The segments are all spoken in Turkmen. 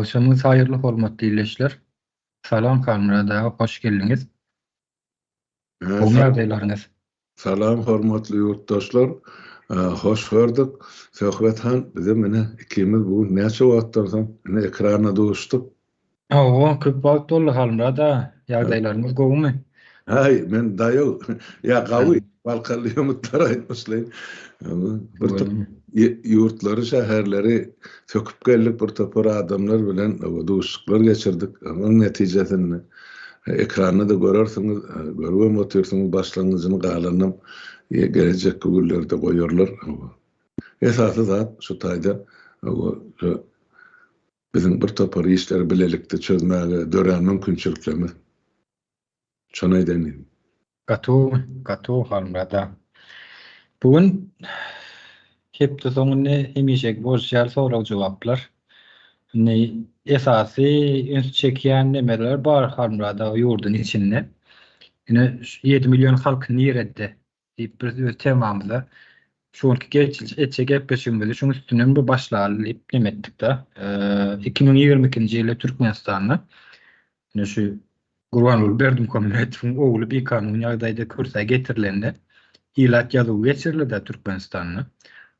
Agşamyňyz haýyrly hormatly ildeşler. Salam Halmyrat aga hoş geldiňiz. Gowy ýagdaýlaryňyz? Salam hormatly ýurtdaşlar. Hoş gördük. Söhbet han bizem ine ikimiz bu gün näçe wagtdan soň ine ekranda duşduk. Hawa, köp wagt boldy Halmyrat aga. Ýagdaýlaryňyz gowumy? Haý, men daýaw. Ýa gawy, Balkanly ýomutlar aýtmyşlaýyn. Bir ýurtlary, şäherleri söküp geldik, bir topar adamlar bilen duşuşyklar geçirdik. Onuň netijesinde ekranda-da görersiňiz, görübem otyrsyňyz, başlangyjyny galanynam gelejekki günlerde goýarlar. Esasy zat şu taýda biziň bir topar işleri bilelikde çözmäge dörän mümkinçiliklerimiz. Şony aýdaýyn diýdim. Gaty gowy, gaty gowy Halmyrat aga. Bu gün hepde soňunda hemişeki bolşy ýaly sorag-jogaplar. Indi esasy üns çekýän nemeler bar Halmyrat aga ýurduň içinde. Ine şu 7 million halk nirede diýip biz öz temamyza şu günki geçiş etjek gepleşigimizi şuň üstünden bir başlaly diýip neme etdik-de. 2022-nji ýylda Türkmenistanda ine şu Gurbanguly Berdimuhammedowyň ogly bikanun ýagdaýda kürsä getirilende ilat ýazuwy geçirildi-de Türkmenistanda.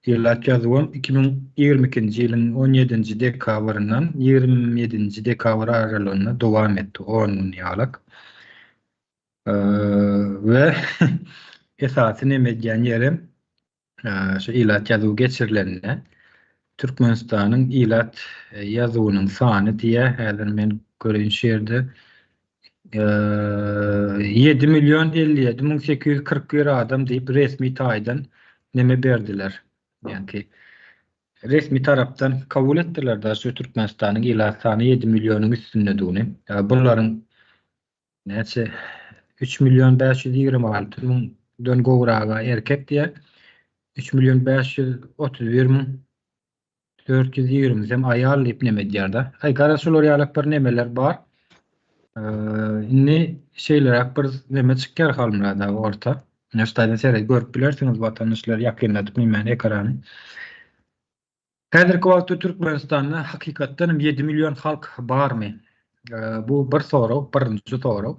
Ilat ýazuwam 2022-nji ýylyň 17-nji dekabryndan 27-nji dekabr aralygynda dowam etdi, on gün ýalak. We esasy neme edýän ýerem şu ilat ýazuwy geçirilende Türkmenistanyň ilat ýazuwynyň sany diýýär. Häzir men göreýin şu ýerde 7 million 57 müň 841 adam diýip resmi taýdan neme berdiler. Ýagny resmi tarapdan kabul etdiler da şu Türkmenistanyň ilat sany 7 millionyň üstündedigini. Bularyň Näçe? 3 million 526 müňden gowraga erkek diýýär. 3 million 531 müň 420-sem aýal diýip neme edýär-de. Aý, garaz şular ýalak bir nemeler bar. Indi şeýleräk bir neme çykýar Halmyrat aga orta. Ine şu taýdan seret görüp bilersiňiz watandaşlar ýakynladyp nemäni ekrany. Häzirki wagtda Türkmenistanda hakykatdan hem 7 million halk barmy? Bu bir sorag, birinji sorag.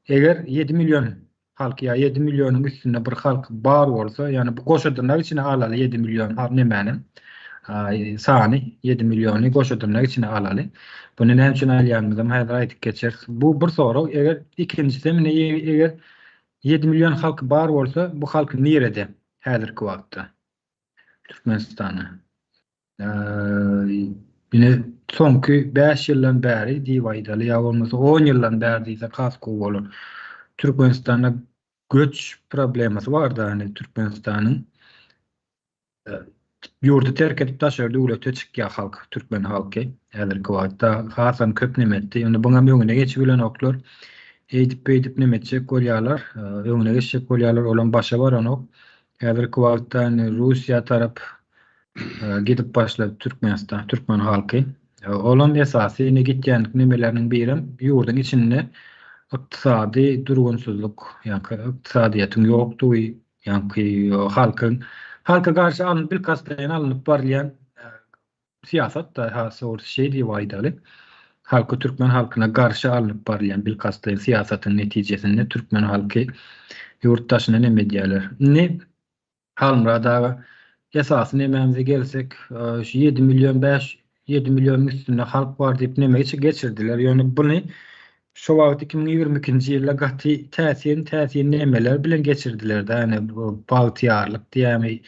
Eger 7 million halk ýa 7 millionyň üstünde bir halk bar bolsa, ýagny bu goşa dyrnak içine alaly 7 million nemäni, sany 7 milliony goşa dyrnak içine alaly. Buny näme üçin alýanymyzam häzir aýdyp geçeris. Bu bir sorag. Eger ikinjisi hem eger 7 million halk bar bolsa, bu halk nirede häzirki wagtda? Türkmenistana. Ine soňky 5 ýyldan bäri diýip aýdaly ýa bolmasa 10 ýyldan bäri diýsek has gowy bolar. Türkmenistanda göç problemasy bardy, ýagny Türkmenistanyň ýurdy terk edip daşary döwlete çykýar halk, türkmen halky. Häzirki wagtda hasam köp neme etdi. Indi buňam öňüne geçip bilenoklar. Eýdip beýdip neme etjek bolýarlar, öňüne geçjek bolýarlar, olam başa baranok. Häzirki wagtda indi Russiýa tarap gidip başlady Türkmenistan, türkmen halky. Olam esasy indi gitýän nemeleriniň birem ýurduň içinde ykdysady durgunsyzlyk, ýa-da ykdysadyýetiň ýokdugy, ýa-da halkyň halka garşy alnyp bilkastlaýyn alnyp barylýan syýasat-da has dogrusy şeý diýip aýdaly. Halky türkmen halkyna garşy alnyp barylýan bilkastlaýyn syýasatyň netijesinde türkmen halky ýurt daşyna neme edýärler. Indi Halmyrat aga esasy nemämize gelsek şu 7 million 5 7 millionyň üstünde halk bar diýip neme geçirdiler. Ýöne buny şo wagt 2022-nji ýylda gaty täsin täsin nemeler bilen geçirdiler-de ýani bagtyýarlyk diýýämi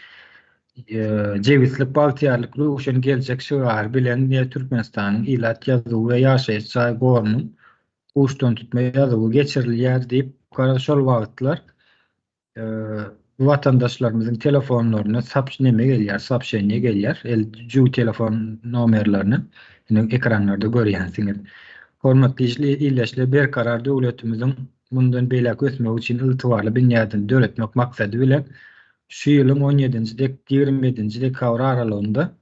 Jebislik, bagtyýarlyk, röwşen geljek şygary bilen Türkmenistanyň ilat ýazuwy we ýaşaýyş jaý gorunyň uçdantutma ýazuwy geçirilýär diýip, garaz şol wagtlar watandaşlarymyzyň telefonlaryna sapş neme gelýär, sopşeniýe gelýär, el jübi telefon nomerlerine, indi ekranlarda görýänsiňiz. Hormatly ildeşler, Berkarar döwletimiziň mundan beýläk ösmegi üçin ygtybarly binýadyny döretmek maksady bilen, şu ýylyň on ýedinji dek 27-nji dekabr aralygynda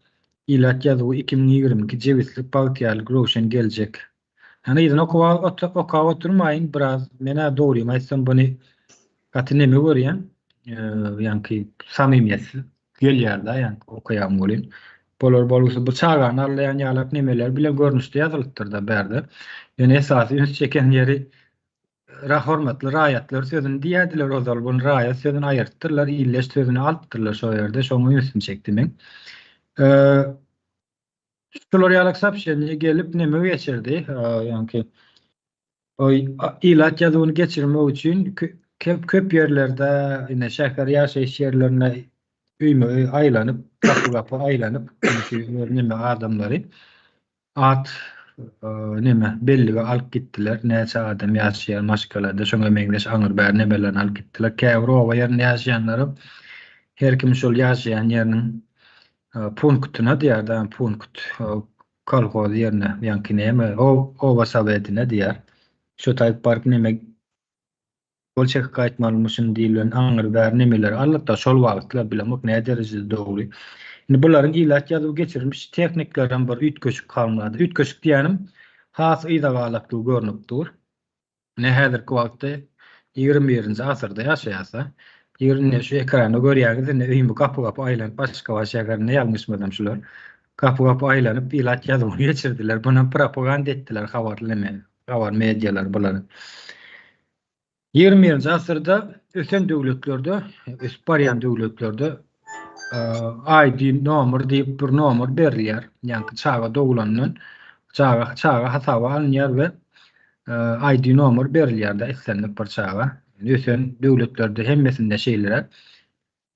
Ilat ýazuwy 2022 Jebislik, bagtyýarlyk, röwşen geljek. Ýani yzyny okap okap oturmaýyn biraz men-ä dogrymy aýtsam buny gaty neme görýän ýaňky samimiýetsiz gelýär-de ýaňky okaýan welin. Bolar bolgusyz bu çagany allaýan ýalak nemeler bilen görnüşde ýazylypdyr-da bärde. Ýöne esasy üns çeken ýeri ra hormatly raýatlar sözüni diýýärdiler ozal buny raýat sözüni aýyrypdyrlar illeş sözüni alypdyrlar şo ýerde şoňa ünsümi çekdi meň. Şular ýalak soobşeniýe gelip neme geçirdi ýaňky ilat ýazuwyny geçirmek üçin köp köp ýerlerde ine şäher ýaşaýyş ýerlerinde öýme-öý aýlanyp, gapy-gapy aýlanyp, şu neme adamlary at neme bellige alyp gitdiler. Näçe adam ýaşaýar maşgalada, şoňa meňzeş aňyr-bäri nemelerini alyp gitdiler. Käbir oba ýerinde ýaşaýanlaram her kim şol ýaşaýan ýeriniň punktyna diýýär-de, punkt kolhoz ýerine, ýaňky näme, oba sowetine diýýär. Şo taýyp baryp neme gol çekip gaýtmalymyşyn diýlen aňry-bäri nemeleri aldyk-da, şol wagtlar bilemok nä derejede dogry. Indi bularyň ilat ýazuwy geçirilmiş tehniklerem bir üýtgeşik kalmady. Üýtgeşik diýýänim has yza galaklygy görnüp dur. Ine häzirki wagtda 21-nji asyrda ýaşaýarsa, ýerinde şu ekranda görýäňiz indi öýümi gapy-gapy aýlanyp Aşgabat şäherinde ýalňyşmasam şular gapy-gapy aýlanyp ilat ýazuwyny geçirdiler. Bunam propaganda etdiler habarly neme habar medialary bulary. 21-nji asyrda ösen döwletlerde, ösüp barýan döwletlerde ID nomer diýip bir nomer berilýär. Ýagny çaga doglandan çaga çaga hasaba alynýar we ID nomer berilýär-de islendik bir çaga. Ösen döwletlerde hemmesinde şeýleräk.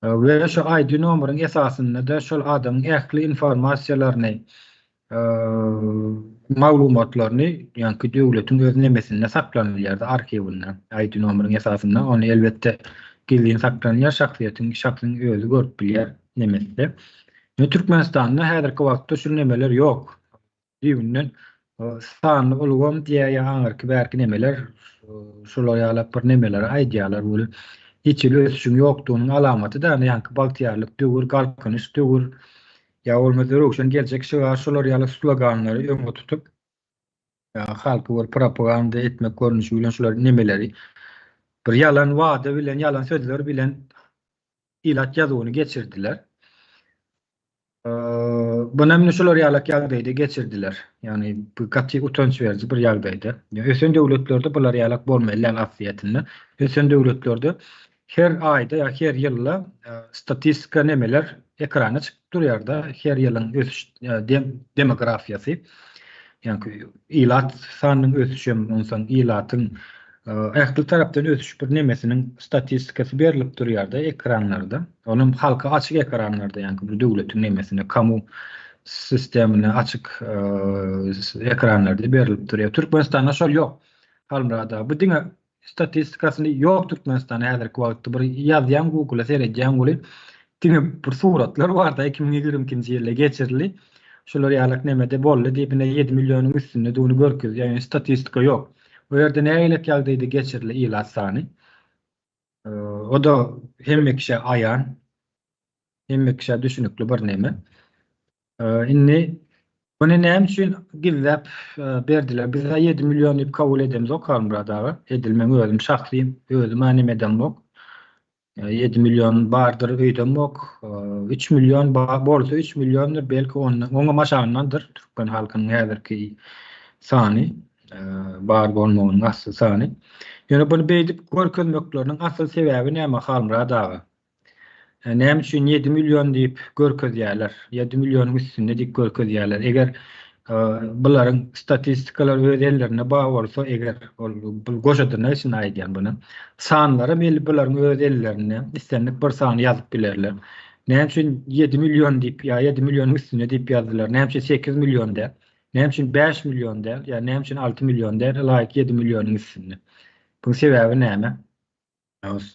We şu ID nomeriň esasynda-da şol adamyň ähli informasiýalaryny, maglumatlaryny, ýaňky döwletiň öz nemesinde saklanylýar, arhiwinde, ID nomeriň esasynda. Ony elbetde gizlin saklanylýar, şahsyýetiň, şahsyň özi görüp bilýär nemesinde. Türkmenistanda häzirki wagtda şu nemeler ýok. Düýbünden sanly ulgam diýýär ýa aňyrky bärki nemeler şular ýalak bir nemeleri aýdýarlar weli hiç hili ösüşiň ýokdugynyň alamaty da ýaňky bagtyýarlyk döwür galkynyş döwür ýa bolmasa röwşen geljek şygar şular ýaly sloganlary öňe tutup halky bir propaganda etmek görnüşi bilen şular nemeleri bir ýalan wada bilen ýalan sözler bilen ilat ýazuwyny geçirdiler. Bunam indi şular ýalak ýagdaýda geçirdiler. Ýagny bu gaty utanç beriji bir ýagdaýda. Ösen döwletlerde bular ýalak bolmaly däl aslyýetinde. Ösen döwletlerde her aýda ýa her ýylda statistika nemeler ekrana çykyp durýar-da, her ýylyň ösüş demografiýasy. Ýagny ilat sanynyň ösüşi hem onsoň ilatyň Ähli tarapdan ösüş bir nemesiniň statistikasy berlip durýarda ekranlarda. Onam halka açyk ekranlarda ýaňky bir döwletiň nemesinde kamu sistemine açyk ekranlarda berlip durýar. Türkmenistanda şol ýok. Halmyrat aga bu diňe statistikasyny ýok Türkmenistanda häzirki wagtda bir ýazýaň Google-a seredýäň weli diňe bir suratlar barda 2022-nji ýylda geçirildi. Şular ýalak nemede boldy diýip ine 7 millionyň üstündedigini görkezýär. Ýöne statistika ýok. Bu ýerde nägilek ýagdaýda geçirildi ilat sany? O-da hemme kişä aýan, hemme kişä düşünikli bir neme. Indi muny näme üçin gizläp berdiler? Biz-ä 7 million diýip kabul edemzok Halmyrat aga. Edil meň özüm şahsy özüm-ä neme edemok. 7 million bardyr öýdemok. 3 million bolsa 3 milliondyr, belki ondan, oňam aşagyndandyr türkmen halkynyň häzirki sany, bar bolmagynyň asly sany. Ýöne buny beýdip görkezmekleriniň asyl sebäbi näme Halmyrat aga? Näme üçin 7 million diýip görkezýärler? 7 millionyň üstünde diýip görkezýärler. Eger Bularyň statistikalary öz ellerinde bar bolsa, eger ol bu goşa dyrnak içinde aýdýan buny. Sanlaram eli bularyň öz ellerinde, islendik bir sany ýazyp bilerler. Näme üçin 7 million diýip ýa 7 millionyň üstünde diýip ýazdylar? Näme üçin 8 million däl? Näme üçin 5 million däl? Ýa näme üçin 6 million däl? Ylaýyk 7 millionyň üstünde. Buň sebäbi näme?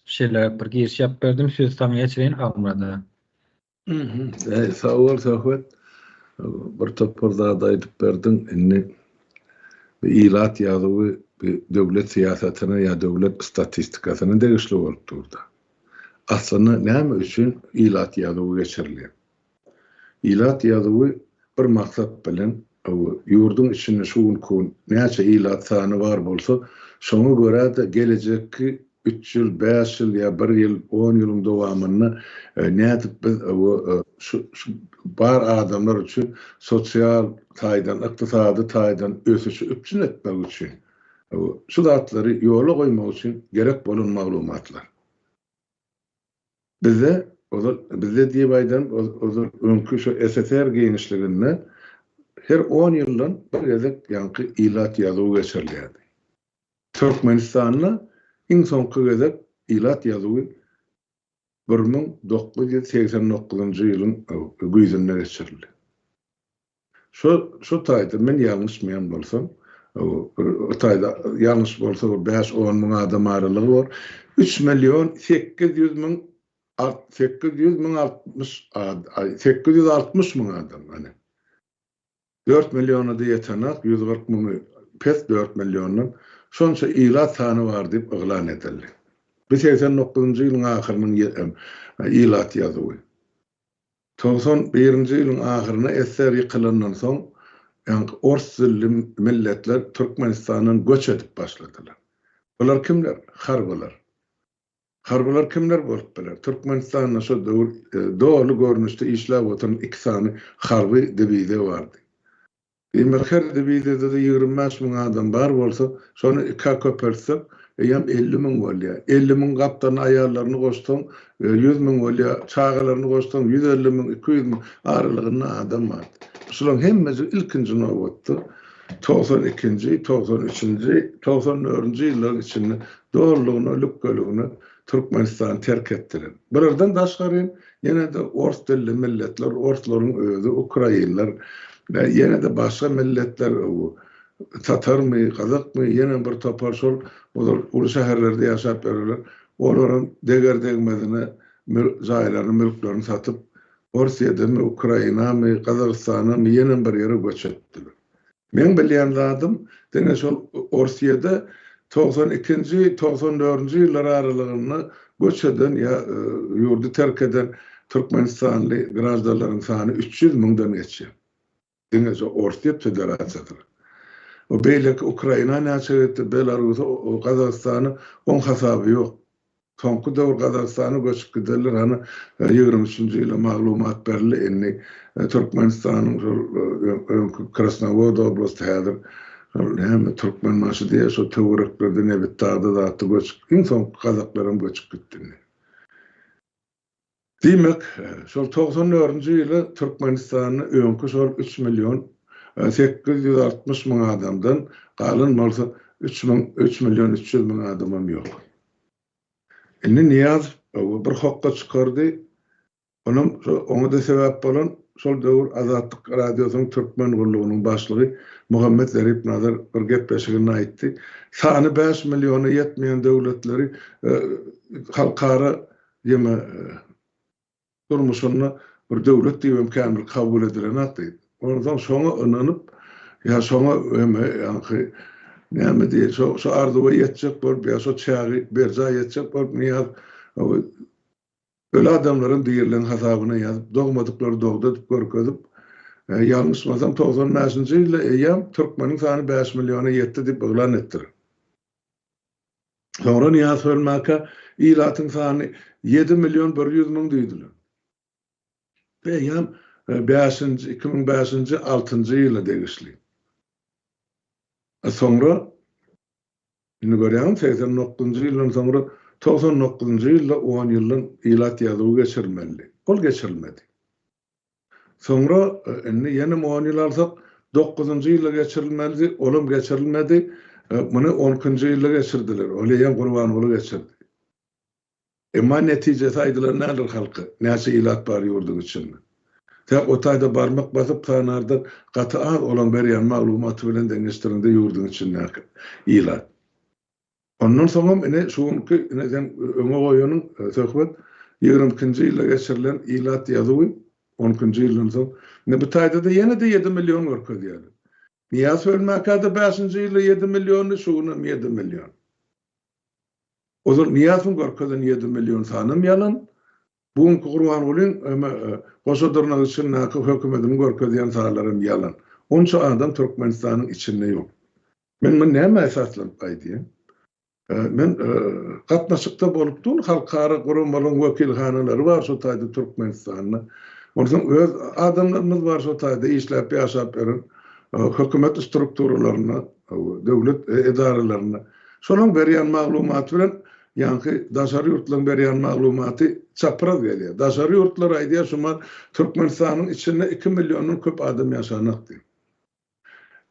Şeýleräk bir giriş ýapyp berdim. Sözi saňa geçireýin Halmyrat aga. Sag bol Söhbet. Bir topar zat aýdyp berdiň. Indi bu ilat ýazuwy bu döwlet syýasatyna ýa döwlet statistikasyna degişli bolup durda. Aslynda näme üçin ilat ýazuwy geçirilýär? Ilat ýazuwy bir maksat bilen ýurduň içinde şu günki gün näçe ilat sany bar bolsa, şoňa görä-de gelejekki. üç ýyl, bäş ýyl ýa bir ýyl, on ýylyň dowamynda nädip biz şu şu bar adamlar üçin sosial taýdan, ykdysady taýdan ösüşi üpjün etmek üçin şu zatlary ýola goýmak üçin gerek bolan maglumatlar. Bizde ozal, bizde diýip aýdan, ozal öňki şu SSR giňişliginde her on ýyldan bir gezek ýaňky ilat ýazuwy geçirilýärdi. Türkmenistanda iň soňky gezek ilat ýazuwy 1989-njy ýylyň güýzünde geçirildi. Şo şo taýda men ýalňyşmaýan bolsam, bir o taýda ýalňyş bolsa bir bäş-on müň adam aralygy bor. Üç million 800 müň 800 müň 60 860 müň adam hany. 4 milliona-da ýetenak, 140 müňi pes 4 milliondan. Şonça ilat sany bar diýip yglan edildi. Bu 89-njy ýylyň ahyrynyň ilat ýazuwy. 91-nji ýylyň ahyrynda SSR ýykylandan soň, ýaňky ors dilli milletler Türkmenistandan göç edip başladylar. Bular kimler? Harbylar. Harbylar kimler bolup biler? Türkmenistanda şo döwür doly görnüşde işläp oturan iki sany harby diwiziýa bardy. Diýmek, her diwiziýada-da 25 müň adam bar bolsa, şony ikä köpeltsek, eýýäm 50 müň bolýar. 50 müň gapdalyna aýallaryny goşsaň, 100 müň bolýar, çagalaryny goşsaň, 150 müň, 200 müň aralygynda adam bar. Şularyň hemmesi ilkinji nobatda 92-nji, 93-nji, 94-nji ýyllaryň içinde dolulygyna, lükgeligine Türkmenistany terk etdiler. Bulardan daşgary ýene-de ors dilli milletler, orslaryň özi, ukrainler, ýene-de başga milletler, tatarmy, gazakmy, ýene bir topar şol ozal uly şäherlerde ýaşap ýörenler, olaram deger-degmezine jaýlaryny, mülklerini satyp, Orsýedemi, Ukrainamy, Gazagystanamy, ýene bir ýere göç etdiler. Meň bilýän zadym, diňe şol Orsýede 92-nji, 94-nji ýyllar aralygynda göç eden ýa ýurdy terk eden türkmenistanly graždanlaryň sany 300 müňden geçýär. Diňe şo Orsýet Federasiýasyna. O beýleki Ukraina näçe gitdi, Belarusa, Gazagystana oň hasaby ýok. Soňky döwür Gazagystana göçüp gidenler hany 23-nji ýyla maglumat berildi, indi Türkmenistanyň şol öňki Krasnowod oblasty häzir şol näme Türkmenbaşy diýýär şo töwereklerde Nebitdagda zatda göçüp iň soňky gazaklaram göçüp gitdi indi. Diýmek, şol 94-nji ýyla Türkmenistanda öňki şol 3 million 860 müň adamdan galan bolsa 3 müň 3 million 300 müň adamam ýok. Indi Nyýazow bir hokga çykardy. Onam oňa-da sebäp bolan şol döwür Azatlyk Radiosynyň Türkmen gullugynyň başlygy Muhammet Zerip Nazar bir gepleşiginde aýtdy. Sany 5 milliona ýetmeýän döwletleri halkara ýeme durmuşynda bir döwlet diýibem kämil kabul edilenok diýdi. Onsoň şoňa ynanyp, ýa şoňa eme ýaňky näme diýil, şo şo arzuwa ýetjek bolup ýa şo çägi berjaý etjek bolup Nyýaz öli adamlaram dirileň hasabyna ýazyp, dogmadyklary dogdy edip görkezip, ýalňyşmasam 95-nji ýylda eýýäm türkmeniň sany 5 milliona ýetdi diýip yglan etdiler. Soňra Nyýazow ölmäkä ilatyň sany 7 million 100 müň diýdiler. Eýýäm bäşinji, 2005-nji, altynjy ýyla degişli. Soňra indi görýäňmi 89-njy ýyldan soňra 99-njy ýylda 10 ýyldan ilat ýazuwy geçirilmelidi. Ol geçirilmedi. Soňra indi ýene on ýyl alsak, dokuzynjy ýylda geçirilmelidi, olam geçirilmedi. Muny on ikinji ýylda geçirdiler. Ol eýýäm Gurbanguly geçirdi. Emma netijesi aýdylan däldir halka, näçe ilat bar ýurduň içinde. Sebäp o taýda barmak basyp sanardan gaty az olaň berýän maglumaty bilen deňeşdiriňde ýurduň içindäki ilat. Ondan soňam ine şu günki ine seň öňe goýanyň söhbet 22-nji ýylda geçirilen ilat ýazuwy 12-nji ýyldan soň ine bu taýda-da ýene-de 7 million görkezýärler. Nyýazow ölmäkä-de 5-nji ýylda 7 milliondy, şu günem 7 million. Ozal Nyýazowyň görkezen 7 million sanam ýalan, bu günki Gurbangulyň goşa dyrnak içindäki hökümetiniň görkezýän sanlaram ýalan. Onça adam Türkmenistanyň içinde ýok. Men muny nämä esaslanyp aýdýan? Men gatnaşykda bolup durun, halkara guramalaryň wekilhanalary bar şo taýda Türkmenistanda. Onsoň öz adamlarymyz bar şo taýda işläp ýaşap ýören hökümet strukturalarynda, döwlet edaralarynda. Şolaryň berýän maglumaty bilen ýaňky daşary ýurtlaryň berýän maglumaty çapraz gelýär. Daşary ýurtlar aýdýar şumat Türkmenistanyň içinde iki milliondan köp adam ýaşanak diýip.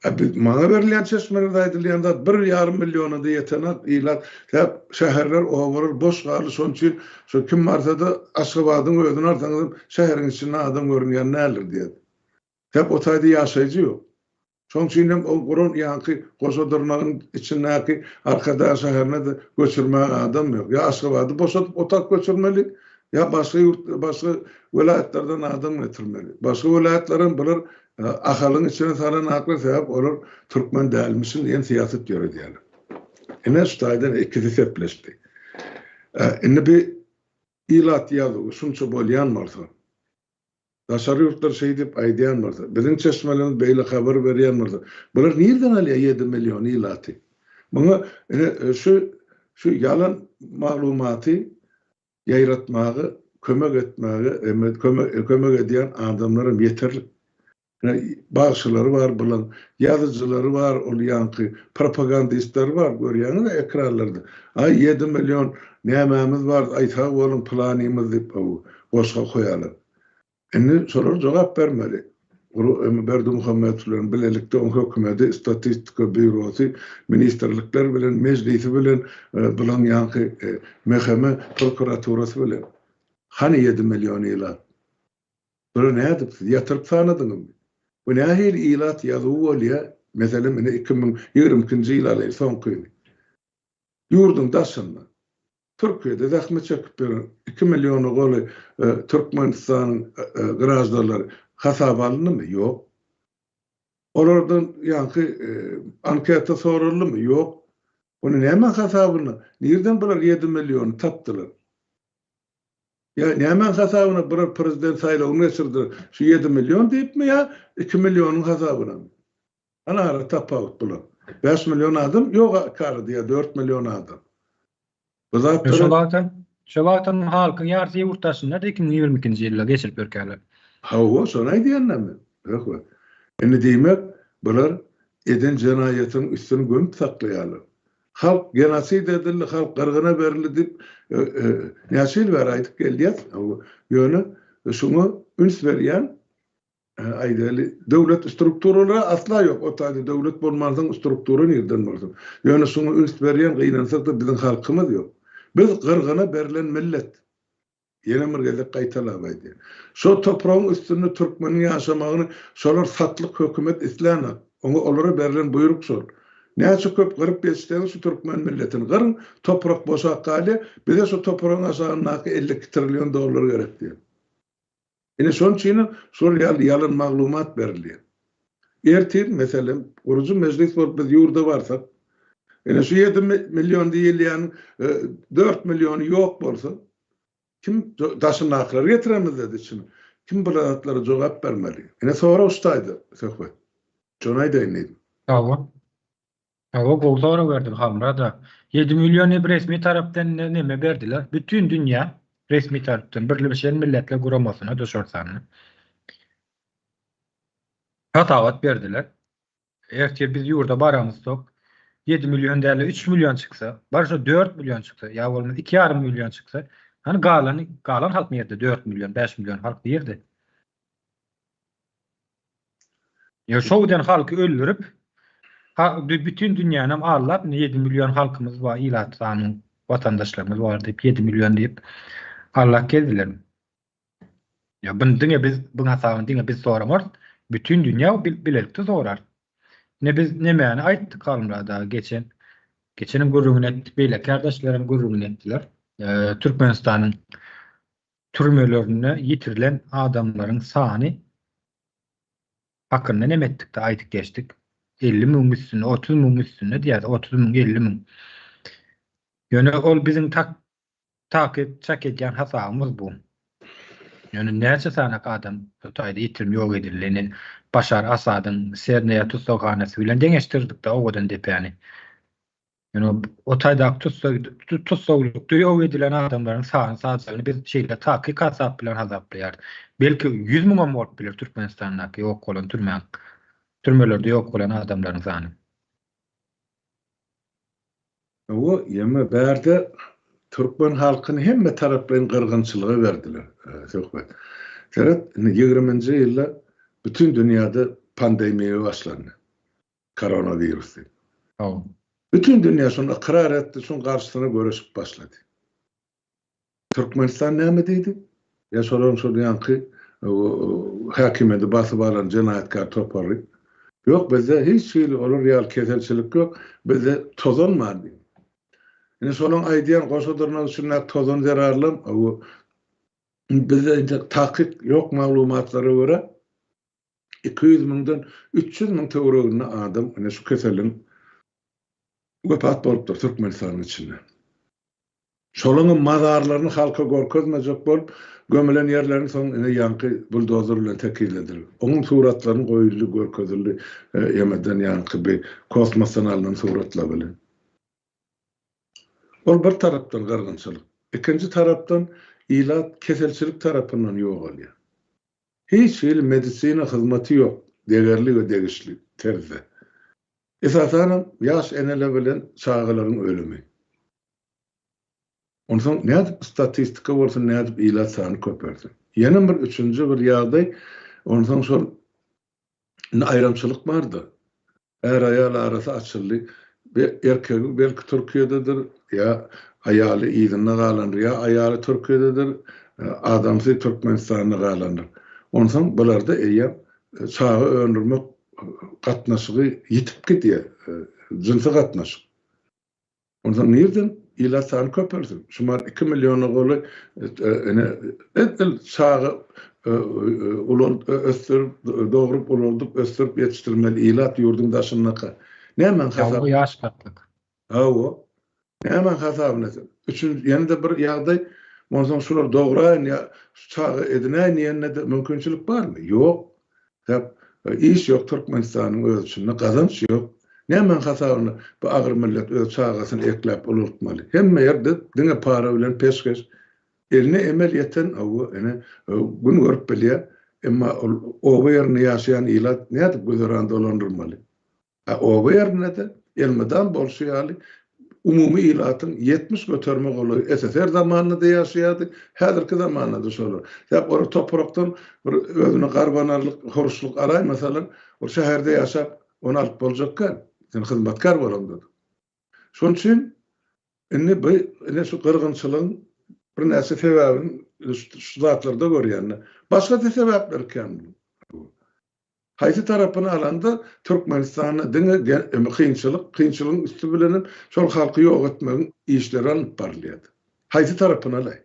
A biz maňa berilýän çeşmelerde aýdylýan zat bir ýarym milliona-da ýetenak ilat. Sebäp şäherler, obalar boş galdy, şonuň üçin şo kim barsa-da Aşgabadyň özüni alsaňyzam şäheriň içinde adam görünýän däldir diýýär. Sebäp o taýda ýaşaýjy ýok. Şonuň üçin hem ol guran ýaňky goşa dyrnagyň içindäki Arkadag şäherine-de göçürmäge adam ýok. Ýa Aşgabady boşadyp otap göçürmeli, ýa başga ýurt, başga welaýatlardan adam getirmeli. Başga welaýatlaram bular Ahalyň içine salan aklar sebäp olar türkmen dälmişin diýen syýasat ýöredýärler. Ine şu taýdan ikisi sepleşdi. Indi bi ilat ýazuwy şunça bolýan bolsa, daşary ýurtlar şeý diýip aýdýan bolsa, biziň çeşmelerimiz beýle habar berýän bolsa, bular nirden alýar ýedi million ilaty? Muňa ine şu şu ýalan maglumaty ýaýratmaga kömek etmäge kömek edýän adamlaram ýeterlik. Ine, bagşylary bar bulaň, ýazyjylary bar, ol ýaňky propagandistleri bar, görýäňiz-ä ekranlarda. Aý, ýedi million nämämiz bar, aý sag boluň pylanyňyz diýip, goşga koýarlar. Indi şolar jogap bermeli. Berdimuhamedow bilen bilelikde oň hökümeti, statistika býurosy, ministrlikler bilen, mejlisi bilen, bulaň ýaňky MHM prokuraturasy bilen. Hany ýedi million ilat? Bular nädip siz ýatyryp sanadyňyzmy? Bu nähili ilat ýazuwy bolýa? Meselem ine 2022-nji ýyl alaýly soňkyny. Ýurduň daşynda. Türkiýede zähmet çekip ýören iki milliona golaý Türkmenistanyň graždanlary hasaba alyndymy? Ýok. Olardan ýaňky anketa soraldymy? Ýok. Ony nämäň hasabyna, nirden bular ýedi milliony tapdylar? Ýa nämäň hasabyna bular prezident saýlawyny geçirdiler? Şu ýedi million diýipmi ýa iki millionyň hasabynamy? Ana ara tapawut bular. 5 million adam ýok iki arada ýa 4 million adam. Bu zatlar Şo wagtam, şo wagtam halkyň ýarysy ýurt daşynda 2022-nji ýylda geçirip ýörkäler. Hawa, şony aýdýan-da men. Hawa. Indi diýmek, bular eden jenaýatynyň üstüni gömüp saklaýarlar. Halk genosid edildi, halk gyrgyna berildi diýip, näçe ýyl bäri aýdyp gelýäs. Hawa. Ýöne şuňa üns berýän Aýdaly, döwlet strukturalary asla ýok. O taýda döwlet bolmansoň struktura nirden bolsun. Ýöne şuňa üns berýän gynansak-da biziň halkymyz ýok. Biz gyrgyna berlen millet. Ýene bir gezek gaýtalap aýdýan. Şo topragyň üstünde türkmeniň ýaşamagyny şolar satlyk hökümet islänok. Oňa olara berlen buýruk şol. Näçe köp gyryp ýetişseňiz şu türkmen milletini gyryň, toprak boşap galýar, bize şo topragyň aşagyndaky 52 trillion dollar gerek diýen. Ine şonuň üçinem şol ýaly ýalan maglumat berilýär. Ertir, meselem, gurujy mejlis bolup biz ýurda barsak, ine şu ýedi million diýilýäniň dört milliony ýok bolsa, kim daşyndakylary getiremizde-de içine, kim bu zatlara jogap bermeli? Ine sorag şu taýda, Söhbet. Şony aýdaýyn diýdim. Sag bol. Hawa gowy sorag berdiň Halmyrat aga. 7 million diýip resmi tarapdan neme berdiler. Bütin dünýä resmi tarapdan Birleşen Milletler Guramasyna da şol sanda. Hasabat berdiler. Ertir biz ýurda baramyzok 7 million däl-de 3 million çyksa, bar şo 4 million çyksa, ýa bolmasa 2,5 million çyksa, hany galany, galan halk nirde 4 million, 5 million halk nirde? Ýa şo giden halky öldürip, ha, bütin dünýänem aldap, indi 7 million halkymyz bar, ilat sany watandaşlarymyz bar diýip, 7 million diýip aldap gezdiler. Ýa buny diňe biz, buň hasabyny diňe biz soramarys, bütin dünýä bilelikde sorar. Ine biz nemäni aýtdyk Halmyrat aga geçen, geçenem gürrüňini etdik, beýleki kärdeşlerem gürrüňini etdiler. Türkmenistanyň türmelerinde ýitirilen adamlaryň sany hakynda neme etdik-de aýdyp geçdik. 50 müňüň üstünde, 30 müňüň üstünde diýýär, 30 müň, 50 müň. Ýöne ol biziň tak takyk çak edýän hasabymyz bu. Ýöne näçe sanak adam şu taýda ýitirim ýok edildi. Indi Başar Asadyň Serneýa tussaghanasy bilen deňeşdirdik-de Owadan depäni. Ýöne o taýdaky tussag tussaglykda ýok edilen adamlaryň sany sajagyny biz şeýle takyk hasap bilen hasaplaýarys. Belki 100 müňem bolup biler Türkmenistandaky ýok bolan türmäň türmelerde ýok bolan adamlaryň sany. Hawa, ýeme bärde türkmen halkyny hemme taraplaýyn gyrgynçylyga berdiler, Söhbet. Seret, indi ýigriminji ýylda bütin dünýäde pandemiýa başlandy. Koronawirus diýip. Hawa. Bütin dünýä şony ykrar etdi, şoň garşysyna göreşip başlady. Türkmenistan näme diýdi? Ýa şolaryň şol ýaňky häkimiýeti basyp alan jenaýatkär topary. Ýok, bizde hiç hili olar ýaly keselçilik ýok, bizde tozan bar diýdi. Indi şolaryň aýdýan goşa dyrnak içindäki tozan zerarlam bizde entek takyk ýok maglumatlara görä 200 müňden 300 müň töwereginde adam ine şu keselden wepat bolupdyr Türkmenistanyň içinde. Şolaryň mazarlaryny halka görkezmejek bolup, gömülen ýerlerini soň ine ýaňky buldozer bilen tekizlediler. Onuň suratlaryny goýuldy, görkezildi, ýemeden ýaňky bi kosmosdan alnan suratlar bilen. Ol bir tarapdan gyrgynçylyk, ikinji tarapdan ilat keselçilik tarapyndan ýogalýar. Hiç hili medisina hyzmaty ýok degerli we degişli terzde. Esasanam ýaş eneler bilen çagalaryň ölümi. Onsoň nädip statistika bolsun nädip ilat sany köpelsin. Ýene bir üçünji bir ýagdaý onsoň şol indi aýramçylyk barda. Är-aýal arasy açyldy. Erkegi belki Türkiýededir, ýa aýaly yzynda galandyr, ýa aýaly Türkiýededir, adamsy Türkmenistanda galandyr. Onsoň bularda eýýäm çaga öndürmek gatnaşygy ýitip gidýär, jynsy gatnaşyk. Onsoň nirden ilat sany köpelsin? Şumat 2 milliona golaý ine edil çaga ulalt ösdürip, dogrup ulaldyp ösdürip ýetişdirmeli ilat ýurduň daşyndaka. Nämäň hasabyna? Hawa, ýaş gatlak. Hawa. Nämäň hasabyna? Üçünji ýene-de bir ýagdaý, onsoň şular dograýyn ýa şu çaga edinäýin diýende-de mümkinçilik barmy? Ýok. Sebäp iş ýok Türkmenistanyň öz içinde, gazanç ýok. Nämäň hasabyna bu agyr millet öz çagasyny ekläp ulaltmaly? Hemme ýerde diňe para bilen peşgeş. Eline emel ýeten hawa ene gün görüp bilýär. Emma ol oba ýerinde ýaşaýan ilat nädip güzeran dolandyrmaly? A oba ýerinde-de elmydam bolşy ýaly umumy ilatyň 70 göterime golaýy SSR zamanynda-da ýaşaýardy, häzirki zamanda-da şolar. Sebäp olar toprakdan bir özüne garbanarlyk, huruşlyk alaýmasalar, ol şäherde ýaşap, ony alyp boljak däl. Sen hyzmatkär bolaňda-da. Şonuň üçin indi bu ine şu gyrgynçylygyň birnäçe sebäbini şu zatlarda görýän. Başga-da sebäpleri kän munuň. Haýsy tarapyny alanda Türkmenistanda diňe kynçylyk, kynçylygyň üsti bilenem şol halky ýok etmegiň işleri alnyp barylýardy. Haýsy tarapyny alaý?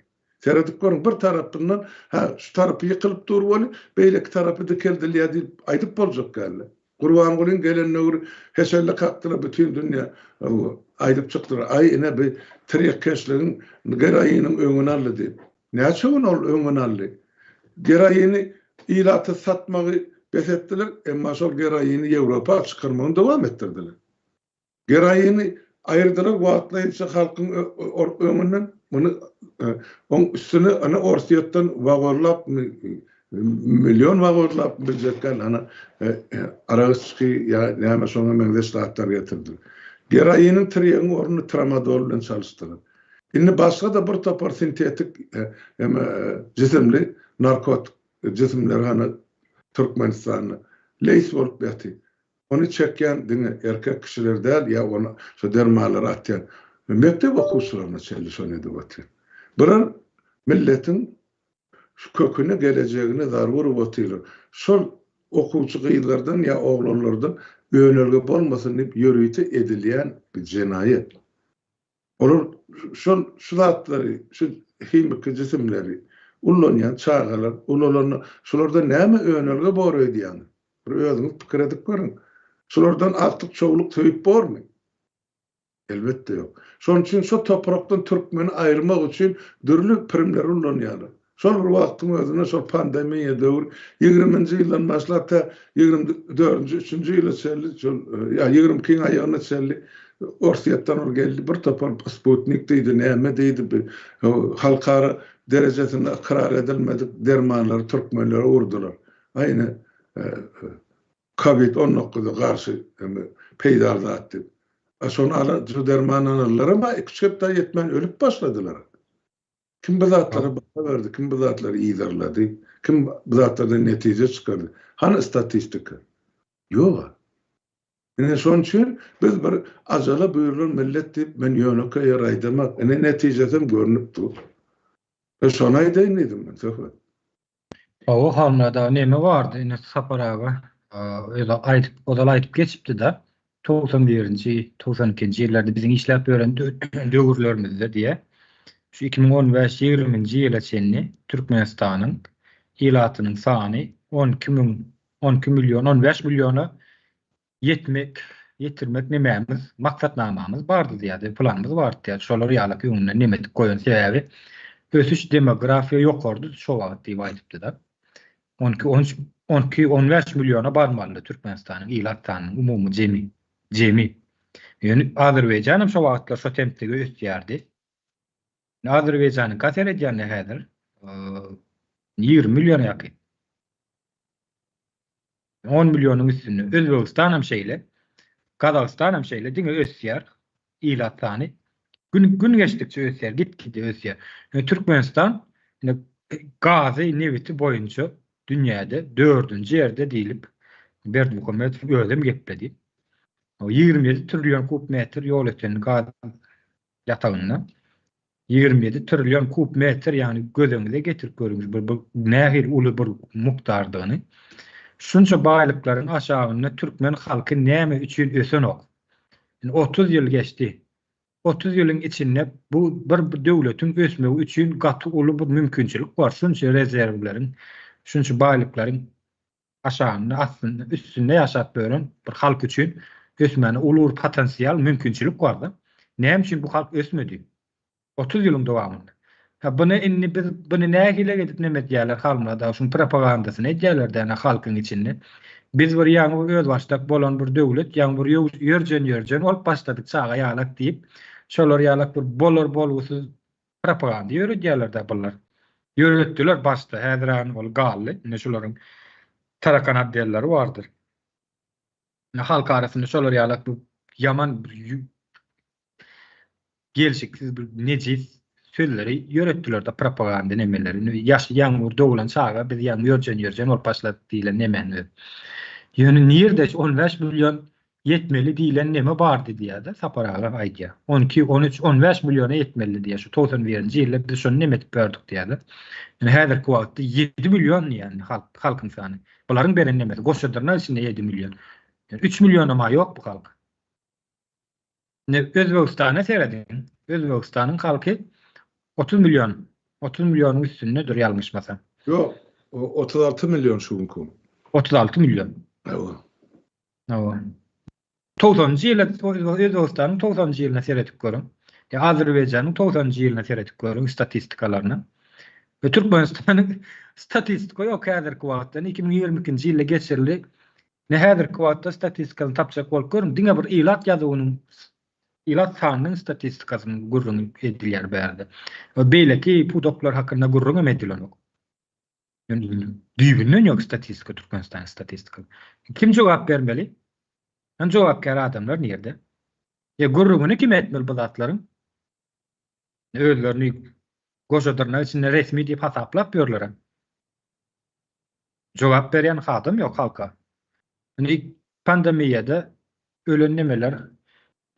Seredip görüň, bir tarapyndan hä şu tarapy ýykylyp dur weli, beýleki tarapy dikeldilýär diýip aýdyp boljak däldi. Gurbangulyň gelen döwri heşelle kakdylar bütin dünýä aýdyp çykdylar, aý ine bi tirýekkeşligiň geroiniň öňüni aldy diýip. Näçe gün ol öňüni aldy. Geroini ilata satmagy bes etdiler, emma şol geroini Ýewropa çykarmagyny dowam etdirdiler. Geroini aýyrdylar wagtlaýynça halkyň öňünden, muny oň üstüne ana Orsýetden wagonlap, million wagonlap biljek däl, ana arak-içgi ýa näme şoňa meňzeş zatlar getirdiler. Geroiniň tirýegiň ornuny tramadol bilen çalyşdylar. Indi başga-da bir topar sintetik jisimli narkotik jisimler hany Türkmenistanda leýs bolup ýatyr. Ony çekýän diňe erkek kişiler däl ýa ony şo dermanlary atýan mekdep okuwçylaryna çenli şony edip otyr. Bular milletiň şu köküne gelejegine zarba urup otyrlar. Şol okuwçy gyzlardan ýa oglanlardan önelge bolmasyn diýip ýörite edilýän bir jenaýat. Olar şol şu zatlary, şu himiki jisimleri ullanýan çagalar ulalanda şulardan näme önelge bor öýdýäňiz? Bir özüňiz pikir edip görüň. Şulardan agtyk-çowluk söýüp bormy? Elbetde ýok. Şonuň üçin şo toprakdan türkmeni aýyrmak üçin dürli pirimleri ullanýarlar. Şol bir wagtyň özünde şol pandemiýa döwri ýigriminji ýyldan başlap tä 24-nji, üçünji ýyla çenli şol ýa 22-iň aýagyna çenli. Orsýetden ol geldi, bir topar sputnik diýdi, näme diýdi, bir halkara derejesinde ykrar edilmedik dermanlary türkmenlere urdular. Aý ine, Covid 19-a garşy peýdaly zat diýip. A şony alan, şu dermany alanlaram iki-üç hepdä ýetmän ölüp başladylar. Kim bu zatlara baha berdi, kim bu zatlary yzarlady, kim bu zatlardan netije çykardy? Hany statistika? Ýog-a. Ine şonuň üçin biz bir ajala buýrulan millet diýip men ýönekeý ýer aýdamak. Ine netijesem görnüp dur. E şony aýdaýyn diýdim men Söhbet. Hawa Halmyrada neme bardy ine Sapar aga özi aýdyp ozal aýdyp geçipdi-de 91-nji 92-nji ýyllarda biziň işläp ýören döwürlerimizde diýe şu 2015 ýigriminji ýyla çenli Türkmenistanyň ilatynyň sany 12 müň 12 million 15 milliona ýetmek, ýetirmek nemämiz, maksatnamamyz bardy diýýärdi, planymyz bardy diýýärdi. Şolar ýalak öňünden neme edip goýan sebäbi ösüş demografiýa ýokardy şo wagt diýip aýdypdy-da. 12, 13, 12, 15 milliona barmalydy Türkmenistanyň ilat sanynyň umumy jemi, jemi. Ýöne Azerbaýjan hem şo wagtlar şo tempde ösýärdi. Azerbaýjanyňka seredýände häzir 20 milliona ýakyn. 10 millionyň üstünde. Özbegistan hem şeýle. Gazagystan hem şeýle. Diňe ösýär ilat sany. Gün gün geçdikçe ösýär, git-gide ösýär. Ýöne Türkmenistan ine gazy, nebiti boýunça dünýäde dördünji ýerde diýlip Berdimuhamedow özem gepledi. 27 trillion kub metr ýol öten gaz ýatagynda. 27 trillion kub metr, ýagny göz öňüňize getirip görüň, bir bu nähili uly bir mukdardygyny. Şunça baýlyklaryň aşagynda türkmen halky näme üçin ösenok? Indi 30 ýyl geçdi. 30 ýylyň içinde bu bir döwletiň ösmegi üçin gaty uly bir mümkinçilik bar. Şunça rezerwleriň, şunça baýlyklaryň aşagynda, astynda, üstünde ýaşap ýören bir halk üçin ösmäne uly bir potensial, mümkinçilik barda. Näme üçin bu halk ösmedi? 30 ýylyň dowamynda. Ha buny indi biz buny nähili edip neme edýärler Halmyrat aga şuň propagandasyny edýärler däne halkyň içinde. Biz bir ýaňy bir özbaşdak bolan bir döwlet, ýaňy bir ýörjen ýörjen bolup başladyk çaga ýalak diýip, şolar ýalak bir bolar bolgusyz Propaganda ýöredýärler-dä bular. Ýöretdiler başda, häzir hany ol galdy. Indi şularyň tarakan otdelleri bardyr. Indi halk arasynda şolar ýalak bu ýaman bir gelşiksiz bir nejis sözleri ýöretdiler-de propaganda nemeleri. Indi ýaş ýaňy bir doglan çaga biz ýaňy ýörjen-ýörjen bolup başladyk diýlen nemäni öz. Ýöne nirde şu 15 million Ýetmeli diýlen neme bardy diýýär-de, Sapar aga aýdýar. On iki, on üç, on bäş milliona ýetmelidi diýýär. Şu 91-nji ýylda biz şony neme edip gördük diýýär-de. Indi häzirki wagtda 7 million diýýär indi halk, halkyň sany. Bularyň beren nemesi goşa dyrnak içinde 7 million. Ýöne 3 millionam-a ýok bu halk. Indi Özbegistana serediň. Özbegistanyň halky 30 million, 30 millionyň üstündedir ýalňyşmasam. Ýok, 36 million şu günki gün. 36 million. Hawa. Hawa. Togsanynjy ýyla Özbegistanyň togsanynjy ýylyna seredip görüň. Ýa Azerbaýjanyň togsanynjy ýylyna seredip görüň statistikalaryna. We Türkmenistanyň statistika ýok häzirki wagtda. 2022-nji ýylda geçirildi. Ne häzirki wagtda statistikasyny tapjak bolup görüň. Diňe bir ilat ýazuwynyň ilat sanynyň statistikasynyň gürrüňi edilýär bärde. We beýleki pudaklar hakynda gürrüň hem edilenok. Düýbünden ýok statistika Türkmenistan statistika. Kim jogap bermeli? Hem jogapkär adamlar nirde? E gürrüňini kim etmeli bu zatlaryň? Özlerini goşa dyrnak içinde resmi diýip hasaplap ýörler. Jogap berýän adam ýok halka. Indi pandemiýada ölen nemeler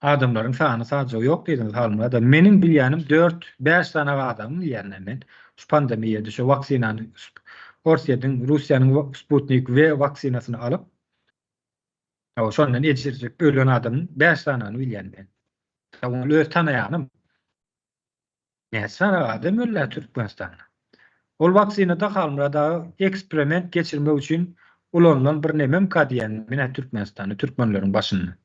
Adamlaryň sany sajagy ýok diýdiňiz Halmyrat aga. Meniň bilýänim dört, bäş sany adamyň bilýänine men. Şu pandemiýada şu waksinany Orsýetiň, Russiýanyň Sputnik W waksinasyny alyp, hawa şondan ejir çekip ölen adamyň bäş sanyny bilýän men. Ol öz tanaýanym. Näçe sany adam öldi Türkmenistanda. Ol waksinada Halmyrat aga eksperiment geçirmek üçin ulanylan bir nememka diýýän men Türkmenistanda türkmenleriň başynda.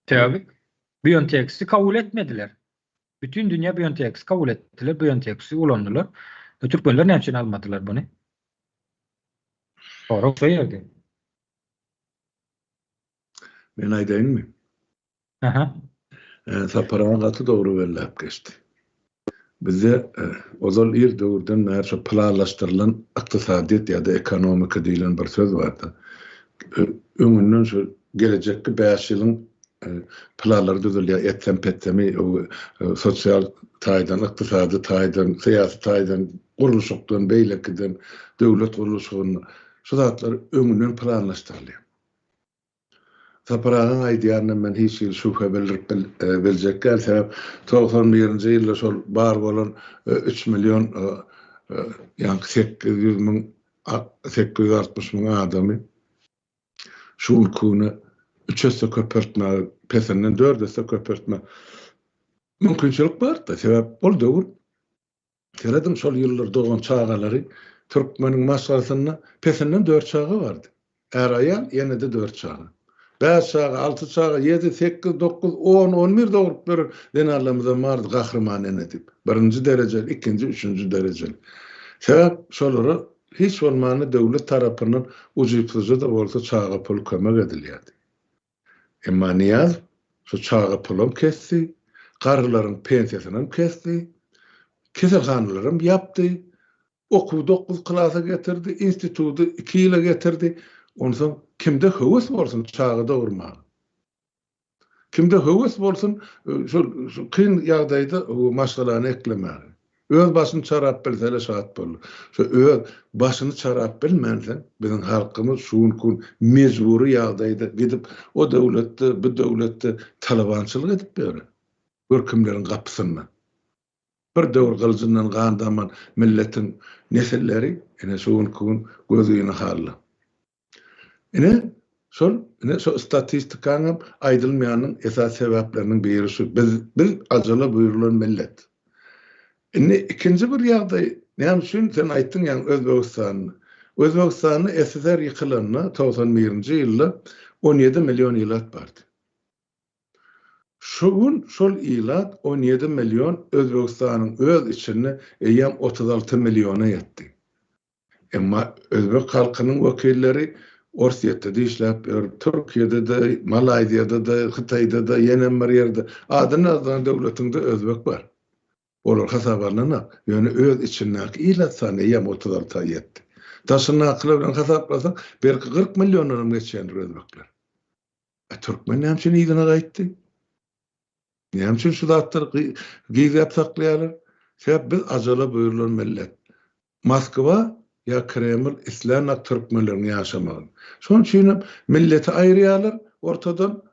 Sebäbi BioNTech-i kabul etmediler. Bütün dünýä BioNTech-i kabul etdiler, BioNTech-i ulandylar. Türkmenler näme üçin almadylar buny? Sorag şo ýerde. Men aýdaýynmy? Aha. Sapar aga gaty dogry belläp geçdi. Bizde ozal ir döwürden bäri şo planlaşdyrylan ykdysadyýet ýa-da ekonomika diýlen bir söz bardy. Öňünden şu gelejekki bäş ýylyň planlary düzülýär, etsem-petsemi sosial taýdan, ykdysady taýdan, syýasy taýdan, gurluşykdan, beýlekiden, döwlet gurluşygynda şu zatlar öňünden planlaşdyrylýar. Sapar agaň aýdýanyna men hiç hili şübhe bildirip biljek däl, sebäp 91-nji ýylda şol bar bolan 3 million ýaňky 800 müň 860 müň adamy şu günki güne üç esse köpeltmäge, pesinden dört esse köpeltmäge mümkinçilik bardy. Sebäp ol döwür Serediň şol ýyllar dogan çagalary türkmeniň maşgalasynda pesinden dört çaga bardy. Är-aýal ýene-de dört çaga. Bäş çaga, alty çaga, ýedi, sekiz, dokuz, on, on bir dogrup beren zenanlarymyzam bardy gahryman ene diýip. Birinji derejeli, ikinji, üçünji derejeli. Sebäp şolara hiç bolmanda döwlet tarapyndan ujypsyzja-da bolsa çaga puly kömek edilýärdi. Emma Nyýazow şu çaga pulam kesdi, garrylaryň pensiýasynam kesdi, keselhanalaram ýapdy, okuwy dokuz klasa getirdi, institudy iki ýyla getirdi. Onsoň kimde höwes bolsun çaga dogurmaga? Kimde höwes bolsun şol kyn ýagdaýda maşgalany eklemäge? Öz başyny çarap bilsele şat boldy. Şo öz başyny çarap bilmänsoň biziň halkymyz şu günki gün mejbury ýagdaýda gidip o döwletde bu döwletde talabançylyk edip ýöre. Gör kimleriň gapysynda. Bir döwür gylyjyndan gan daman milletiň nesilleri ine şu günki gün gözgyny halda. Ine, şol, ine şo statistikaňam aýdylmaýanyň esasy sebäpleriniň biri şu. Biz, biz ajala buýrulan millet. Indi ikinji bir ýagdaý, näme üçin sen aýtdyň ýaňy Özbegistanda. Özbegistanda SSR ýykylanda 91-nji ýylda 17 million ilat bardy. Şu gün şol ilat 17 million Özbegistanyň öz içinde eýýäm 36 milliona ýetdi. Emma özbek halkynyň wekilleri Orsýetde-de işläp ýör, Türkiýede-de, Malaýziýada-da, Hytaýda-da, ýenem bir ýerde. Adyny agzan döwletiňde özbek bar. Olar hasaba alnanok. Ýöne öz içindäki ilat sany eýýäm 36 a ýetdi. Daşyndakylar bilen hasaplasaň, belki 40 milliondanam geçýändir özbekler. A türkmen näme üçin yzyna gaýtdy? Näme üçin şu zatlary gizläp saklaýarlar? Sebäp biz ajala buýrulan millet. Moskwa ýa Kreml islänok türkmenleriň ýaşamagyny. Şonuň üçin hem milleti aýyrýarlar ortadan.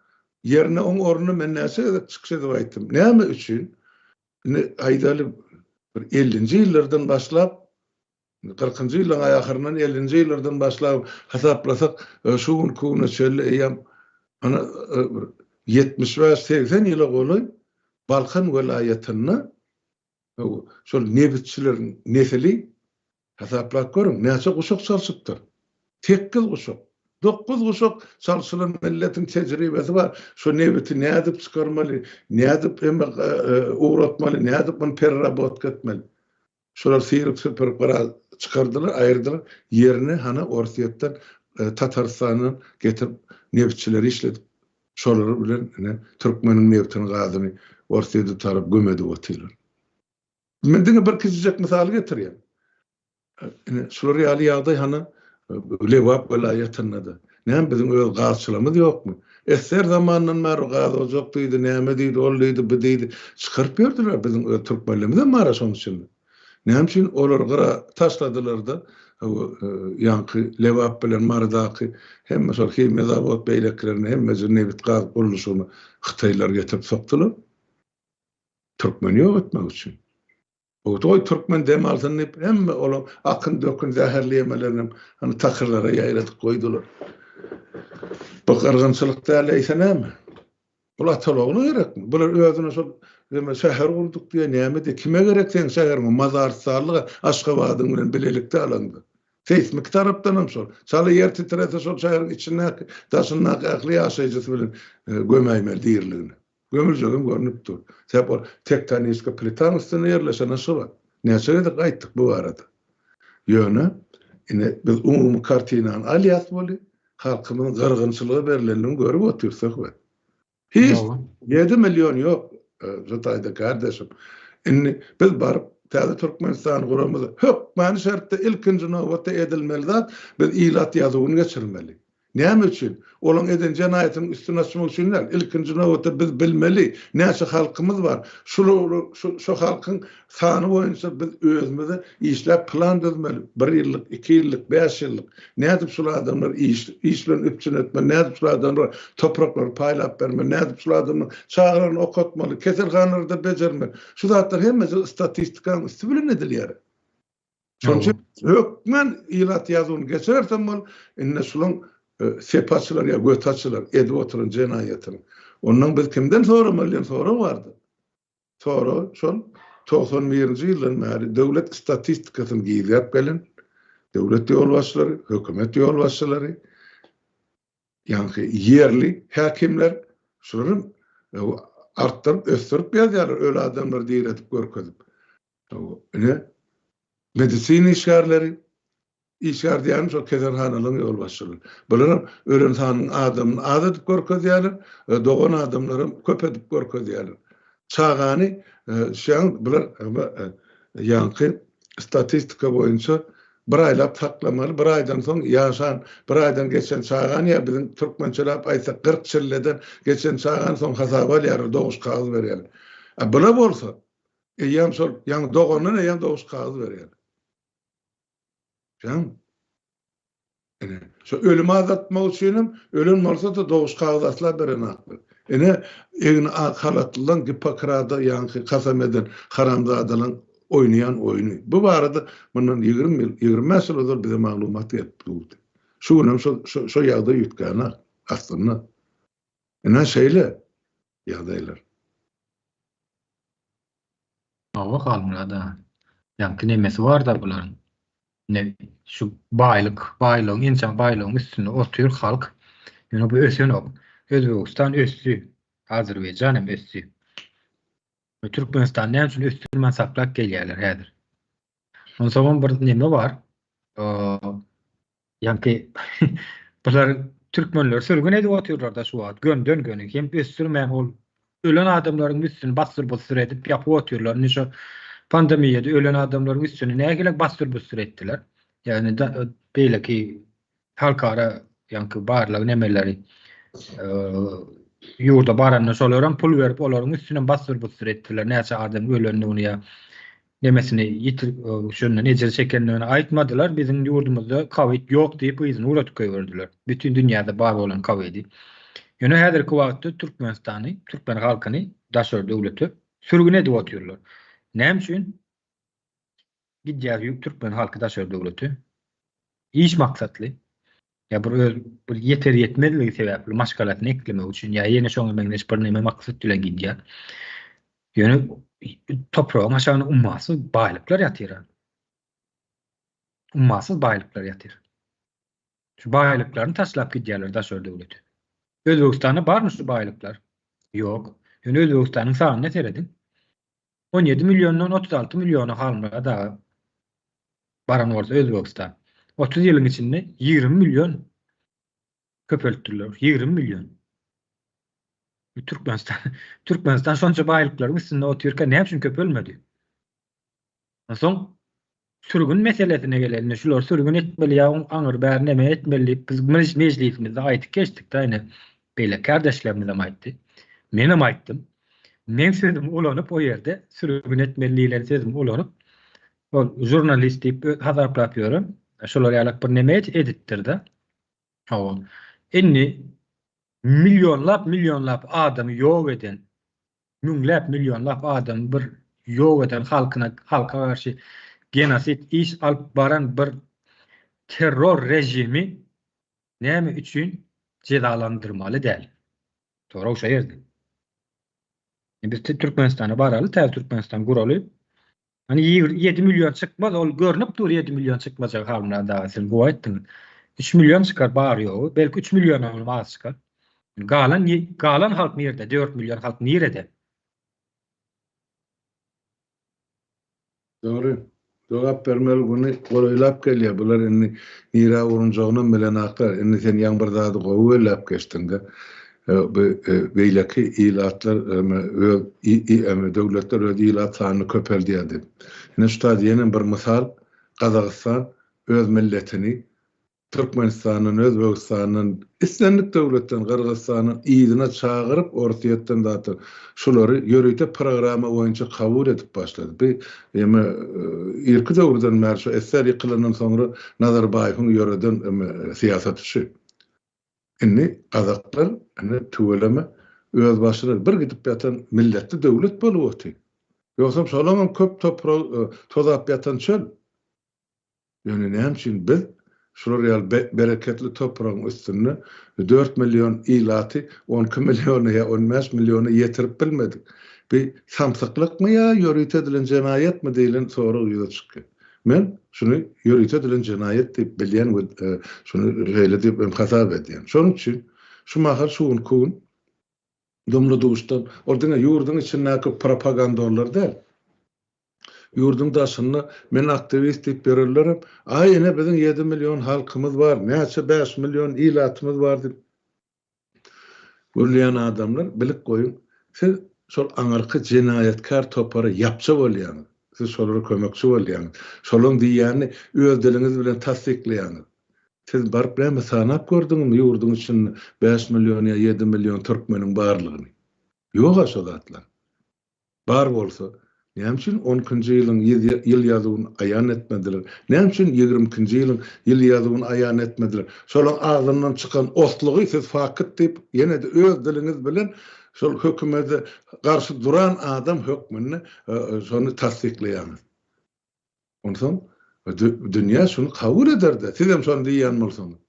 Ýerine oň ornuna men näçe gezek çykyş edip aýtdym. Näme üçin? Indi aýdaly bir ellinji ýyllardan başlap Kyrkynjy ýyllaryň ahyryndan ellinji ýyllardan başlap hasaplasak, şu günki güne çenli eýýäm ana bir 75-80 ýyla golaý Balkan welaýatynda şol nebitçileriň nesili hasaplap görüň, näçe guşak çalşypdyr. Sekiz guşak, dokuz guşak çalşylan milletiň tejribesi bar. Şu nebiti nädip çykarmaly, nädip ugratmaly, nädip muny pererabotka etmeli. Şolar syryp-süpürip biraz çykardylar, aýyrdylar. Ýerine hany Orsýetden, Tatarystandan getirip nebitçileri işledip, şolar bilen ine türkmeniň nebtini, gazyny Orsýete tarap göm edip otyrlar. Men diňe bir kiçijek mysal getirýän. Ine şular ýaly ýagdaý hany Lebap welaýatynda-da. Näme biziň öz gazçylarymyz ýokmy? SSR zamanyndan bäri gaz ojak diýdi, näme diýdi, ol diýdi, bu diýdi. Çykaryp ýördüler biziň öz türkmenlerimizem bar-a şoň içinde. Näme üçin olary gyra taşladylar-da, ýaňky Lebap bilen Marydaky hemme şol himiýa zawod beýlekilerini hemmeje nebit-gaz gurluşygyny hytaýlylar getirip sokdular? Türkmeni ýok etmek üçin. Goý türkmen dem alsyn diýip hemme olaň akyn-dökün zäherli ýemelerinem hany takyrlara ýaýradyp goýdular. Bu gyrgynçylyk däl eýse näme? Bul ataly-ogla gerekmi? Bular özüne şol neme şäher gurduk diýýär, näme diýýär? Kime gerek seň şäheriň? Mazarystanlyga Aşgabadyň bilen bilelikde alaňda. Seýsmiki tarapdanam şol. Çala ýer titrese şol şäheriň içindäki, daşyndaky ähli ýaşaýjysy bilen gömäýmeli diriligine. Gömüljegem görnüp dur. Sebäp ol tektoniski plitaň üstünde ýerleşen Aşgabat. Näçe gezek aýtdyk bu barada. Ýöne, ine, biz umumy kartinany alýas weli, halkymyzyň gyrgynçylyga berlendigini görüp otyrys söhbet. Hiç 7 million ýok şu taýda kardeşim. Indi biz baryp täze Türkmenistany guramyzda hökmany şertde ilkinji nobatda edilmeli zat biz ilat ýazuwyny geçirmeli. Näme üçin? Olaň eden jenaýatynyň üstüni açmak üçin däl. Ilkinji nobatda biz bilmeli, näçe halkymyz bar. Şul şu halkyň sany boýunça biz özümize işläp plan düzmeli. Bir ýyllyk, iki ýyllyk, bäş ýyllyk. Nädip şul adamlary iş iş bilen üpjün etmeli, nädip şul adamlara topraklary paýlap bermeli, nädip şul adamlaryň çagalaryny okatmaly, keselhanalarda bejermeli. Şu zatlar hemmesi statistikanyň üsti bilen edilýär. Şonuň üçin hökman ilat ýazuwyny geçirersem bol, indi şulaň sep açylar ýa göt açylar edip oturan jenaýatyny. Ondan biz kimden soramaly diýen sorag bardy. Sorag şol 91-nji ýyldan bäri döwlet statistikasyny gizläp gelen döwlet ýolbaşçylary, hökümet ýolbaşçylary, ýaňky ýerli häkimler şularam artdyryp, ösdürip ýazýarlar öli adamlary diredip görkezip. Ine, medisina işgärleri, işgär diýýänim şol keselhanalaryň ýolbaşçylary. Bularam ölen sanyň adamyny az edip görkezýärler, dogan adamlaram köp edip görkezýärler. Çagany şeýan bular ýaňky statistika boýunça bir aýlap saklamaly, bir aýdan soň ýaşan, bir aýdan geçen çagany ýa biziň türkmençeläp aýtsak 40 çilleden geçen çagany soň hasaba alýarlar, doguş kagyz berýärler. A bular bolsa Eýýäm şol ýaňy dogandan eýýäm doguş kagyz berýär. Jan. Ine, şo ölümi azaltmak üçin hem ölen bolsa-da doguş kagyz asla berenaklar. Ine, egni ak halatlylaň Gippokrada ýaňky kasam eden haramzadalaň oýnaýan oýny. Bu barada mundan 20 ýyl, 25 ýyl ozal bize maglumat gelip durdy. Şu gün hem şo şo ýagdaý üýtgänok aslynda. Ine şeýle ýagdaýlar. Hawa Halmyrat aga. Ýaňky nemesi barda bularyň. Ine şu baýlyk, baýlygyň ençeme baýlygyň üstünde otyr halk. Ýöne bu ösenok. Özbegistan ösdi. Azerbaýjan hem ösdi. Türkmenistany näme üçin ösdürmän saklap gelýärler häzir? Onsoňam bir neme bar. Ýaňky bular türkmenleri sürgün edip otyrlar-da şu wagt gönden-göni hem ösdürmän ol ölen adamlaryň üstüni bassyr-bussyr edip ýapyp otyrlar. Indi şu pandemiýada ölen adamlaryň üstüni nähili bassyr-bussyr etdiler. Ýagny beýleki halkara ýaňky barlag nemeleri ýurda baranda şolaram pul berip olaryň üstünem bassyr-bussyr etdiler. Näçe adam ölendigini ýa nemesini ýitir şondan ejir çekendigini aýtmadylar. Biziň ýurdumyzda kowid ýok diýip yzyna ugradyp goýberdiler. Bütin dünýäde bar bolan kowidi. Ýöne häzirki wagtda Türkmenistany, türkmen halkyny daşary döwlete sürgün edip otyrlar. Näme üçin gidýär türkmen halky daşary döwlete? Iş maksatly. Ýa bir öz bir ýeter ýetmezligi sebäpli maşgalasyny eklemek üçin ýa ýene şoňa meňzeş birneme maksat bilen gidýär. Ýöne topragyň aşagynda ummasyz baýlyklar ýatyr. Ummasyz baýlyklar ýatyr. Şu baýlyklaryny taşlap gidýärler daşary döwlete. Özbegistanda barmy şu baýlyklar? Ýok. Ýöne Özbegistanyň sanyna serediň. 17 milliondan 36 milliona Halmyrat aga baran bolsa Özbegistan. 30 ýylyň içinde 20 million köpeltdiler. 20 million. Türkmenistan Türkmenistan şonça baýlyklaryň üstünde otyrka näme üçin köpelmedi? Onsoň sürgün meselesine gelende şular sürgün etmeli ýa oň aňyr bäri neme etmeli diýip biz mejlisimizde aýdyp geçdik da ine beýleki kardeşlerimiz hem aýtdy. Men hem aýtdym. Men sözümi ulanyp o ýerde sürgün etmeli diýlen sözümi ulanyp ol žurnalist diýip hasaplap ýören şolar ýalak bir neme edipdir-de. Hawa. Indi millionlap millionlap adamy ýok eden müňläp millionlap adamy bir ýok eden halkyna halka garşy genosid iş alyp baran bir terror režimi näme üçin jezalandyrmaly däl? Sorag şo ýerde. Biz Türkmenistana baraly, täze Türkmenistan guraly. Hani 7 million çykmaz, ol görnüp dur 7 million çykmajagy Halmyrat aga siz gowy aýtdyňyz. 3 million çykar bary ýogy, belki 3 milliondan hem az çykar. Galan galan halk nirde? 4 million halk nirede? Dogry. Jogap bermeli güni golaýlap gelýär. Bular indi nirä urunjagynam bilenaklar. Indi sen ýaňy bir zady gowy belläp geçdiňde. Bu beýleki ilatlar öz döwletler öz ilat sanyny köpeldýär diýip. Ine şu taýda ýene bir mysal, Gazagystan öz milletini Türkmenistandan, Özbegistandan, islendik döwletden, Gyrgyzystandan yzyna çagyryp, Orsýetden zatdan şulary ýörite programma boýunça kabul edip başlady. Bu eme irki döwürden bäri şu SSR ýykylandan soňra Nazarbaýewiň ýöreden eme syýasaty şu. Indi gazaklar ine tüweleme özbaşyna bir gidip ýatan milletli döwlet bolup otyr. Ýogsam şolaňam köp topragy tozap ýatan çöl. Ýöne näme üçin biz şular ýaly bereketli topragyň üstünde dört million ilaty on iki milliona ýa on bäş milliona ýetirip bilmedik? Bu samsyklykmy ýa ýörite edilen jenaýatmy diýlen sorag ýüze çykýar. Men şuny ýörite edilen jenaýat diýip bilýän we şuny şeýle diýip hem hasap edýän. Şonuň üçin şu mahal şu günki gün dumly-duşdan ol diňe ýurduň içindäki propagandorlar däl. Ýurduň daşynda men aktiwist diýip ýörenlerem, aý ine biziň ýedi million halkymyz bar, näçe bäş million ilatymyz bar diýip gürleýän adamlar, bilip goýuň, siz şol aňyrky jenaýatkär topara ýapja bolýaňyz, siz şolara kömekçi bolýaňyz, şolaň diýýänini öz diliňiz bilen tassyklaýaňyz. Siz baryp näme sanap gördüňizmi ýurduň içinde bäş million ýa ýedi million türkmeniň barlygyny? Ýog-a şo zatlar. Bar bolsa, näme üçin on ikinji ýylyň ýyl ýazuwyny aýan etmediler? Näme üçin 22 nji ýylyň ýyl ýazuwyny aýan etmediler? Şolaň agzyndan çykan oslugy siz fakyt diýip, ýene-de öz diliňiz bilen şol hökümede garşy duran adam hökmünde şony tassyklaýaňyz. Onsoň dünýä şuny kabul eder-de, sizem şony diýýän bolsaňyz.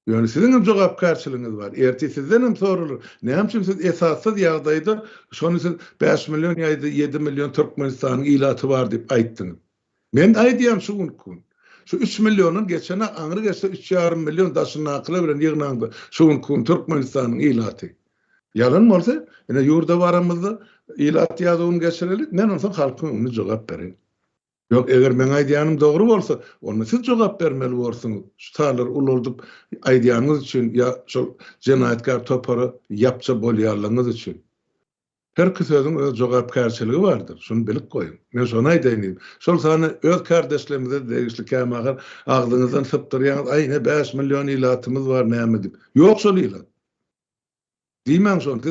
Ýöne siziň hem jogapkärçiligiňiz bar. Ertir sizden hem soralar. Näme üçin siz esassyz ýagdaýda şony siz bäş million ýa-da ýedi million Türkmenistanyň ilaty bar diýip aýtdyňyz? Men aýdýan şu günki gün. Şu üç milliondan geçene aňry geçse üç ýarym million daşyndakylar bilen ýygnaňda şu günki gün Türkmenistanyň ilaty. Ýalan bolsa, ine ýurda baramyzda ilat ýazuwyny geçireli, men onsoň halkyň öňünde jogap bereýin. Ýok, eger meň aýdýanym dogry bolsa, onda siz jogap bermeli borsuňyz, şu sanlary ulaldyp aýdýanyňyz üçin ýa şol jenaýatkär topara ýapja bolýanlygyňyz üçin. Herki sözüň öz jogapkärçiligi bardyr, şuny bilip goýuň. Men şony aýdaýyn diýdim. Şol sany öz kärdeşlerimize-de degişli kämahal agzyňyzdan sypdyrýaňyz, aý ine bäş million ilatymyz bar näme diýip. Ýok şol ilat. Diýmäň şony,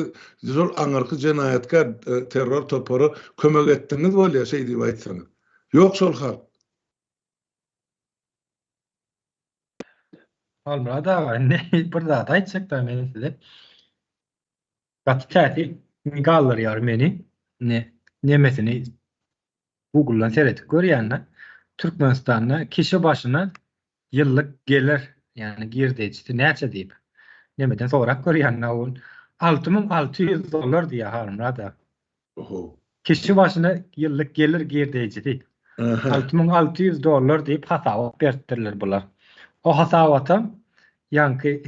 siz şol aňyrky jenaýatkär terror topara kömek etdiňiz bolýa şeý diýip aýtsaňyz. Ýok şol halk. Halmyrat aga indi bir zat aýtjakda men size. Gaty täsir galdyrýar meni. Indi nemesini Google'dan seredip görýän-de. Türkmenistanda kişi başyna ýyllyk gelir, ýagny girdejisi näçe diýip, nemeden sorap görýän-de ol 6600 dollar diýýär Halmyrat aga. Oho. Kişi başyna ýyllyk gelir girdejisi 6600 dollar diýip hasabat beripdirler bular. O hasabatam ýaňky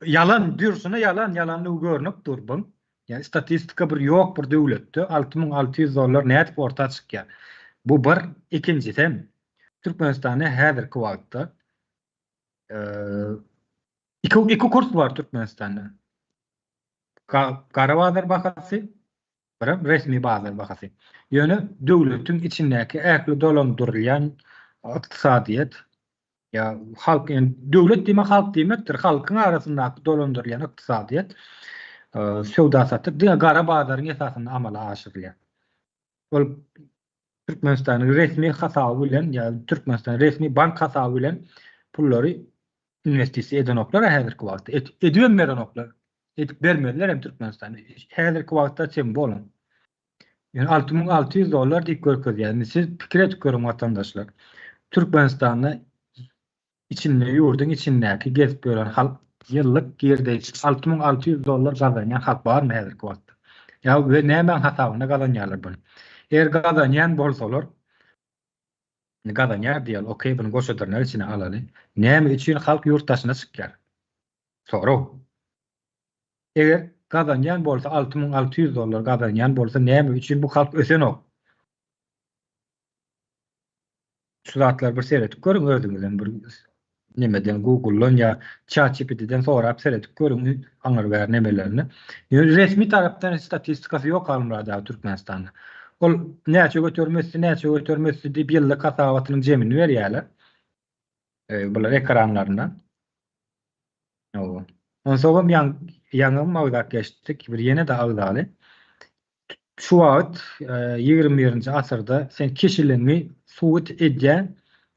Ýalan, durşuna ýalan, ýalanlygy görnüp dur buň. Ýa statistika bir ýok bir döwletde 6600 dollar nädip orta çykýar? Bu bir, ikinjisem Türkmenistanda häzirki wagtda iki iki kurs bar Türkmenistanda. Gara bazar bahasy, birem resmi bazar bahasy. Ýöne döwletiň içindäki ähli dolandyrylýan ykdysadyýet Ýa halk ýani döwlet diýmek halk diýmekdir. Halkyň arasyndaky dolandyrylýan ykdysadyýet söwda-satyk diňe gara bazaryň esasynda amala aşyrylýar. Ol Türkmenistanyň resmi hasaby bilen ýa Türkmenistanyň resmi bank hasaby bilen pullary inwestisiýa edenoklar häzirki wagtda. Edibem berenoklar. Edip bermezler hem Türkmenistanda. Häzirki wagtda çem bolan. Ýöne 6600 dollar diýip görkezýär. Indi siz pikir edip görüň watandaşlar. Türkmenistanda içinde ýurduň içindäki gezip ýören halk ýyllyk girdeji 6600 dollar gazanýan halk barmy häzirki wagtda? Ýa we nämäň hasabyna gazanýarlar buny? Eger gazanýan bolsalar, gazanýar diýeli, okey, buny goşa dyrnak içine alaly. Näme üçin halk ýurt daşyna çykýar? Sorag. Eger gazanýan bolsa 6600 dollar gazanýan bolsa näme üçin bu halk ösenok? Şu zatlary bir seredip görüň özüňizem bir nemeden Google-dan ýa ChatGPT-den sorap seredip görüň aňyr bäri nemelerini. Ýöne resmi tarapdan statistikasy ýok Halmyrat aga Türkmenistanda. Ol näçe göterim ösdi, näçe göterim ösdi diýip ýyllyk hasabatynyň jemini berýärler. Bular ekranlarynda. Hawa. Onsoňam ýaň ýaňam agzap geçdik, bir ýene-de agzaly. Şu wagt 21-nji asyrda sen kişiligiňi subut edýän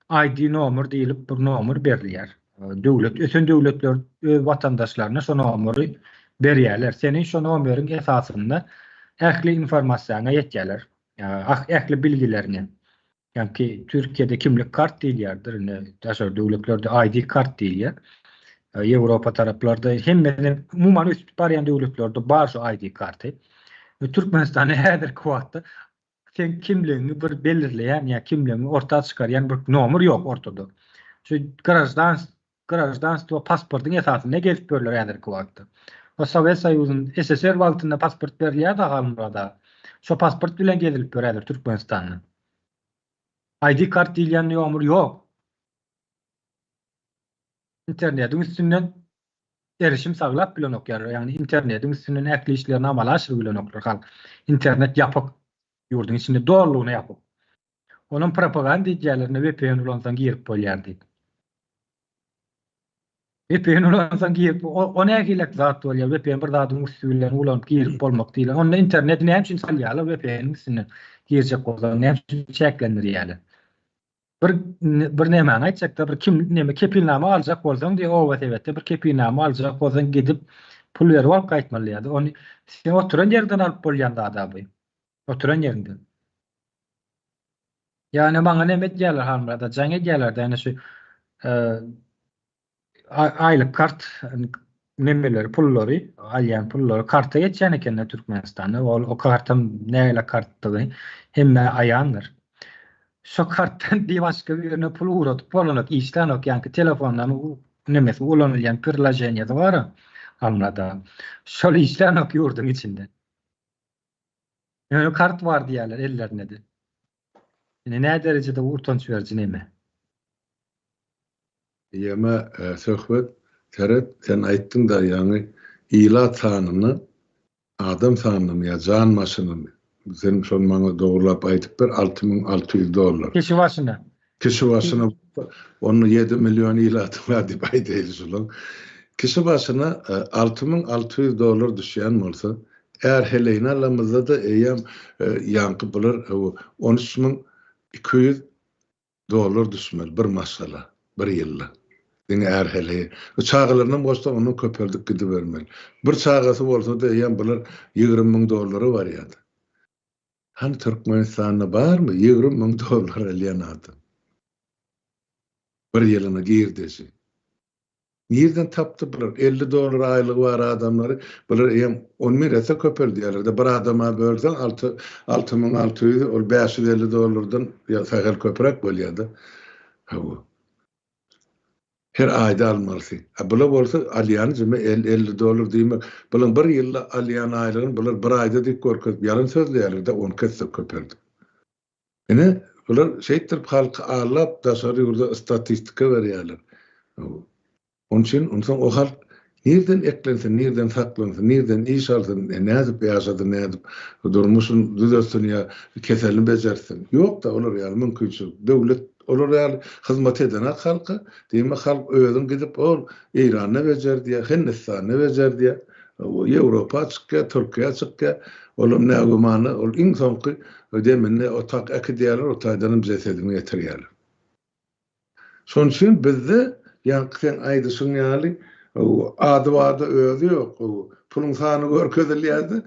ID nomer diýlip bir nomer berilýär. Döwlet, ösen döwletler öz watandaşlaryna şo nomery berýärler. Seni şo nomeriň esasynda ähli informasiýaňa ýetýärler. Ähli bilgileriňe. Ýaňky Türkiýede kimlik kart diýilýärdir, indi daşary döwletlerde ID kart diýilýär. Ýewropa taraplarda hemmeden umuman ösüp barýan döwletlerde bar şu ID karty. Türkmenistanda häzirki wagtda sen kimligiňi bir belirleýän ýa kimligiňi orta çykarýan bir nomer ýok ortada. Şu graždan graždanstwo pasportyň esasynda gezip ýörler häzirki wagtda. O Sowet Soýuzyň SSR wagtynda pasport berilýärdi Halmyrat aga. Şo pasport bilen gezilip ýör häzir Türkmenistanda. ID kart diýilýän nomer ýok. Internetiň üstünden erişim saglap bilenok ýaly, ýagny internetiň üstünden ähli işlerini amala aşyryp bilenoklar halk. Internet ýapyk. Ýurduň içinde dolulygyna ýapyk. Onam propaganda edýärler, ine VPN ulansaň girip bolýar diýip. VPN ulansaň girip, o, o nähilek zat bolýar? VPN bir zadyň üsti bilen ulanyp girip bolmak diýlen. Onda interneti näme üçin salýarlar VPN-iň üstünden girjek bolsaň, näme üçin çäklendirýärler? Bir bir nämäni aýtjakda, bir kim näme kepilnama aljak bolsaň diýe oba sebetde bir kepilnama aljak bolsaň gidip pul berip alyp gaýtmaly diýýär. Ony sen oturan ýerden alyp bolýan zat-a bu. Oturan ýerinden. Ýa maňa näme edýärler Halmyrada jaň edýärler-de ýa şu aýlyk kart nemeleri pullary alýan pullary karta geçýän ekende Türkmenistanda ol o kartam nägile kartdygy hemmä aýandyr. Şo kartdan bir başga birine pul ugradyp bolanok işlänok ýaňky telefondan nemesi ulanylýan priloženiýasy bar Halmyrada şol işlänok ýurduň içinde. Ýöne kart bar diýýärler ellerinde-de. Ine nä derejede bu utanç beriji neme. Ýeme söhbet seret sen aýtdyňda ýaňy ilat sanyny adam sanyny ýa jan başynymy sen şony maňa dogrulap aýdyp ber 6600 dollar. Kişi başyna. Kişi başyna onda 7 million ilaty bar diýip aýdaýly şolaň. Kişi başyna 6600 dollar düşýän bolsa Är heleýini alamyzda-da eýýäm ýaňky bular 13200 dollar düşmeli bir maşgala bir ýylda. Diňe är heleýi. Çagalarynam goşsaň ondan köpeldip gidibermeli. Bir çagasy bolsa-da eýýäm bular 20 müň dollara barýardy. Hany Türkmenistanda barmy 20 müň dollar alýan adam? Bir ýylyna girdeji. Nirden tapdy bular? 50 dollar aýlygy bar adamlary bular eýýäm on bir esse köpeldýärler-de. Bir adama bölseň alty 6600 ol 550 dollardan ýa sähel köpräk bolýar-da. Hawa. Her aýda almalysy. A bular bolsa alýany jeme 50 dollar diýmek, bulaň bir ýylda alýan aýlygyny bular bir aýda diýip görkezip ýalan sözleýärler-de 12 esse köpeldip. Ine, bular şeýtdirip halky aldap daşary ýurda statistika berýärler. Onuň üçin onsoň o halk nirden eklensin, nirden saklansyn, nirden iş alsyn, nädip ýaşasyn, nädip durmuşyny düzetsin ýa keselini bejertsin. Ýok-da olar ýaly mümkinçilik. Döwlet olar ýaly hyzmat edenak halka. Diýmek halk özüň gidip ol Eýranda bejerdýär, Hindistanda bejerdýär. Ýewropa çykýar, Türkiýä çykýar. Olam nägümana ol iň soňky deminde otak äkidýärler, o taýdanam jesedini getirýärler. Şonuň üçin bizde ýaňky seň aýdyşyň ýaly ady barda özi ýok. Puluň sany görkezilýärdi,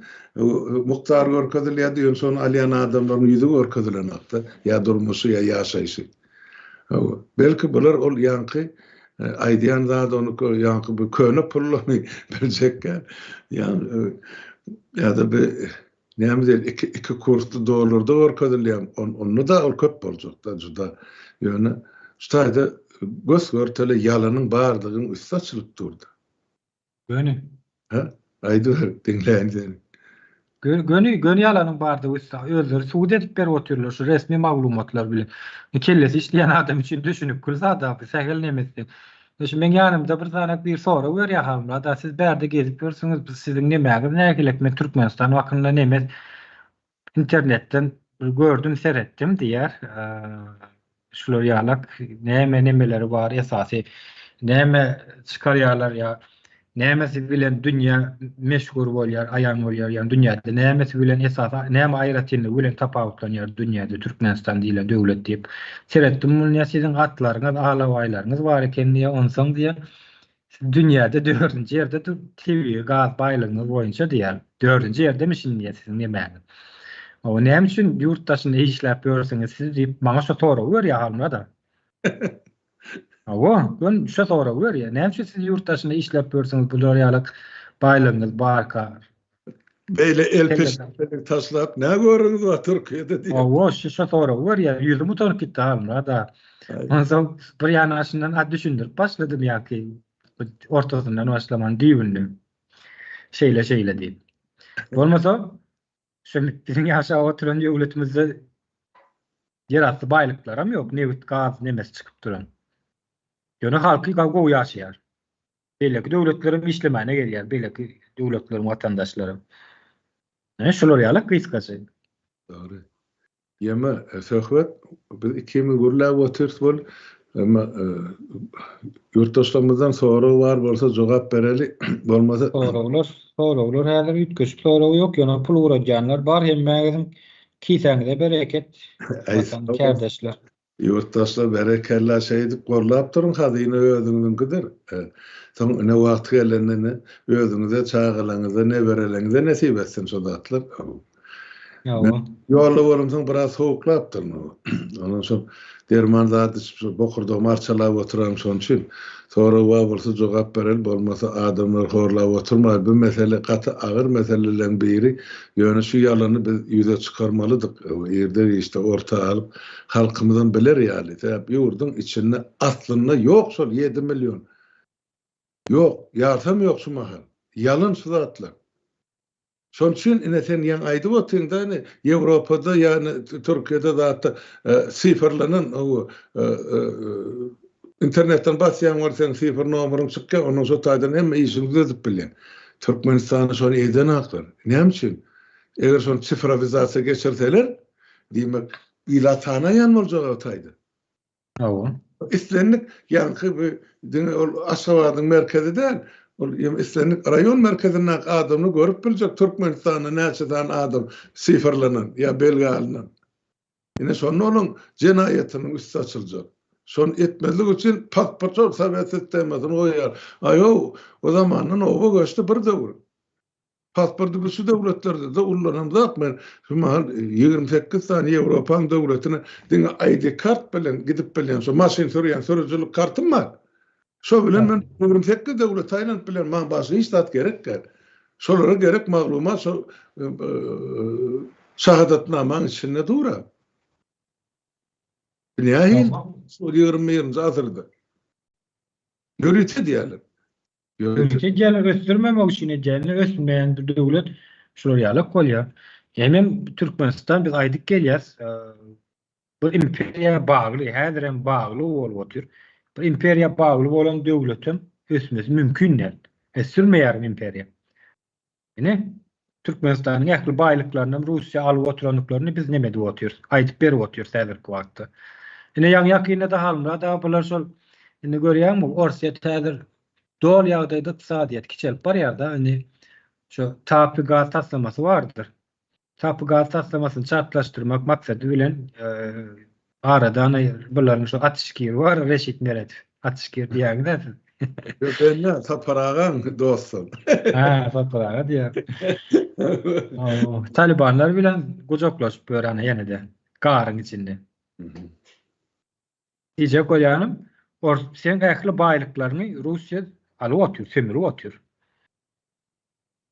mukdary görkezilýärdi, ýöne şony alýan adamlaryň ýüzi görkezilenokda, ýa durmuşy, ýa ýaşaýşy. Belki bular ol ýaňky aýdýan zady ony ýaňky bu köne pullany biljekkä ýa ýa-da bir näme diýeli iki iki kursly dollarda görkezilýär onda-da ol köp boljakda juda ýöne şu taýda gös-görtele ýalanyň bardygyň üsti açylyp durdy. Göni. Hä? Aýdyber, diňläýin seni. Göni göni ýalanyň bardygy üsti özleri subut edip berip otyrlar şu resmi maglumatlar bilen. Kellesi işleýän adam üçin düşünikli zat bu sähel neme etseň. Şu meň ýanymda bir sany bir sorag berýär Halmyrat aga siz bärde gezip ýörsüňiz biz siziň nemäňiz nähilek men Türkmenistan hakynda neme internetden gördüm seretdim diýýär. Şular ýalak näme nemeleri bar esasy näme çykarýarlar ýa nämesi bilen dünýä meşhur bolýar aýan bolýar ýa dünýäde nämesi bilen esasy näme aýratynlygy bilen tapawutlanýar dünýäde Türkmenistan diýlen döwlet diýip seretdim muny siziň atlaryňyz alabaýlaryňyz bar eken diýýär onsoň diýýär Siz dünýäde dördünji ýerde tebigy gaz baýlygyňyz boýunça diýýär. Dördünji ýerdemişin diýýär siziň nemäňiz. Hawa, näme üçin ýurt daşynda işläp ýörsüňiz siz diýip, maňa şo soragy berýär Halmyrat aga. Hawa, gön şo soragy berýär. Näme üçin siz ýurt daşynda işläp ýörsüňiz bular ýaly baýlygyňyz barka? Beýle el peşgeşlik taşlap nä görüňiz bar Türkiýede diýip. Hawa, şu şo soragy berýär. Ýüzüm utanyp gitdi Halmyrat aga. Onsoň bir ýanaşyndan a düşündirip başladym ýa-ki ortasyndan başlaman düýbünden. Şeýle şeýle diýip. Bolmasa şu biziň ýaşap oturan döwletimizde ýerasty baýlyklaram ýok, nebit, gaz nemesi çykyp duran. Ýöne halky gowy ýaşaýar. Beýleki döwletlerem işlemäne gelýär, beýleki döwletleriň watandaşlary. Ine şular ýaly gysgaça. Dogry. Ýeme, söhbet, biz ikimiz gürläp otyrys bol. Emma ýurtdaşlarymyzdan sorag bar bolsa jogap bereli, bolmasa. Soraglar, soraglar häzir üýtgeşik sorag ýok, ýöne pul ugradýanlar bar, hemmäňiziň kisäňize bereket, watan kärdeşler. Ýurtdaşlar berekella şeýdip gorlap duruň hazyna özüňiziňkidir. Soň ine wagty gelende ine özüňize çagalaňyza nebereleňize nesip etsin şo zatlar. Hawa. Ýolda bolamsoň biraz sowuklapdyryn. Ondan şol derman zat içip şo bokurdagymy arçalap oturanym şonuň üçin. Sorag bar bolsa jogap bereli bolmasa adamlary horlap oturmaýly bu mesele gaty agyr meseleleň biri ýöne şu ýalany biz ýüze çykarmalydyk irde giçde orta alyp halkymyzam biler ýaly sebäp ýurduň içinde aslynda ýok şol 7 million ýok ýarsam ýok şu mahal ýalan şu zatlar. Şonuň üçin ine sen ýaňy aýdyp otyň-da ine Ýewropada ýa Türkiýede zatda sifrlenen internetden basýaň bol seň sifr nomeryň çykýar ondan şo taýdan hemme işiňi düzedip bilýäň. Türkmenistanda şony edenaklar. Näme üçin? Eger şony sifrowizasiýa geçirseler, diýmek ilat sanaýan boljak o taýda. Hawa. Islendik ýaňky bu diňe ol Aşgabadyň merkezi däl, ol ýa islendik raýon merkezindäki adamlar görüp biljek Türkmenistanda näçe sany adam sifrlenen ýa belgä alnan. Ine şonda olaň jenaýatynyň üsti açyljak. Şony etmezlik üçin pasport şol sowet sistemasyny goýýar. Aý-ow, o zamandan oba göçdi bir döwür. Pasporty biz şu döwletlerde-de ullanamzok. Men şu mahal 28 sany Ýewropaň döwletine diňe ID kart bilen gidip bilýän. Şu maşyn sürýän sürüjilik kartym bar. Şo bilen men 28 döwlete aýlanyp bilýän. Maňa başga hiç zat gerek däl. Şolara gerek maglumat şo şahadatnamaň içinde dur-a. Nähili şol 21-nji asyrda? Ýörite edýärler. Ýörite edýärler, ösdürmemek üçin edýärler. Ösmeýän bir döwlet şular ýalak bolýar. Hemem Türkmenistan biz aýdyp gelýäs, bir imperiýa bagly, häzirem bagly bolup otyr. Bir imperiýa bagly bolan döwletem ösmesi mümkin däl. Ösdürmeýär imperiýa. Ine, Türkmenistanyň ähli baýlyklaryny hem Russiýa alyp oturandyklaryny biz neme edip otyrys, aýdyp berip otyrys häzirki wagtda. Ine, ýaňy-ýakynda-da Halmyrat aga bular şol, indi görýäňmi, Orsýet häzir doly ýagdaýda ykdysadyýeti kiçelip barýar-da, indi şu TAPI gaz taslamasy bardyr. TAPI gaz taslamasyny çaltlaşdyrmak maksady bilen Arada ana bularyň şu atyşkiri bar, Reşit Meredow. Atyşkir diýýäňiz-ä siz. Ýok, men Sapar agaň dostum. Hä, Sapar aga diýýär. Talibanlar bilen gujaklaşyp ýör ana ýene-de garyň içinde. Diýjek bolýanym, ors seň ähli baýlyklaryňy Russiýa alyp otyr, sömürip otyr.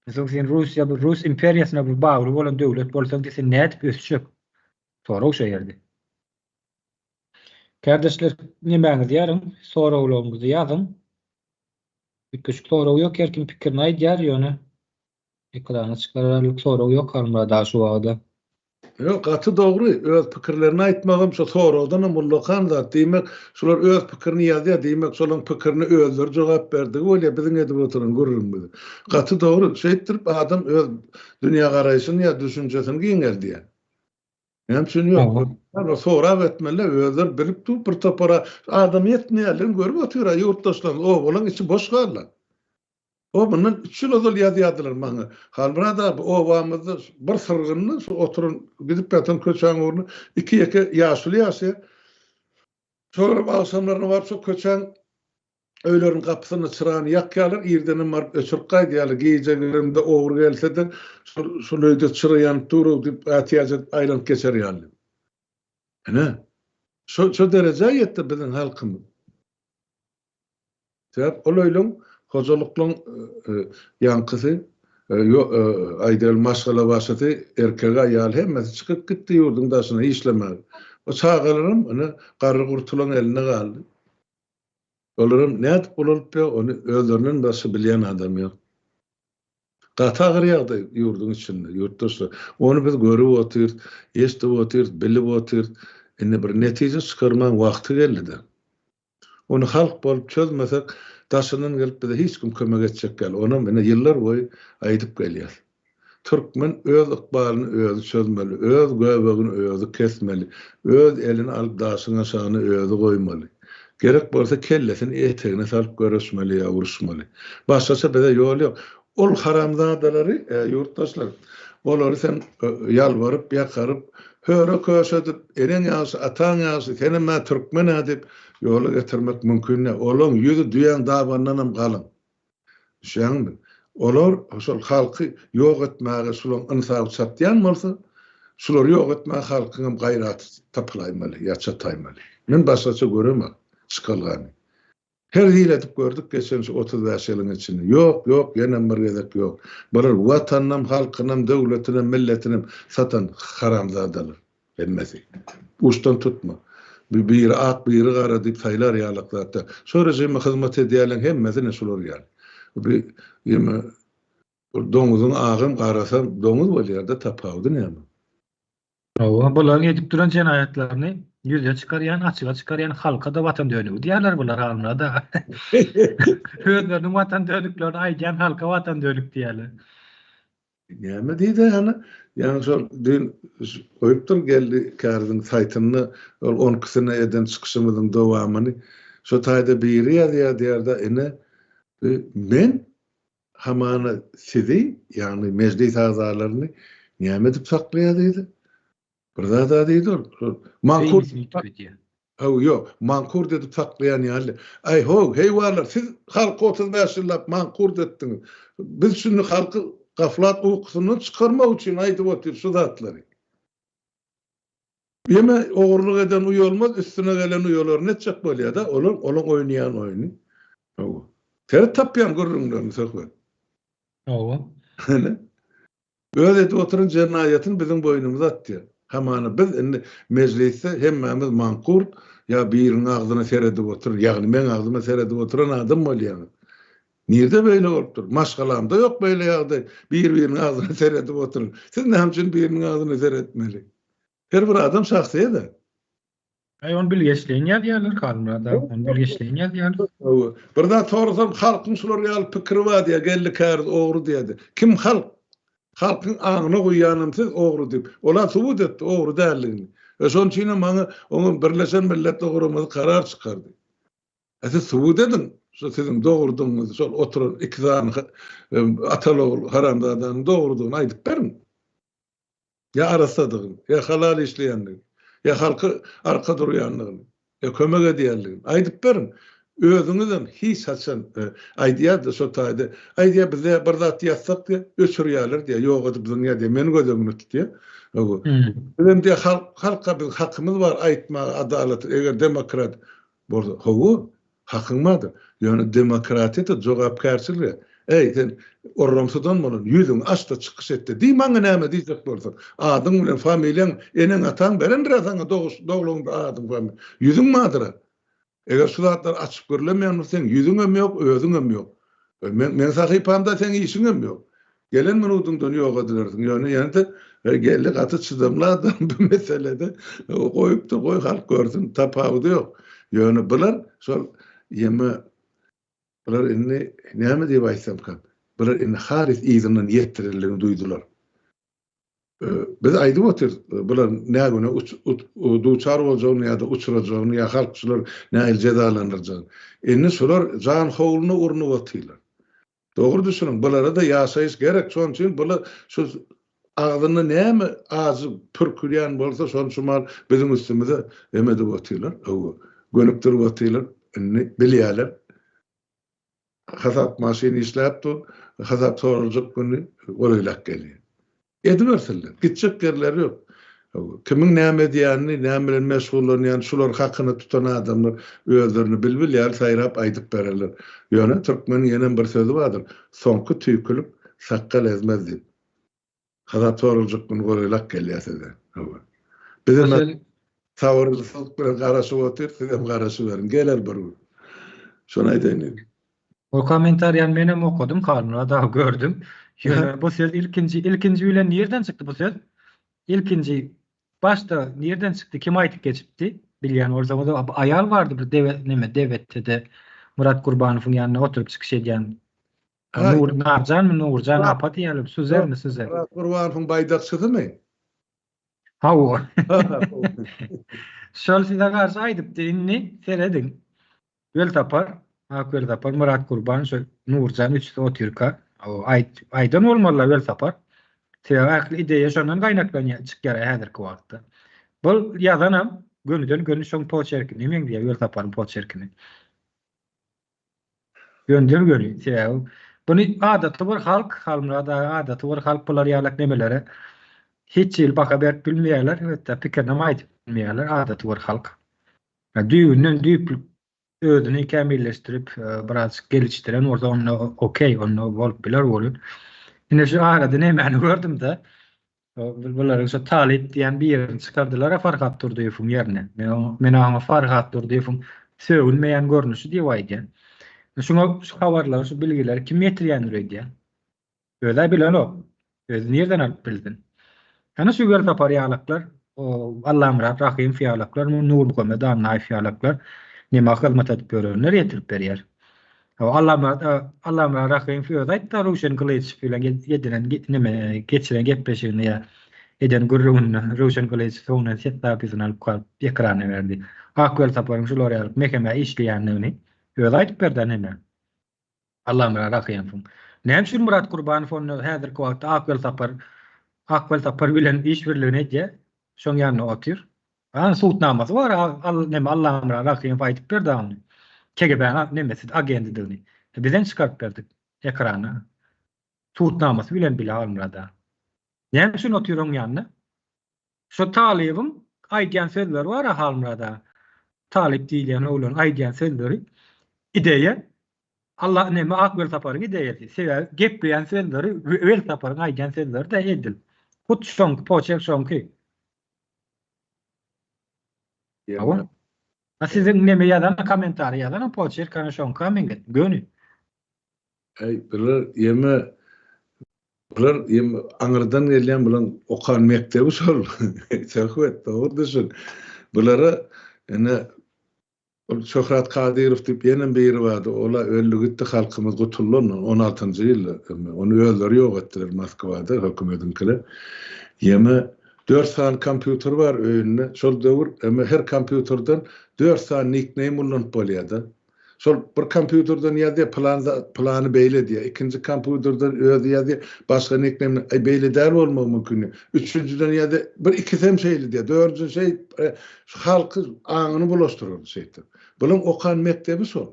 Soň sen Russiýa bir Rus imperiýasyna bir bagly bolan döwlet bolsaň sen nädip ösjek? Sorag şo ýerde. Kärdeşler nemäňizi ýazyň, soraglaryňyzy ýazyň. Üýtgeşik sorag ýok, her kim pikirini aýdýar ýöne. Ekrana çykararlyk sorag ýok Halmyrat aga şu wagda. Ýok, gaty dogry, öz pikirlerini aýtmagam şo soragdanam ullakan zat. Diýmek, şular öz pikirini ýazýar, diýmek, şolaň pikirine özleri jogap berdigi bolýar biziň edip oturan gürrüňimize. Gaty dogry, şeýtdirip adam öz dünýägaraýşyny ýa düşünjesini giňeldýär. Näme üçin ýok? Olar sorag etmeli, özleri bilip dur, bir topara adam ýetmeýärligini görüp otyr-a ýurtdaşlarymyz, obalaryň içi boş galdy. O mundan üç ýyl ozal ýazýardylar maňa. Halmyrat abi, obamyzda bir syrgynda şu oturan, gidip ýatan köçäň ugrunda iki-ýeke ýaşuly ýaşaýar. Şolaram agşamlaryna baryp şo köçäň öýleriniň gapysynda çyrany ýakýarlar, irdenem baryp öçürip gaýdýarlar. Gije girende ogry gelse-de, şol şol öýde çyra ýanyp dur-ow diýip, ätiýaç edip aýlanyp geçer ýaly. Ine, şo şo derejä ýetdi biziň halkymyz. Sebäp ol öýleň hojalyklaň ýaňkysy, aýdaly maşgala başysy, erkegi, aýaly hemmesi çykyp gitdi ýurduň daşyna işlemäge. O çagalaram ine garry-gurtulaň elinde galdy. Olaram nädip ulalyp ýör, ony özlerinden başga bilýän adam ýok. Gaty agyr ýagdaý ýurduň içinde, ýurtdaşlar. Ony biz görüp otyrys, eşidip otyrys, bilip otyrys. Indi bir netije çykarmagyň wagty geldi-de. Ony halk bolup çözmesek, daşyndan gelip bize hiç kim kömek etjek däl. Onam ine ýyllar boýy aýdyp gelýäs. Türkmen öz ykbalyny özi çözmeli, öz göbegini özi kesmeli, öz elini alyp daşyň aşagyna özi goýmaly. Gerek bolsa kellesini etegine salyp göreşmeli ýa uruşmaly. Başgaça bize ýol ýok. Ol haramzadalary, ýurtdaşlar, olary sen ýalbaryp, ýakaryp, höre-köşe edip, eneň ýagşy, ataň ýagşy, senem-ä türkmen-ä diýip, ýola getirmek mümkin däl. Olaň ýüzi düýäň dabanyndanam galyň. Düşýäňmi? Olar şol halky ýok etmäge şulaň ynsaby çatýan bolsa, şulary ýok etmäge halkyňam gaýraty tapylaýmaly ýa çataýmaly. Men başgaça göremok çykalgany. Her hili edip gördük geçen şu 35 ýylyň içinde. Ýok, ýok, ýenem bir gezek ýok. Bular watanynam, halkynam, döwletinem, milletinem satan haramzadalar. Hemmesi. Uçdan tutma. Biri ak, biri gara diýip saýlar ýalak zat däl. Şo režime hyzmat edýärleň hemmesi ine şular ýaly. Bir ýeme doňuzyň agam garasam doňuz bolýar-da tapawudy näme? Hawa, bularyň edip duran jenaýatlaryny ýüze çykarýan, açyga çykarýan halka-da watan dönügi diýýärler bular alynada. Özleriniň watan dönüklerini aýdýan halka watan dönük diýýärler. Näme diýdi hany? Ýaňy şol düýn goýupdyr Geldi Kärdiň saýtynda ol on ikisine eden çykyşymyzyň dowamyny. Şo taýda biri ýazýar diýýär-de, ine, men hamana sizi, ýagny mejlis agzalaryny näme edip saklaýar diýdi. Bir zat-a diýdi ol. Şol mankurt Haw, ýok, mankurt edip saklaýan ýaly. Aý, how, heýwanlar, siz halky 35 ýyllap mankurt etdiňiz. Biz şindi halky gaflat ukusyndan çykarmak üçin aýdyp otyrys şu zatlary. Ýene ogurlyk eden uýalmaz, üstüne gelen uýalar netjek bolýar-da, olar, olaň oýnaýan oýny. Hawa. Seret tapýan gürrüňlerini söhbet. Hawa. Ine. Öz edip oturan jenaýatyny biziň boýnumyza atýar. Hamana biz indi mejlisde hemmämiz mankurt ýa biriniň agzyna seredip oturan, ýagny meň agzyma seredip oturan adam bolýaňyz. Nirde beýle bolupdyr? Maşgalamda ýok beýle ýagdaý, bir-biriniň agzyna seredip oturan. Siz näme üçin biriniň agzyna seretmeli? Her bir adam şahsyýet-ä. Aý ony bilgeşleýin ýazýarlar Halmyrat aga, ony bilgeşleýin ýazýarlar. Hawa. Bir zat sorasam halkyň şular ýaly pikiri bar diýýär, Geldi Käriz ogry diýýärdi. Kim halk? Halkyň aňyna guýýanam siz ogry diýip. Olar subut etdi ogry däldigini. We şonuň üçinem maňa oňa Birleşen Milletler Guramasy karar çykardy. E siz subut ediň şu siziň dogrudygyňyzy şol oturan iki sany ataly-ogul haramzadanyň dogrudygyny aýdyp beriň. Ýa arassadygyny, ýa halal işleýändigini, ýa halka arka durýandygyny, ýa kömek edýändigini aýdyp beriň. Özüňizem hiç haçan aýdýar-da şo taýda, aýdýar bizde bir zat ýazsak diýýär, öçürýärler diýýär, ýok edip zyňýar diýýär, meni göz öňünde tutýar. Hawa. Bizem diýýär halk, halka biz hakymyz bar aýtmaga adalaty, eger demokrat bolsa. Hawa, Hakyň bardyr. Ýöne demokratiýada jogapkärçilige, Eý, sen orramsydan bolan, ýüzüňi aç-da çykyş et-de, diý maňa näme diýjek bolsaň. Adyň bilen familiýaň, eneň-ataň berendir-ä saňa doguş, doglaňda adyň, familiýaň. Ýüzüň bardyr-a. Eger şu zatlary açyp gürlemeýän bolsaň, seň ýüzüňem ýok, özüňem ýok. Men, meň sahypamda seň işiňem ýok. Gelen minudyňdan ýok edilersiň. Ýöne ýene-de Geldi gaty çydamly adam bu meselede. Goýupdyr, goý halk görsün, tapawudy ýok. Ýöne bular şol ýeme bular indi näme diýip aýtsamkam, bular indi halys yzyndan ýetdirildigini duýdular. Biz aýdyp otyrys, bular nägüne duçar boljagyny ýa-da uçrajagyny ýa halk şular nähili jezalandyrjagyny. Indi şular janhowluna urnup otyrlar. Dogry düşüniň, bulara-da ýaşaýyş gerek, şonuň üçin bular şu agzynda näme ajy pürkülýän bolsa, şony şu mal biziň üstümize em edip otyrlar, hawa, gönükdirip otyrlar, indi bilýärler. Hasap maşyny işläp dur, hasap soraljak güni golaýlap gelýär. Edibersinler. Gitjek ýerleri ýok. Kimiň näme edýänini, näme bilen meşgullanýanyny şular hakyna tutan adamlar özlerini bilbil ýaly saýrap aýdyp bererler. Ýöne türkmeniň ýenem bir sözi bardyr, Soňky tüýkülik sakgal ezmez diýip. Hasap soraljak gün golaýlap gelýär size. Hawa. Bizem sabyrsyzlyk bilen garaşyp otyrys, sizem garaşyberiň. Geler bir gün. Şony aýdaýyn diýdim. O kommentariýany menem okadym Halmyrat aga gördüm. Ýöne bu söz ilkinji ilkinji bilen nirden çykdy bu söz? Ilkinji başda nirden çykdy kim aýdyp geçipdi? Bilýän bolsaňyz aýal bardy bir debe neme debetde Myrat Gurbanowyň ýanynda oturyp çykyş edýän. Nur Narjanmy Nurjan apa diýýärler Suzermi Suzer. Myrat Gurbanowyň baýdakçysymy? Hawa. Şol size garşy aýdypdy indi serediň. Welsapar, Ak Welsapar, Myrat Gurban, şo Nurjan üçüsi otyrka, aýt, aýdan bolmalylar Welsapar. Sebäbi ähli ideýa şondan gaýnaklanýar, çykýar häzirki wagtda. Bul ýazanam gönüden göni şoň poçerkine meňzeýär, Welsaparyň poçerkine. Gönüden göni, sebäbi buny adaty bir halk, Halmyrat aga adaty bir halk bular ýalak nemelere hiç hili baha berip bilmeýärler, hatda pikirinem aýdyp bilmeýärler adaty bir halk. Düýbünden düýpli özüni kämilleşdirip, birazjyk gelişdiren bolsa onda okey, onda bolup biler welin. Ine şu arada nämäni gördüm-de, bularyň şu Talyp diýen birini çykardylar-a Farhat Durdyýewiň ýerine. Men oňa Farhat Durdyýewiň sögünmeýän görnüşi diýip aýdýan. Şuňa şu habarlary, şu bilgileri kim ýetirýändir öýdýän? Öz-ä bilenok. Özi nirden alyp bilsin. Ana şu Welsapar ýalaklar, o Allamyrat Rahymow ýalaklar, Nurmuhammet Annaýew ýalaklar nima hyzmat edip ýörenler ýetirip berýär. O Allamyrat Allamyrat Rahymow özi aýtdy Röwşen Gylyjow bilen edilen neme geçiren gepleşiginde ýa eden gürrüňinde Röwşen Gylyjow soňundan ses zapisini alyp galyp ekrana berdi. Ak Welsaparyň şular ýaly mehemä işleýändigini özi aýdyp berdi neme. Allamyrat Rahymowyň. Näme üçin Myrat Gurbanow onda häzirki wagtda Ak Welsapar Ak Welsapar bilen iş birligini edýär? Şoň ýanynda otyr. Ana sudnamasy bar, al neme Allamyrat Rahymow aýdyp berdi ony. KGB-niň nemesi agendidigini. Bizem çykaryp berdik ekrana. Sudnamasy bilen bile Almyrat aga. Näme üçin otyr oň ýanynda? Şo talybyň aýdýan sözleri bar-a Halmyrat aga. Talyp diýilýän oglanyň aýdýan sözleri ideýa Allah neme Ak Welsaparyň ideýasy. Sebäbi gepleýän sözleri Welsaparyň aýdýan sözleri-de edil. Hut şoňky poçerk şoňky. Hawa. A siziň neme ýazan kommentariý ýazanam poçerk ana şoňka meňzetdim göni. Äý bular ýeme bular ýeme aňyrdan gelýän bulaň okan mekdebi şol söhbet dogry düşün. Bulara ine ol Şöhrat Kadyrow diýip ýenem biri bardy ola öldi gitdi halkymyz gutuldy ondan on altynjy ýylda ony özleri ýok etdiler Moskwada hökümediňkiler. Ýeme dört sany kompýuter bar öýünde şol döwür eme her kompýuterden dört sany nikneým ullanyp bolýada. Şol bir kompýuterden ýazýar, pylan zat, pylany beýle diýýär. Ikinji kompýuterden özi ýazýar, başga nikneýmden, aý beýle däl bolmagy mümkin diýýär. Üçünjiden ýazýar, bir ikisem şeýle diýýär. Dördünjiden şeýdip, şu halky aňyny bulaşdyrardy şeýdip. Bulaň okan mekdebi şol.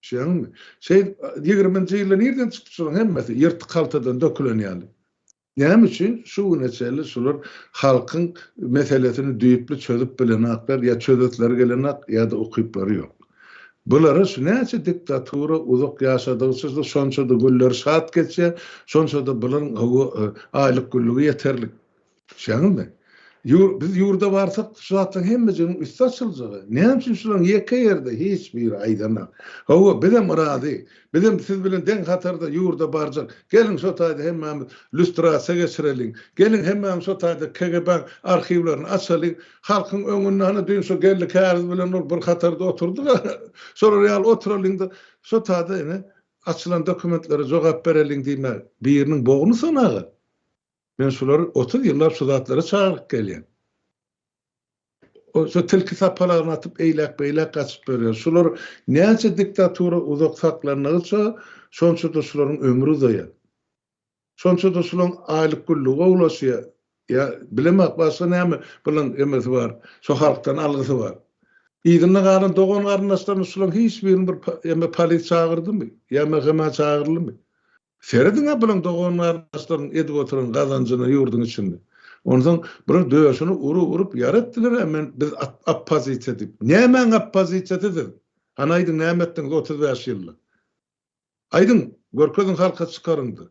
Düşýäňizmi? Şeýdip, ýigriminji ýylda nirden çykdy şularyň hemmesi? Ýyrtyk haltadan dökülen ýaly. Näme üçin şu güne çenli şular halkyň meselesini düýpli çözüp bilenaklar ýa çözesleri gelenak ýa-da ukyplary ýok. Bulara şu näçe diktatura uzak ýaşadygyça şonça-da günleri şat geçýär, şonça-da bularyň hawa aýlyk-günlügi ýeterlik. Düşýäňizmi? Biz ýurda barsak şu zatlaryň hemmejiginiň üsti açyljagy. Näme üçin şularyň ýeke ýerde hiç biri aýdanak. Hawa, bizem razy. Bizem siz bilen deň hatarda ýurda barjak. Geliň şo taýda hemmämiz lýustrasiýa geçireliň. Geliň hemmämiz şo taýda KGB-niň arhiwlerini açalyň. Halkyň öňünde hany düýn şo Geldi Käriz bilen ol bir hatarda oturdyk-a. Şolar ýaly oturalyň-da, şo taýda ine açylan dokumentlere jogap bereliň diýmäge. Biriniň bogny sanaga. Men şulary 30 ýyllap şu zatlara çagyryp gelýän. O şu tilki sapalagyny atyp eýläk-beýläk gaçyp berýär. Şular näçe diktatura uzak saklandygyça, şonça-da şularyň ömri uzaýar. Şonça-da şularyň aýlyk güllügi gowulaşýar. Ýa bilemok başga näme bularyň emesi bar, şo halkdan algysy bar. Yzynda galan dogan-garyndaşlaryny şularyň hiç birini bir eme polis çagyrdymy? Ýa MHM çagyryldymy? Serediň-ä bulaň dogan-garyndaşlarynyň edip oturan gazanjyna ýurduň içinde. Onsoň bular döşüni urup-urup ýara etdiler-ä men biz oppozisiýa diýip. Nämäň oppozisiýasy siz? Hany aýdyň näme etdiňiz 35 ýylda? Aýdyň, görkeziň halka çykaryňda.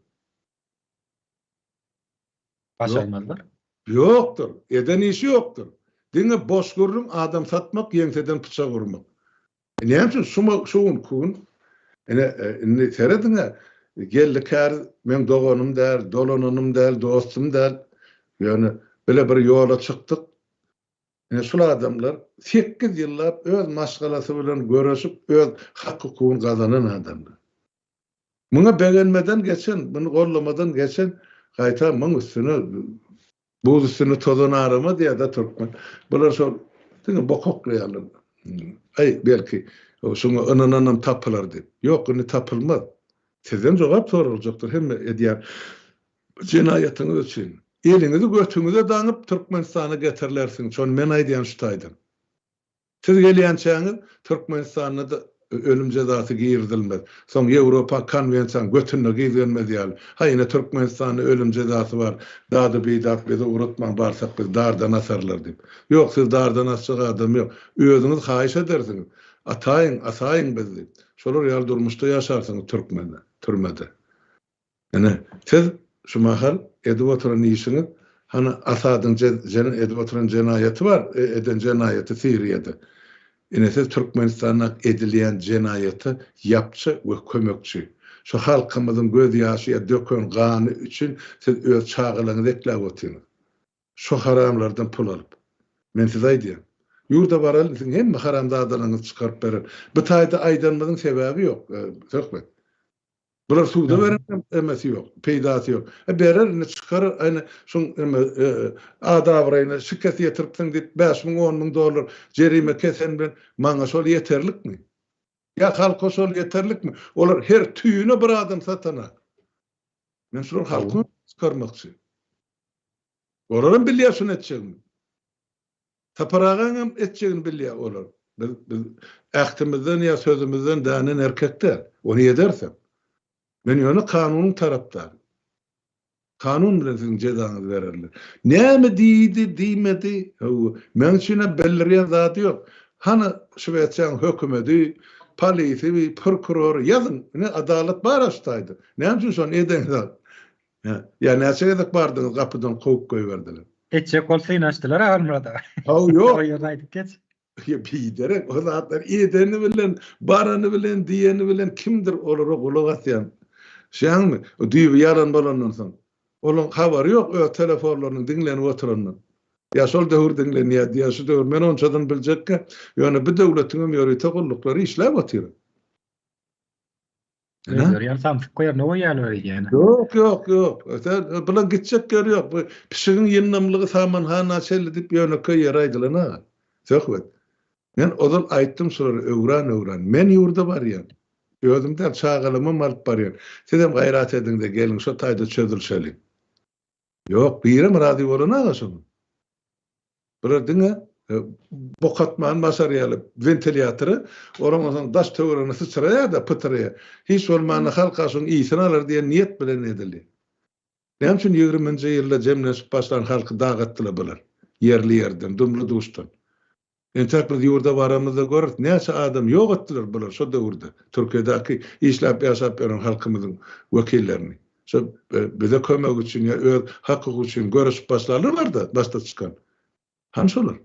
Başarmazlar. Ýokdur. Eden işi ýokdur. Diňe boş gürrüň, adam satmak, ýeňseden pyçak urmak. Näme üçin şuma şu günki gün ine indi serediň-ä Geldi Käriz meň doganym däl, dolananym däl, dostum däl. Ýöne bile bir ýola çykdyk. Ine şul adamlar sekiz ýyllap öz maşgalasy bilen göreşip öz hak-hukugyny gazanan adamlar. Muňa begenmeden geçen, muny gollamadan geçen gaýta muň üstüne buz üstüne tozan arama diýýär-de türkmen. Bular şol diňe bok oklaýarlar. Aý, belki, şuňa ynananam tapylar diýip. Ýok, indi tapylmaz. Sizden jogap soraljakdyr hemme edýän jenaýatyňyz üçin. Eliňizi götüňize daňyp Türkmenistana getirilersiň, şony men aýdýan şu taýdan. Siz gelýänçäňiz Türkmenistanda-da ölüm jezasy girizilmez. Soň Ýewropa konwensiýanyň götünde gizlenmez ýaly. Haý ine Türkmenistanda ölüm jezasy bar, dady-bidat bizi ugratmaň barsak bizi dardan asarlar diýip. Ýok sizi dardan asjak adam ýok. Özüňiz haýyş edersiňiz. Ataýyň, asaýyň bizi diýip. Şolar ýaly durmuşda ýaşarsyňyz türkmende, türmede. Ine, siz şu mahal edip oturan işiňiz, hany Asadyň edip oturan jenaýaty bar, eden jenaýaty Siriýada. Ine, siz Türkmenistanda edilýän jenaýata ýapja we kömekçi. Şu halkymyzyň göz ýaşy ýa döken gany üçin siz öz çagalaryňyzy ekläp otyňyz. Şu haramlardan pul alyp. Men size aýdýan. Ýurda baraly siziň hemme haramzadalaryňyzy çykaryp berer. Bu taýda aýdanymyzyň sebäbi ýok, Söhbet. Bular suda berenem emesi ýok, peýdasy ýok. E berer indi çykarar ene şuň eme ad-abraýyna şikes ýetiripsiň diýip 5000 10000 dollar jerime kesen bilen maňa şol ýeterlikmi? Ýa halka şol ýeterlikmi? Olar her tüýüne bir adam satana. Men şular halkyň çykarmakçy. Olaram bilýär şuny etjegimi. Sapar agaňam etjegini bilýär olar. Biz biz ähtimizden ýa sözümizden dänen erkek däl. Ony edersem. Men ýöne kanunyň tarapdary. Kanun bilen siziň jezaňyzy bererler. Näme diýdi, diýmedi, hawa, meň üçin-ä bildirýän zady ýok. Hany Şwesiýaň hökümedi, polisi, prokurory ýazyň. Ine adalat bar-a şu taýda. Näme üçin şony edeňizok? Ýa näçe gezek bardyňyz gapydan kowup goýberdiler. Etjek bolup synaşdylar Halmyrat aga. Haw ýok. O ýerini aýdyp geç. Ýa biderek o zatlar edeni bilen, barany bilen, diýeni bilen kimdir olara gulak asýan. Düşýäňmi? O düýbi ýalan bolandan soň. Olaň habary ýok öz telefonlarynyň diňlenip oturandan. Ýa şol döwür diňlenýärdi, ýa şu döwür. Men onçadan biljekkä. Ýöne bu döwletiňem ýörite gulluklary işläp otyr. Özleri ýaly samsyk goýar, ne goýýarlar öýdýän. Ýok, ýok, ýok. Sen bulan gitjek ýeri ýok. Bu pişigiň ýyndamlygy samanhana çenli diýip ýönekeý ýere aýdylan ha. Söhbet. Men ozal aýtdym şulary öwran-öwran. Men ýurda barýan. Özüm däl, çagalarymam alyp barýan. Sizem gaýrat ediň-de geliň, şo taýda çözülşeliň. Ýok, birem razy bolan aga şoňa. Bular diňe bok atmany başarýarlar. Wentilýatory onuň onsoň daş töweregine syçraýar-da, pytraýar. Hiç bolmanda halk şonuň ysyny alar diýen niýet bilen edildi. Näme üçin ýigriminji ýylda jemlenişip başlan halky dagatdylar bular? Ýerli-ýerden, dumly-duşdan. Entäk biz ýurda baramyzda göreris, näçe adam ýok etdiler bular şo döwürde, Türkiýedäki işläp ýaşap ýören halkymyzyň wekillerini. Şo bize kömek üçin ýa öz hak-hukugy üçin göreşip başlarlar barda başda çykan. Hany şolar?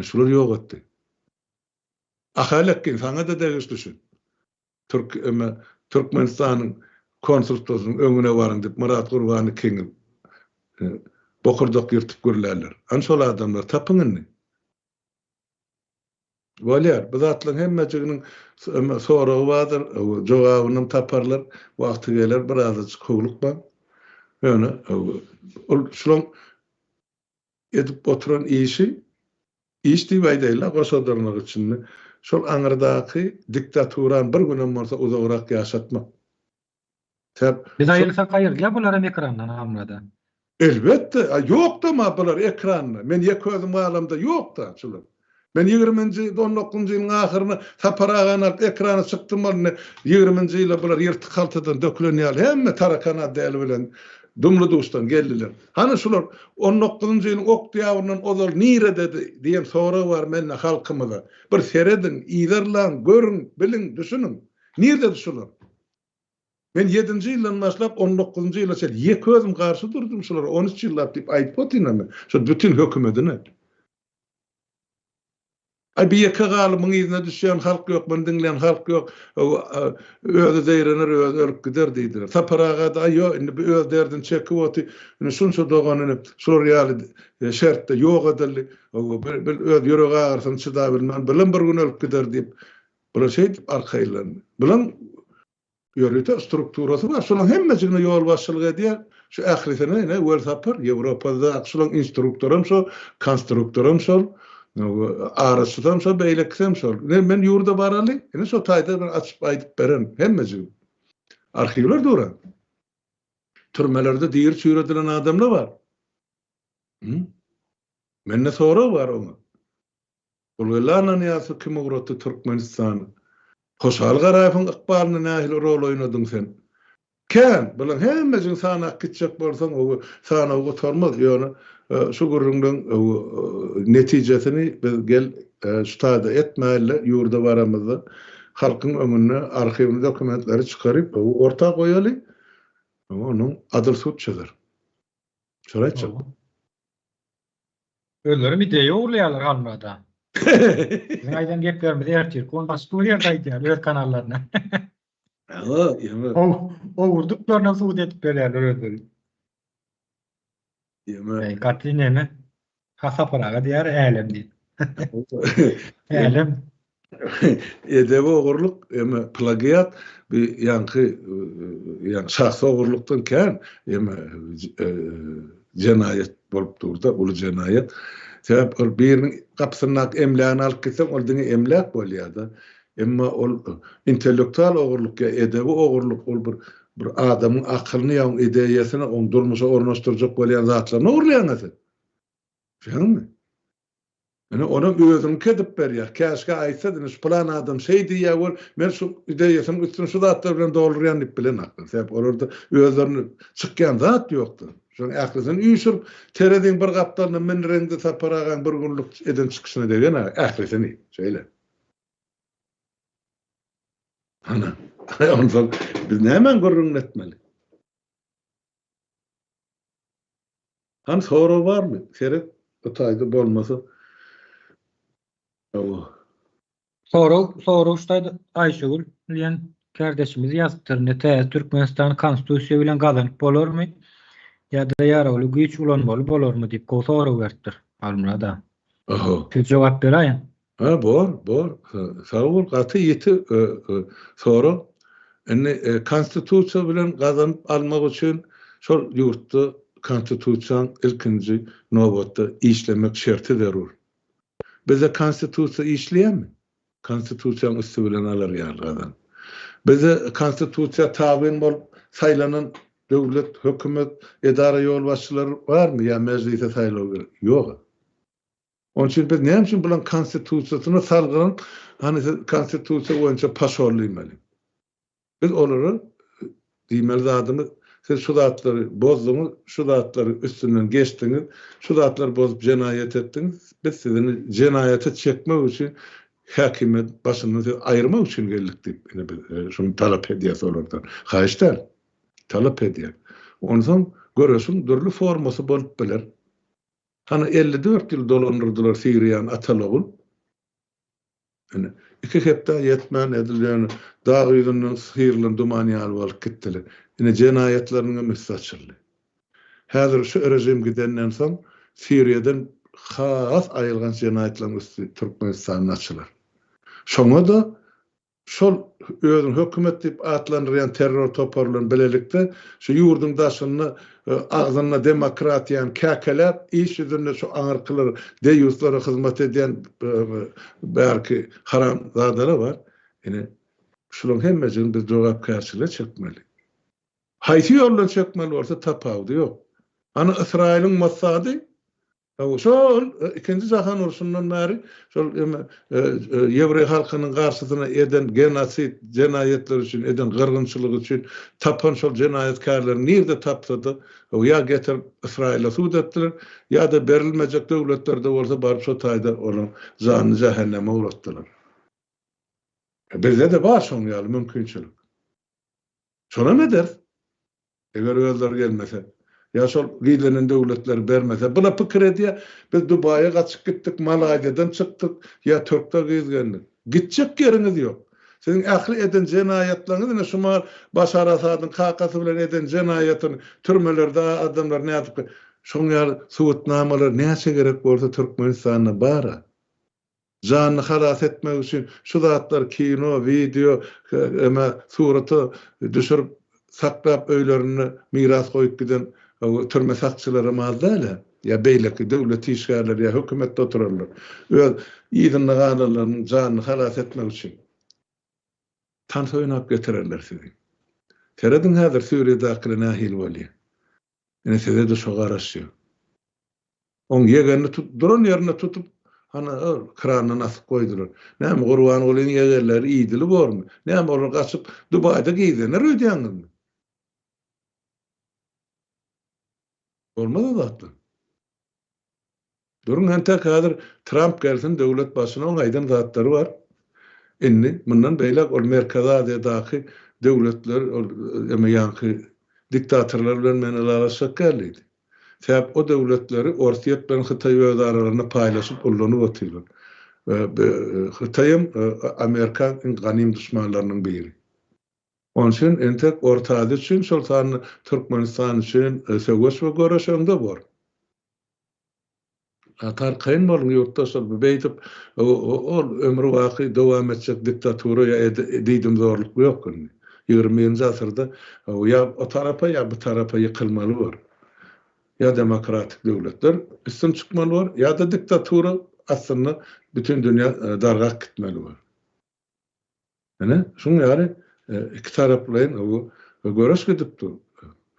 Şular ýok etdi. Ahal Ekgin saňa-da degişli şu. Türk eme Türkmenistanyň konsulstwasynyň öňüne baryň diýip Myrat Gurbany ikiňiz bokurdak ýyrtyp gürlärler. Hany şol adamlary tapyň indi. Bolýar. Bu zatlaryň hemmejiginiň soragy bardyr, jogabynam taparlar. Wagty geler, birazajyk howlukmaň. Ýöne ol şulaň edip oturan işi, iş diýip aýdaýynla, goşa dyrnak içinde, şol aňyrdaky diktaturany bir günem bolsa uzagrak ýaşatmak. Sebäp Biz aýyrsak aýyrylýar bularam ekrandan Halmyrada. Elbetde, a ýokdam a bular ekranda. Men ýeke özüm galamda ýokda şular. Men ýigriminji, on dokuzynjy ýylyň ahyrynda Sapar agany alyp ekrana çykdym ol indi ýigriminji ýyla bular ýyrtyk haltadan dökülen ýaly hemme tarakan otdeli bilen dumly-duşdan geldiler. Hany şular on dokuzynjy ýylyň oktýabryndan ozal nirededi diýen sorag bar mende halkymyza. Bir serediň, yzarlaň, görüň, biliň, düşüniň. Nirededi şular? Men ýedinji ýyldan başlap on dokuzynjy ýyla çenli ýeke özüm garşy durdum şulara on üç ýyllap diýip aýdyp otyryn men şol bütin hökümedine. Aý bir ýeke galymyň yzyna düşýän halk ýok, muny diňleýän halk ýok, özi zeýrener, özi ölüp gider diýdiler. Sapar aga-da aý ýok indi bu öz derdini çekip otyr, indi şunça doganyny şular ýaly şertde ýok edildi, bir öz ýürek agyrysyny çydabilmän bulam bir gün ölüp gider diýip, bular şeýdip arkaýynlandy. Bulaň Ýörite strukturasy bar. Şolaň hemmejigine ýolbaşçylyk edýär. Şu ählisine ine Welsapar, Ýewropada şolaň instruktoram şol, konstruktoram şol, araçysam şol, beýlekisem şol. Ine men ýurda baraly, ine şo taýda men açyp aýdyp beren hemmejigini. Arhiwler dur-a. Türmelerde diri çüýredilen adamlar bar. Mende sorag bar oňa. Gulgeldi Annanyýazowy kim ugratdy Türkmenistana? Hoşal Garaýewiň ykbalynda nähili rol oýnadyň sen? Kän, bulaň hemmejigini sanap gitjek bolsaň o sanaw gutarmaz, ýöne şu gürrüňleň netijesini biz gel şu taýda etmäýli, ýurda baramyzda halkyň öňünde arhiwni dokumentleri çykaryp orta goýaly, onuň adyl sud çözer. Şony aýtjak. Özlerem ideýa ogurlaýarlar Halmyrada. Biziň aýdan geplerimizi ertirki gün başga bir ýerde aýdýar öz kanallarynda. Hawa, ýöne. Ogurdyklaryna subut edip berýärler özleri. Ýöne. Gaty neme? Ha Sapar aga diýýär älem diýip. Älem. Edebi ogurlyk, eme plagiat bu ýaňky ýa şahsy ogurlykdan kän eme jenaýat bolup durda, uly jenaýat. Sebäp ol biriniň gapysyndaky emlägini alyp gitseň, ol diňe emläk bolýar-da. Emma ol intellektual ogurlyk ýa edebi ogurlyk ol bir bir adamyň akylyny ýa oň ideýasyny, oň durmuşa ornaşdyrjak bolýan zatlaryny ogurlaýaň-a sen. Düşýäňmi? Ine, onam özüniňki edip berýär. Käşgä aýtsady, ine, şu pylan adam şeý diýýär wel, men şu ideýasynyň üstüni şu zatlar bilen doldurýan diýip bilenaklar. Sebäp olarda özlerini çykýan zat ýokdur. Şonuň ählisini üýşürip, tereziň bir gapdalyna mündireňde Sapar agaň bir günlük eden çykyşyna degen-ä, ählisini. Şeýle. Ana, onsoň biz nämäň gürrüňini etmeli? Hany sorag barmy? Seret bu taýda bolmasa. Hawa. Sorag sorag şu taýda Aýşegül diýen kärdeşimiz ýazypdyr. Indi täze Türkmenistan konstitusiýa bilen gazanyp bolarmy ýa-da ýaragly güýç ulanmaly bolarmy diýip gowy sorag beripdir Halmyrat aga. Aha. Siz jogap beräýiň. Ha bor, bor. Sag bol, gaty ýiti sorag. Indi konstitusiýa bilen gazanyp almak üçin şol ýurtda konstitusiýaň ilkinji nobatda işlemek şerti zerur. Bizde konstitusiýa işleýärmi? Konstitusiýaň üsti bilen alar ýaly gazanyp. Bizde konstitusiýa tabyn bolup saýlanan döwlet, hökümet, edara ýolbaşçylary barmy ýa mejlise saýlaw gerek? Ýog-a. Onuň üçin biz näme üçin bularyň konstitusiýasyna salgylanyp, hany siz konstitusiýa boýunça paşol diýmeli. Biz olara diýmeli zadymyz, siz şu zatlary bozduňyz, şu zatlary üstünden geçdiňiz, şu zatlary bozup jenaýat etdiňiz, biz sizini jenaýata çekmek üçin häkimiýet başyndan sizi aýyrmak üçin geldik diýip, ine biz şuny talap edýäs olardan. Haýyş däl, talap edýäs. Onsoň göreşiň dürli formasy bolup biler. Hany 54 ýyl dolandyrdylar Siriýany ataly-ogul. Ine, iki hepdä ýetmän edil ýöne dag ýüzünden syrylan duman ýaly bolup gitdiler. Ine, jenaýatlarynyň hem üsti açyldy. Häzir şu režim gidenden soň Siriýadan has aýylganç jenaýatlaryň üsti Türkmenistanda açylar. Şoňa-da Şol özüni hökümet diýip atlandyrýan terror topary bilen bilelikde şu ýurduň daşynda agzynda demokratiýany käkeläp, iş ýüzünde şu aňyrkylar deýýuslara hyzmat edýän bärki haramzadalar bar. Ine, şularyň hemmejigini biz jogapkärçilige çekmeli. Haýsy ýoldan çekmeli bolsa tapawudy ýok. Hany Ysraýylyň Mossady Şol ikinji jahan urşundan bäri şol ýewreý halkynyň garşysyna eden genosid jenaýatlary üçin, eden gyrgynçylygy üçin tapan şol jenaýatkärlerini nirde tapsa-da, ýa getirip Ysraýyla sud etdiler, ýa-da berilmejek döwletlerde bolsa baryp şo taýda olaryň janyny jähenneme ugratdylar. Bizde-de bar şoň ýaly mümkinçilik. Şonam ederis. Eger özleri gelmese, ýa şol gizlenen döwletleri bermese, bula pikir edýär, biz Dubaýa gaçyp gitdik, Malaýziýadan çykdyk, ýa Türkde gizlendik. Gitjek ýeriňiz ýok. Siziň ähli eden jenaýatlaryňyz ine şu mahal Başar Asadyň kakasy bilen eden jenaýatyny türmelerde adamlar nädip şoň ýaly subutnamalar näçe gerek bolsa Türkmenistanda bar-a. Janyny halas etmek üçin şu zatlary kino, wideo, eme, surata düşürip saklap öýlerinde miras goýup giden türme sakçylaram az däl-ä, ýa beýleki döwlet işgärleri ýa hökümetde oturanlar. Öz yzynda galanlarynyň janyny halas etmek üçin tans oýnap getirerler sizi. Serediň häzir Suriýadakylar nähili bolýar. Ine size-de şo garaşýar. Oň ýegenini tut, duran ýerinde tutup, hany, ol krandan asyp goýdular. Näme, Gurbangulyň ýegenleri idili bormy? Näme, olar gaçyp, Dubaýda gizlener öýdýäňizmi? Bolmaz o zatlar. Duruň entek häzir Tramp gelsin döwlet başyna oň aýdan zatlary bar. Indi mundan beýläk ol Merkezi Aziýadaky döwletler ol eme ýaňky diktatorlar bilen men ylalaşjak däl diýdi. Sebäp o döwletleri Orsýet bilen Hytaý öz aralarynda paýlaşyp ullanyp otyrlar. Hytaýam Amerikaň iň ganym duşmanlarynyň biri. Onuň üçin entek Orta Aziýa üçin, şol sanda Türkmenistan üçin söweş we göreş öňde bor. Gaty arkaýyn boluň ýurtdaşlar, bu beýdip ol ömürbaky dowam etjek diktatura ýa diýdimzorluk ýok indi. Ýigrimi birinji asyrda ýa o tarapa ýa bu tarapa ýykylmaly bor. Ýa demokratik döwletler üstün çykmaly bor, ýa-da diktatura aslynda bütin dünýä dargap gitmeli bor. Ine, şuň ýaly ikitaraplaýyn göreş gidip dur.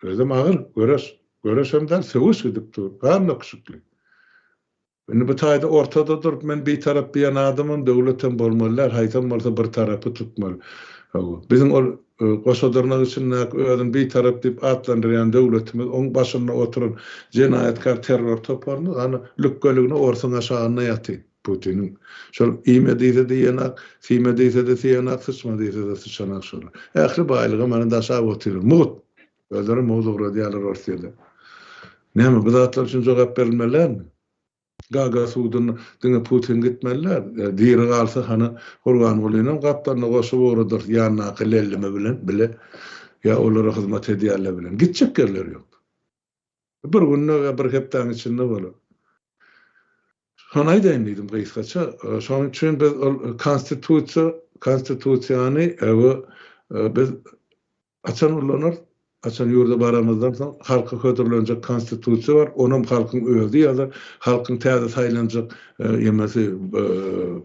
Özem agyr göreş. Göreşem däl, söweş gidip dur. Gan döküşikli. Indi bu taýda ortada durup, men bitarap diýen adamam, döwletem bolmaly däl. Haýsam bolsa bir tarapy tutmaly. Hawa, biziň ol goşa dyrnak içindäki özüni bitarap diýip atlandyrýan döwletimiz, oň başynda oturan jenaýatkär terror toparymyz, hany, lükgeligine orsuň aşagynda ýatyr. Putiniň şol iýme diýse-de iýenak, siýme diýse-de siýenak, syçma diýse-de syçanak şolar. Ähli baýlygy mana daşap otyrlar. Mugt! Özleri mugt ugradýarlar Orsýede. Näme, bu zatlar üçin jogap berilmeli dälmi? Gaga suduna diňe Putin gitmeli däl. Diri galsa hany Gurbangulynyam gapdalyna goşup ugradarys ýanyndaky lellimi bilen bile ýa olara hyzmat edýänler bilen. Gitjek ýerleri ýok. Bir günde ýa bir hepdäň içinde bolar. Şony aýdaýyn diýdim gysgaça. Şonuň üçin biz ol konstitusiýa, konstitusiýany biz haçan ullanarys? Haçan ýurda baramyzdan soň halka hödürlenjek konstitusiýa bar, onam halkyň özi ýazar, halkyň täze saýlanjak ýemesi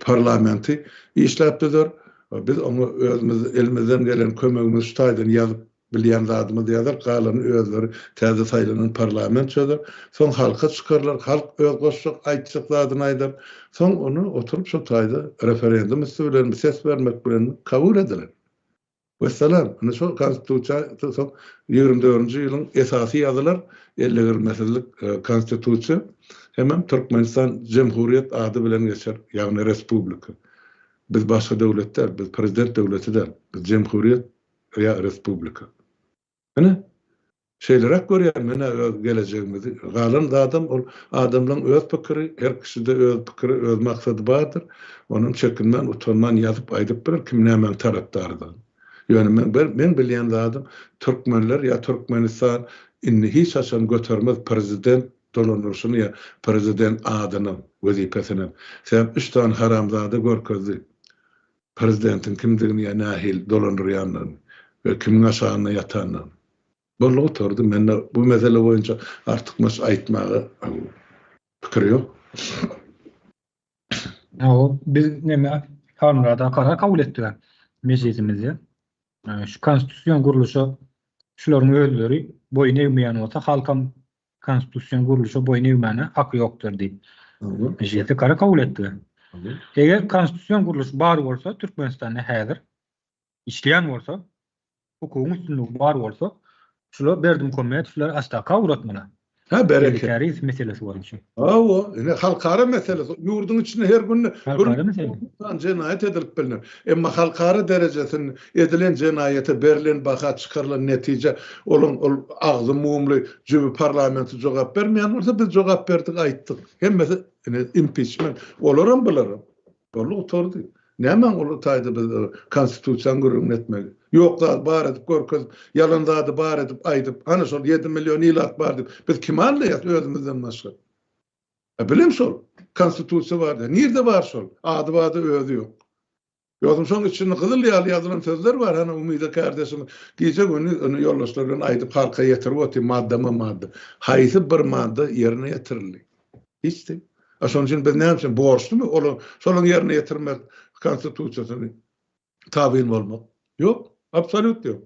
parlamenti işläp düzer. Biz oňa özümiz elimizden gelen kömegimizi şu taýdan ýazyp Bilýän zadymyzy ýazar, galanyny özleri täze saýlanan parlament çözer. Soň halka çykarlar, halk öz goşjak, aýtjak zadyny aýdar. Soň ony oturyp şo taýda referendum üsti bilenmi, ses bermek bilenmi kabul ediler. Wessalam. Indi şol konstitusiýa soň 24-nji ýylyň esasy ýazylar, ellegirmesizlik konstitusiýa hemem Türkmenistan jemhuriýet ady bilen geçer, ýagny respublika. Biz başga döwlet däl, biz prezident döwleti däl, biz jemhuriýet. Ýa respublika. Ine. Şeýleräk görýän men-ä öz gelejegimizi. Galan zadam ol adamlaň öz pikiri, her kişide öz pikiri, öz maksady bardyr. Onam çekinmän, utanman ýazyp aýdyp biler kim nämäň tarapdarydygyny. Ýöne men meň bilýän zadym türkmenler ýa Türkmenistan indi hiç haçan götermez prezident dolandyryşyny ýa prezident adynam, wezipesinem. Sebäp üç sany haramzada görkezdi prezidentiň kimdigini ýa nähili dolandyrýandygyny we kimiň aşagynda ýatandygyny. Boldy gutardy. Mende bu mesele boýunça artykmaç aýtmaga pikir ýok. Hawa, biz neme Halmyrada karar kabul etdik mejlisimizde. Şu konstitusion gurluşa şularyň özleri boýun egmeýän bolsa, halkam konstitusion gurluşa boýun egmäne haky ýokdur diýip. Mejlisde karar kabul etdiler. Eger konstitusion gurluş bar bolsa Türkmenistanda häzir işleýän bolsa, hukugyň üstünligi bar bolsa, şular Berdimuhamedowlar astaka ugratmaly. Ha bereket. Käriz meselesi boýunça. Hawa, ine halkara meselesi. Ýurduň içinde her gün halkara mesele. Jenaýat edilip bilner. Emma halkara derejesinde edilen jenaýata berlen baha, çykarylan netije, olaň ol agzy mumly jübi parlamenti jogap bermeýän bolsa biz jogap berdik, aýtdyk. Hemmesi ine impiçment. Olaram bularam. Boldy gutardy. Nämäň ol taýda biz konstitusiýaň gürrüňini etmeli. Ýok zady bar edip görkezip, ýalan zady bar edip aýdyp, hany şol ýedi million ilat bar diýip, biz kimi aldaýas özümizden başga? A bilen şol konstitusiýa bar diýýär. Nirde bar şol? Ady barda özi ýok. Ýogsam şoň içinde gyzyl ýaly ýazylan sözler bar, hany Umyda kärdeşimiz gije gündiz ony ýoldaşlar bilen aýdyp halka ýetirip otyr maddama madda. Haýsy bir madda ýerine ýetirildi? Hiç-de. A şonuň üçin biz näme üçin borçlumy olar şolaryň ýerine ýetirmek konstitusiýasyny tabyn bolmak? Ýok, absolýut ýok.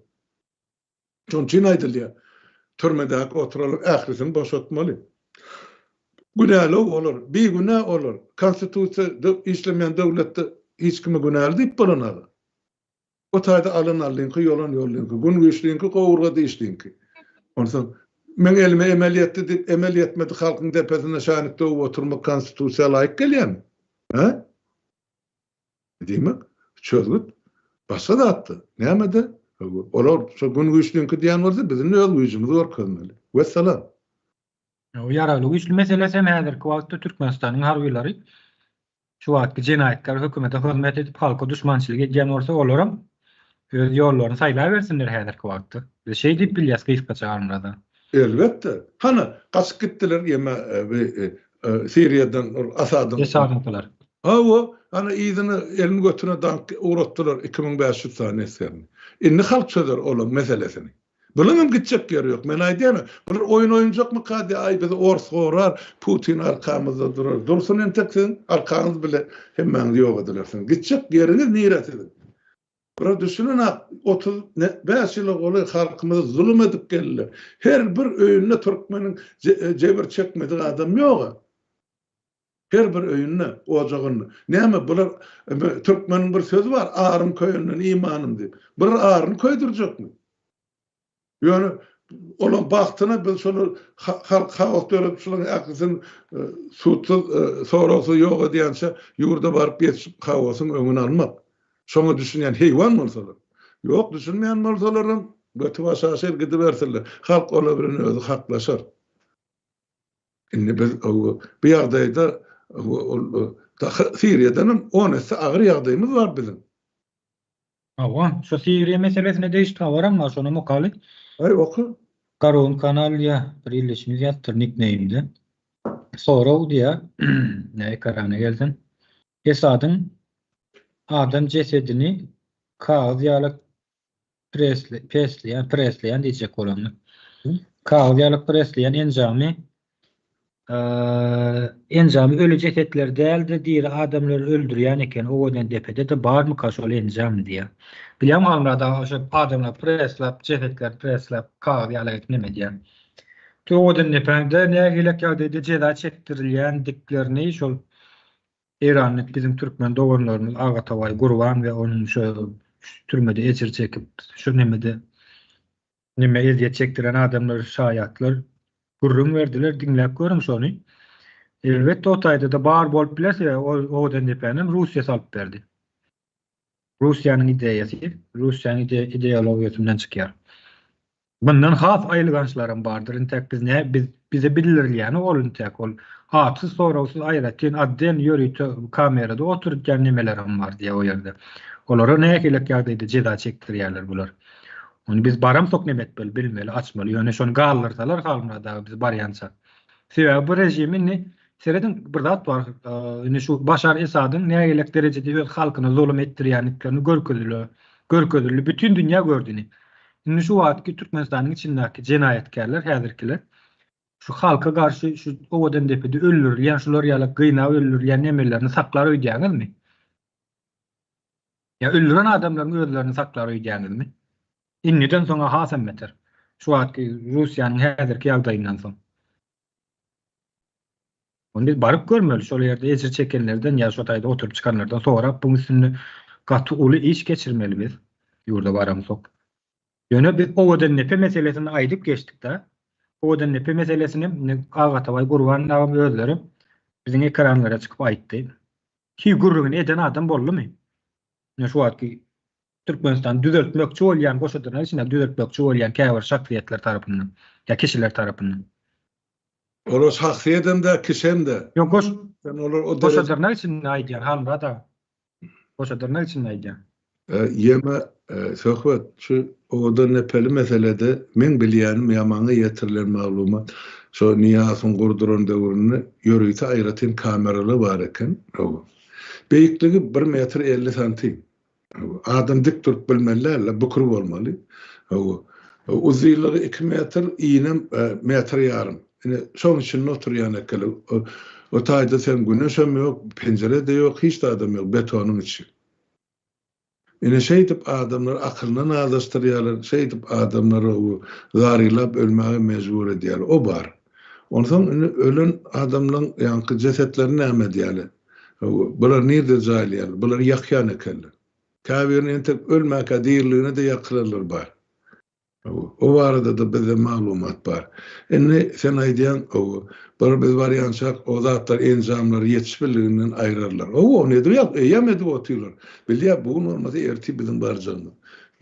Şonuň üçin aýdylýar, türmedäki oturanlaryň ählisini boşatmaly. Günäli olar, bigünä olar. Konstitusiýa işlemeýän döwletde hiç kime günäli diýip bolanok. O taýda alan allyňky, ýolan ýollyňky, gün güýçliňki, gowurga dişliňki. Onsoň meň elime emel ýetdi diýip, emel ýetmedik halkyň depesinde şänik döwüp oturmak konstitusiýa laýyk gelýärmi? Hä? Diýmek, çözgüt başga zatda. Nämede? Olar şo gün güýçliňki diýen bolsa, biz indi öz güýjümizi görkezmeli. Wessalam. Ýaragly güýçli meselesi hem häzirki wagtda Türkmenistanyň harbylary şu wagtky jenaýatkär hökümete hyzmat edip halka duşmançylyk edýän bolsa olaram öz ýollaryny saýlabersinler häzirki wagtda. Biz şeý diýip bilýäs gysgaça Halmyrada. Elbetde. Hany, gaçyp gitdiler ýeme bi Siriýadan ol Asadyň. Esadyňkylar. Hawa, hany yzyna elini götüne daňyp ugratdylar 2500 sany esgerini. Indi halk çözer olaň meselesini. Bulaňam gitjek ýeri ýok. Men aýdýan-a, bular oýun oýunjakmyka diýýär, aý bizi ors gorar, Putin arkamyzda durar. Dursun entek siziň arkaňyz bile hemmäňiz ýok edilersiňiz. Gitjek ýeriňiz nire siziň? Bular düşünenak, 35 ýyla golaý halkymyza zulum edip geldiler. Her bir öýünde türkmeniň jebir çekmedik adam ýog-a. Her bir öýünde, ojagynda. Näme bular türkmeniň bir sözi bar, arym köýenden imanym diýip. Bular aryny köýdürjekmi? Ýöne olaň bagtyna biz şolar halk haos döredip şolaryň ählisini sudsyz, soragsyz ýok edýänçä ýurda baryp ýetişip haosyň öňüni almak. Şoňa düşünýän heýwan bolsalar. Ýok düşünmeýän bolsalaram göti başaşyr gidibersinler. Halk olar bilen özi haklaşar. Indi biz bu ýagdaýda ol Siriýadan hem on esse agyr ýagdaýymyz bar biziň. Hawa, şu Siriýa meselesine degişli habaram bar, şonam okaly. Aý, oka. Garun kanal diýýär, bir ildeşimiz ýazypdyr nikneýmde. Sorag diýýär, nä ekrana gelsin. Esadyň adam jesedini kagyz ýaly presli, pesleýän, presleýän diýjek bolanda. Kagyz ýaly presleýän enjamy enjamy öli jesetleri däl-de diri adamlary öldürýän eken. Owadan depede-de barmyka şol enjam diýýär. Bilýäňmi Halmyrat aga şo adamlary presläp, jesetleri presläp, kagyz ýaly edip neme edýän. Owadan depäňde nähilek ýagdaýda jeza çekdirilýändiklerini şol Eýranly biziň türkmen doganlarymyz Agatabaý Gurban we onuň şo türmede ejir çekip, şu nemede neme ezýet çekdiren adamlar şaýatlar gürrüň berdiler, diňläp görüň şony. Elbetde o taýda-da bar bolup biler, sebäbi Owadandepänem Russiýa salyp berdi. Russiýanyň ideýasy, Russiýanyň ideologiýasyndan çykýar. Mundan has aýylgançlaram bardyr intäk biz nä biz bize bildirilýäni ol intäk ol atsyz soragsyz aýratyn otdel ýörite kamerada oturdýan nemelerem bar diýýär o ýerde. Olara nähilek ýagdaýda jeza çekdirýärler bular. Ony biz baramsok neme etmeli bilmeli açmaly ýöne şony galdyrsalar Halmyrat aga biz barýança. Sebäbi bu režim indi serediň bir zat bar indi şu Başar Esadyň nähilek derejede öz halkyna zulum etdirýändiklerini görkezile görkezildi bütin dünýä gördi indi. Indi şu wagtky Türkmenistanyň içindäki jenaýatkärler häzirkiler şu halka garşy şu Owadandepede öldürilýän şular ýaly gynap öldürilýän nemelerini saklar öýdýäňizmi? Ýa öldüren adamlaryň özlerini saklar öýdýäňizmi? Indiden soňa hasam beter. Şu wagtky Russiýanyň häzirki ýagdaýyndan soň. Ony biz baryp görmeli, şol ýerde ejir çekenlerden ýa şo taýda oturyp çykanlardan sorap buň üstünde gaty uly iş geçirmeli biz ýurda baramsok. Ýöne biz Owadandepe meselesini aýdyp geçdik-dä. Owadandepe meselesini indi Agatabaý Gurban agam özleri biziň ekranlara çykyp aýtdy. Hiý gürrüňini eden adam boldumy? Ine şu wagtky Türkmenistany düzeltmekçi bolýan goşa dyrnak içinde düzeltmekçi bolýan käbir şahsyýetler tarapyndan ýa kişiler tarapyndan. Olar şahsyýedem-de, kişem-de. Ýok, goş, Sen olar o goşa dyrnak içinde aýdýan, Halmyrat aga. Goşa dyrnak içinde aýdýan. Ýeme, söhbet, şu owadan nepeli meselede meň bilýänim ýa maňa ýetirilen maglumat, şo Nyýazowyň gurduran döwründe ýörite aýratyn kameralar bar eken. Hawa. Beýikligi bir metr 50 santim. Adam dik durup bilmeli däl-de, bükür bolmaly. Hawa. Uzynlygy 2 metr, inem metr ýarym. Ine, şoň içinde oturýan ekeni. O taýda sen güneşem ýok, penjire-de ýok, hiç zadam ýok, betonyň içi. Ine, şeýdip adamlary akylyndan azaşdyrýarlar, şeýdip adamlary zarylap ölmäge mejbur edýärler. O bar. Onsoň indi ölen adamlaryň ýaňky jesetlerini näme edýärler? Bular nirde jaýlaýarlar? Bulary ýakýan ekenler. Käbirini entek ölmäkä diriligine-de ýakylanlar bar. O barada-da bizde maglumat bar. Indi sen aýdýaň, bular biz barýançak o zatlar, enjamlary ýetişbildiginden aýrarlar. Hawa, ony edip ýa, eýýäm edip otyrlar. Bilýär, bu gün bolmasa ertir biziň barjagymyz.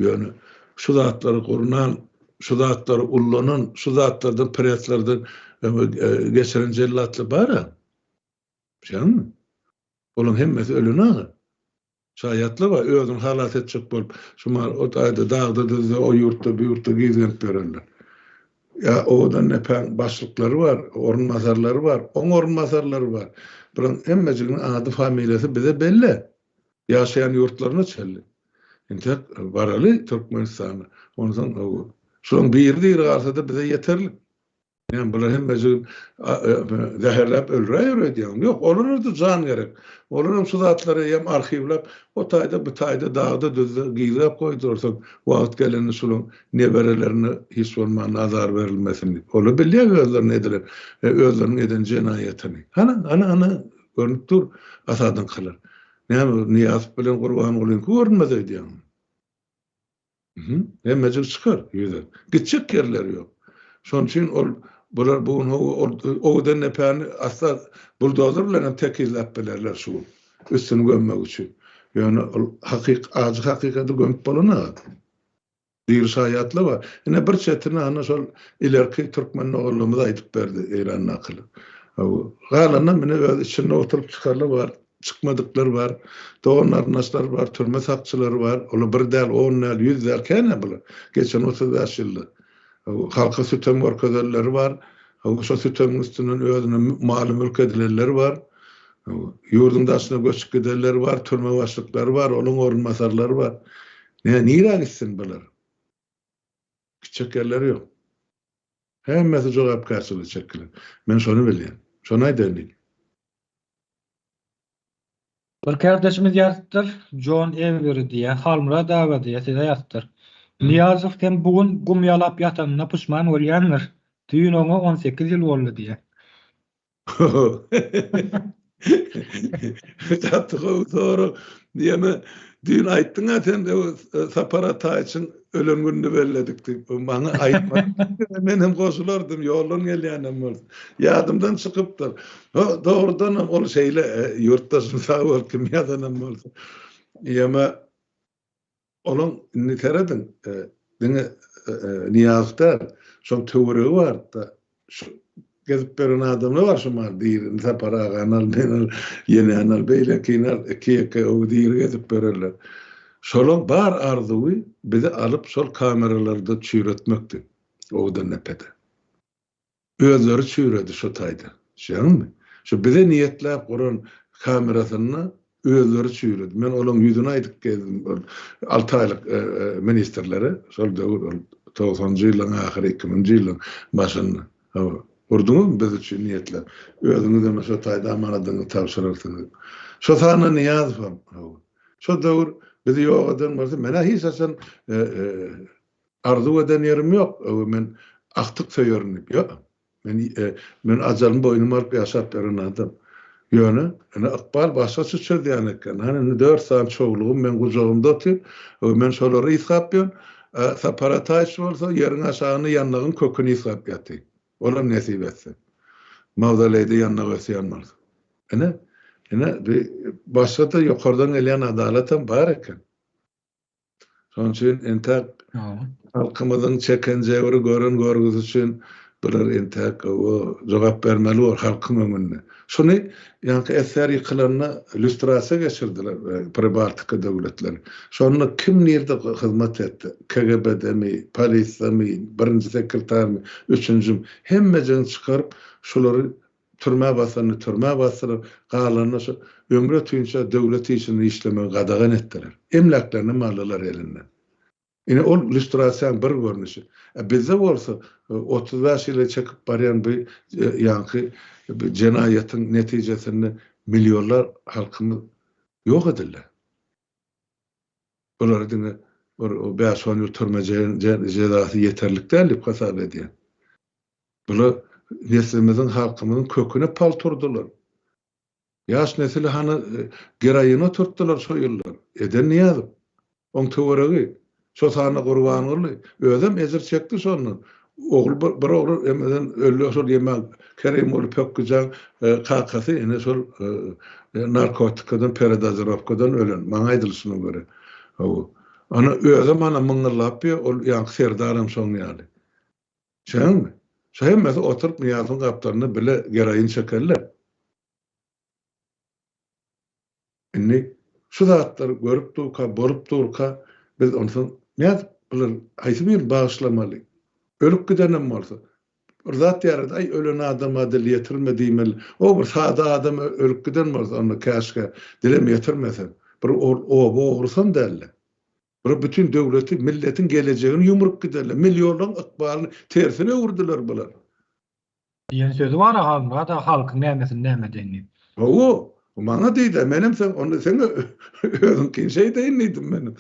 Ýöne şu zatlary gurnan, şu zatlary ullanan, şu zatlardan preslerden geçiren jellatlar bar-a. Bilýäňmi? Olaryň hemmesi ölen aga. Şaýatlar bar, özüni halas etjek bolup, şu mal o taýda dagda-düzde, o ýurtda, bu ýurtda gizlenip ýörenler. Ýa owadan nepäň başlyklary bar, orunbasarlary bar, oň orunbasarlary bar. Bularyň hemmejiginiň ady, familiýasy bize belli. Ýaşaýan ýurtlaryna çenli. Entek baraly Türkmenistana. Onsoň şolaryň biri diri galsa-da bize ýeterlik. Näme bular hemmejigin zäherläp öldüräýer öýdýäňmi? Ýok, olara-da jan gerek. Olaram şu zatlary eýýäm arhiwläp, o taýda, bu taýda, dagda-düzde gizläp goýdurarsyň, wagt gelende şularyň neberelerine hiç bolmanda azar berilmesin diýip. Olar bilýär özlerine edilen, özleriniň eden jenaýatyny. Hana, hana, hana, görnüp dur Asadyňkylar. Näme, Nyýazow bilen Gurbangulyňky görünmez öýdýäňmi? Hemmejik çykar ýüze. Gitjek ýerleri ýok. Şonuň üçin ol bular bu gün ol owadan depäni asla buldozer bilen hem tekizläp bilerler şu gün. Üstüni gömmek üçin. Ýöne ol hakyk ajy hakykaty gömüp bolanok. Diri şaýatlar bar. Ine bir çetini ana şol ilerki türkmen ogullarymyz aýdyp berdi Eýrandakylar. Galanam ine öz içinde oturyp çykarlar bar. Çykmadyklar bar, dogan-garyndaşlar bar, türme sakçylary bar. Olar bir däl, on däl, ýüz däl, kän-ä bular. Geçen 35 ýylda. Halka sütem görkezenleri bar. Şo sütemiň üstünden özüne maly-mülk edilenleri bar. Ýurduň daşyna göçüp gidenleri bar, türme başlyklary bar, olaryň orunbasarlary bar. Nä, nirä gitsin bular? Gitjek ýerleri ýok. Hemmesi jogapkärçilige çekiler. Men şony bilýän. Şony aýdaýyn diýdim. Bir kärdeşimiz ýazypdyr, Jon Eweri diýýär, Halmyrat aga diýýär, size ýazypdyr. Nyýazow hem bu gün gum ýalap ýatanyna puşman bolýandyr. Düýn oňa 18 ýyl boldy diýýär. Gaty gowy sorag. Ýöne düýn aýtdyň-a sen Sapar Ataýewiçiň ölen gününi belledik diýip. Maňa aýtmadyň. Men hem goşulardym, ýoldan gelýänem bolsa. Ýadymdan çykypdyr. Dogrudanam ol şeýle, ýurtdaşym sag bol, kim ýazanam bolsa. Ýöne olaň indi serediň, diňe. Nyýazow däl, şoň töweregi bardy-da. Şu gezip beren adamlar bar şu mal birini Sapar agany al, meni al, ýenäni al, beýlekini al, iki-ýeke öwi diri gezip bererler. Şolaň bar arzuwy bizi alyp şol kameralarda çüýretmekdi Owadandepede. Özleri çüýredi şo taýda. Düşýäňizmi? Şu bize niýetläp guran kamerasynda özleri çüýredi. Men olaň ýüzüni aýdyp gezdim ol alty aýlyk ministrlere. Şol döwür ol togsanjy ýyllaryň ahyry, iki müňünji ýyllaryň başynda. Hawa. Gurduňyzmy biz üçin niýetläp? Özüňizem şo taýda amanadyňyzy tabşyrarsyňyz. Şo sanda Nyýazowam. Hawa. Şo döwür bizi ýok eden bolsa, men-ä hiç haçan Arzuw eden ýerim ýok, öwe men agtyk söýerin diýip. Ýok. Men men ajalymy boýnuma alyp ýaşap ýören adam. Ýöne, ine ykbal başgaça çözýän eken. Hany indi dört sany çowlugym meň gujagymda otyr. Öwe men şolary ysgap ýörün. Sapar Ataýewiç bolsa ýeriň aşagynda ýandagyň köküni ysgap ýatyr. Olam nesip etse. Mawzoleýde ýandak ösýän bolsa. Ine, ine bi başga-da ýokardan gelýän adalatam bar eken. Şonuň üçin entäk halkymyzyň çeken jebri, gören görgüsi üçin bular entäk jogap bermeli bor halkyň öňünde. Şuny ýaňky SSR ýykylanda lýustrasiýa geçirdiler Pribaltika döwletleri. Şonda kim nirde hyzmat etdi, KGB-demi, polisiýamy, birinji sekretarmy, üçünjimi, hemmejigini çykaryp şulary Türmä basanyny türmä basdylar, galanyny şu ömri ötünçä döwlet işinde işlemegi gadagan etdiler. Emläklerinem aldylar elinden. Ine ol lýustrasiýanyň bir görnüşi. A bizde bolsa 35 ýyla çekip barýan bu ýaňky jenaýatyň netijesinde millionlar halkymyz ýok edildi. Bulara diňe bir bäş-on ýyl türme jezasy ýeterlik däl diýip hasap edýän. Bular neslimiziň, halkymyzyň köküne pal turdular. Ýaş nesili hany geroina oturtdylar şo ýyllar. Eden Nyýazow. Oň töweregi. Şo sanda Gurbanguly. Özem ejir çekdi şondan. Ogly bir ogly emeden öldi şol ýeme Kerimguly Pökgüjaň kakasy ine şol narkotikadan peredozirowkadan ölen maňa aýdylyşyna görä. Hawa. Ana özem ana myňňyllap ýör ol ýaňky Serdaram şoň ýaly. Şeňmi? Şu hemmesi oturyp Nyýazowyň gapdalynda bile geroin çekerler. Indi şu zatlary görüp durka, bolup durka biz onsoň nädip bular haýsy birini bagyşlamaly? Ölüp gidenem bolsa, bir zat diýerdi, aý ölen adama dil ýetirme diýmeli. O bir sada adam ölüp giden bolsa onda käşgä dilem ýetirmesem. Bir ol oba ogrusam däldi. Bular bütin döwleti, milletiň gelejegini ýumrup giderler. Millionlaryň ykbalyny tersine öwürdiler bular. Diýen sözi bar-a Halmyrat aga halkyň nämesini näme edeýin diýip. Hawa, maňa diýdi, menem sen onda seň özüňkini şeýdeýin diýdim menem.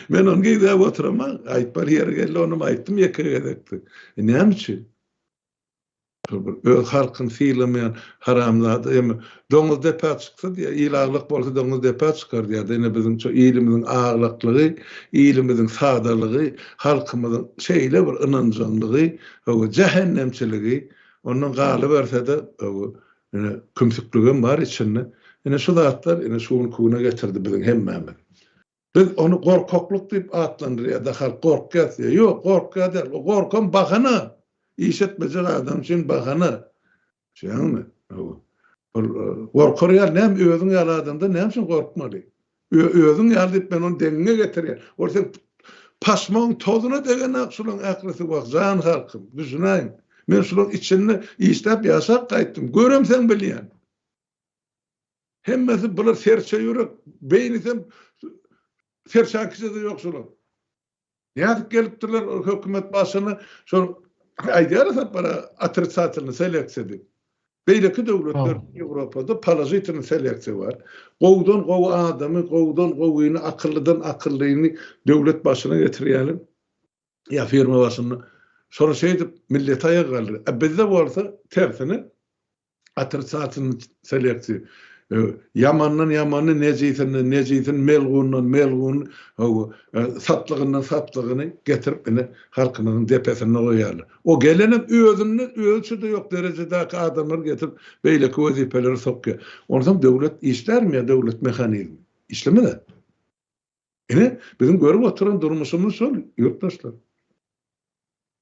Men ony gizläp oturamok, aýtmaly ýeri geldi, onam aýtdym ýeke gezekdi. E näme üçin? Şol bir öz halkyny sylamaýan haramzada eme doňuz depä çyksa diýýär, il aglak bolsa doňuz depä çykar diýýär. Ine biziň şu ilimiziň aglaklygy, ilimiziň sadalygy, halkymyzyň şeýle bir ynanjaňlygy, hawa, jähennemçiligi, ondan galyberse-de, hawa, ine kümsükligem bar içinde. Ine şu zatlar ine şu günki güne getirdi biziň hemmämizi. Biz ony gorkaklyk diýip atlandyrýar-da, halk gorkýar diýýär. Ýok, gorkýar däl. O gorkam bahana. Iş etmejek adam üçin bahana. Düşýäňmi? Hawa. Ol gorkar ýaly näme özüň ýaly adamdan näme üçin gorkmaly? Özüň ýaly diýip men ony deňiňe getirýän. Ol sen paşmagyň tozuna degenok şulaň ählisi wah jan halkym. Düşünäýiň. Men şulaň içinde işläp ýaşap gaýtdym. Göremseň bilýän. Hemmesi bular serçe ýürek, beýnisem serçäňkiçe-de ýok şolar. Nädip gelipdirler ol hökümet başyna, şol aýdýarlar Sapara otricatelnyý seleksiýa diýip. Beýleki döwletler Ýewropada položitelnyý seleksiýa bar. Gowudan gowy adamy, gowudan gowyny, akyllydan akyllyny döwlet başyna getirýärler. Ýa firma başyna. Şolar şeýdip milleti aýaga galdyrýar. A bizde bolsa tersine Otricatelnyý seleksiýa. Ýamandan ýamany, nejisinden nejisini, melgundan melguny, hawa, satlygyndan satlygyny getirip ine halkymyzyň depesinde goýýarlar. O gelenem özünde özüçe-de ýok derejedäki adamlary getirip beýleki wezipelere sokýar. Onsoň döwlet işlärmi ýa döwlet mehanizmi? Işlemez-ä. Ine, biziň görüp oturan durmuşymyz şol, ýurtdaşlar.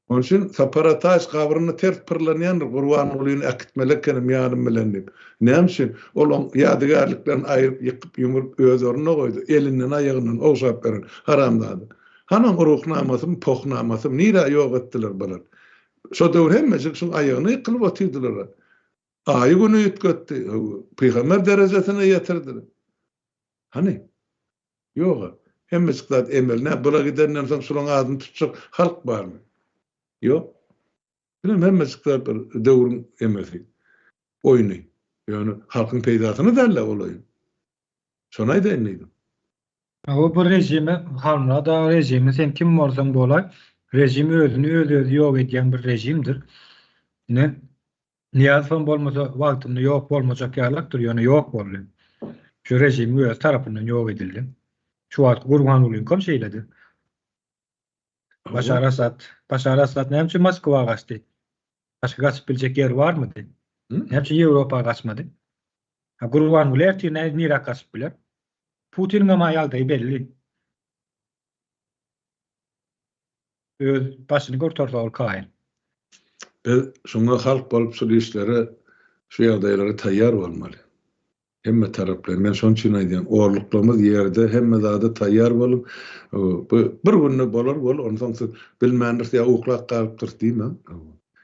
Onuň üçin Sapar Ataýew gabrynda ters pyrlanýandyr, Gurbangulyny äkitmeli ekenim ýanym bilen diýip. Näme üçin? Ol oň ýadygärliklerini aýryp, ýykyp, ýumrup öz ornuna goýdy. Elinden, aýagyndan ogşap beren haramzada. Hany oň ruhnamasymy, pohnamasymy, nirä ýok etdiler bular? Şo döwür hemmejik şuň aýagyna ýykylyp otyrdylar-a. Aýy-güni üýtgetdi, pygamber derejesine ýetirdi. Hany? Ýog-a. Hemmejik zat emel. Nä, bula gidenden soň şulaň adyny tutjak halk barmy? Ýok. Bilen hemmejik zat bir döwrüň emesi, oýny. Ýöne halkyň peýdasyna däl-le ol oýun. Şony aýdaýyn diýdim. Hawa bu režime Halmyrat aga režimi sen kim bolsaň bolaý režim özüni öz özi ýok edýän bir režimdir. Ine Nyýazowam bolmasa wagtynda ýok bolmajak ýalakdyr, ýöne ýok boldy. Şu režimiň özi tarapyndan ýok edildi. Şu wagtky Gurbangulyňkam şeýledi. Başar Asad, Başar Asad näme üçin Moskwa gaçdy? Başga gaçyp biljek ýeri barmydy? Näme üçin Ýewropa gaçmady? Ha Gurbanguly ertir nirä gaçyp biler? Putiniňem ýagdaýy belli. Öz başyny gurtarsa ol kaýyl. Biz şuňa halk bolup şul işlere şu ýagdaýlara taýýar bolmaly. Hemme taraplaýyn. Men şonuň üçin aýdýan, orluklarymyz ýerde hemme zada taýýar boluň. Bu bir günde bolar bol, onsoň siz bilmändiris ýa uklap galypdyrys diýmäň.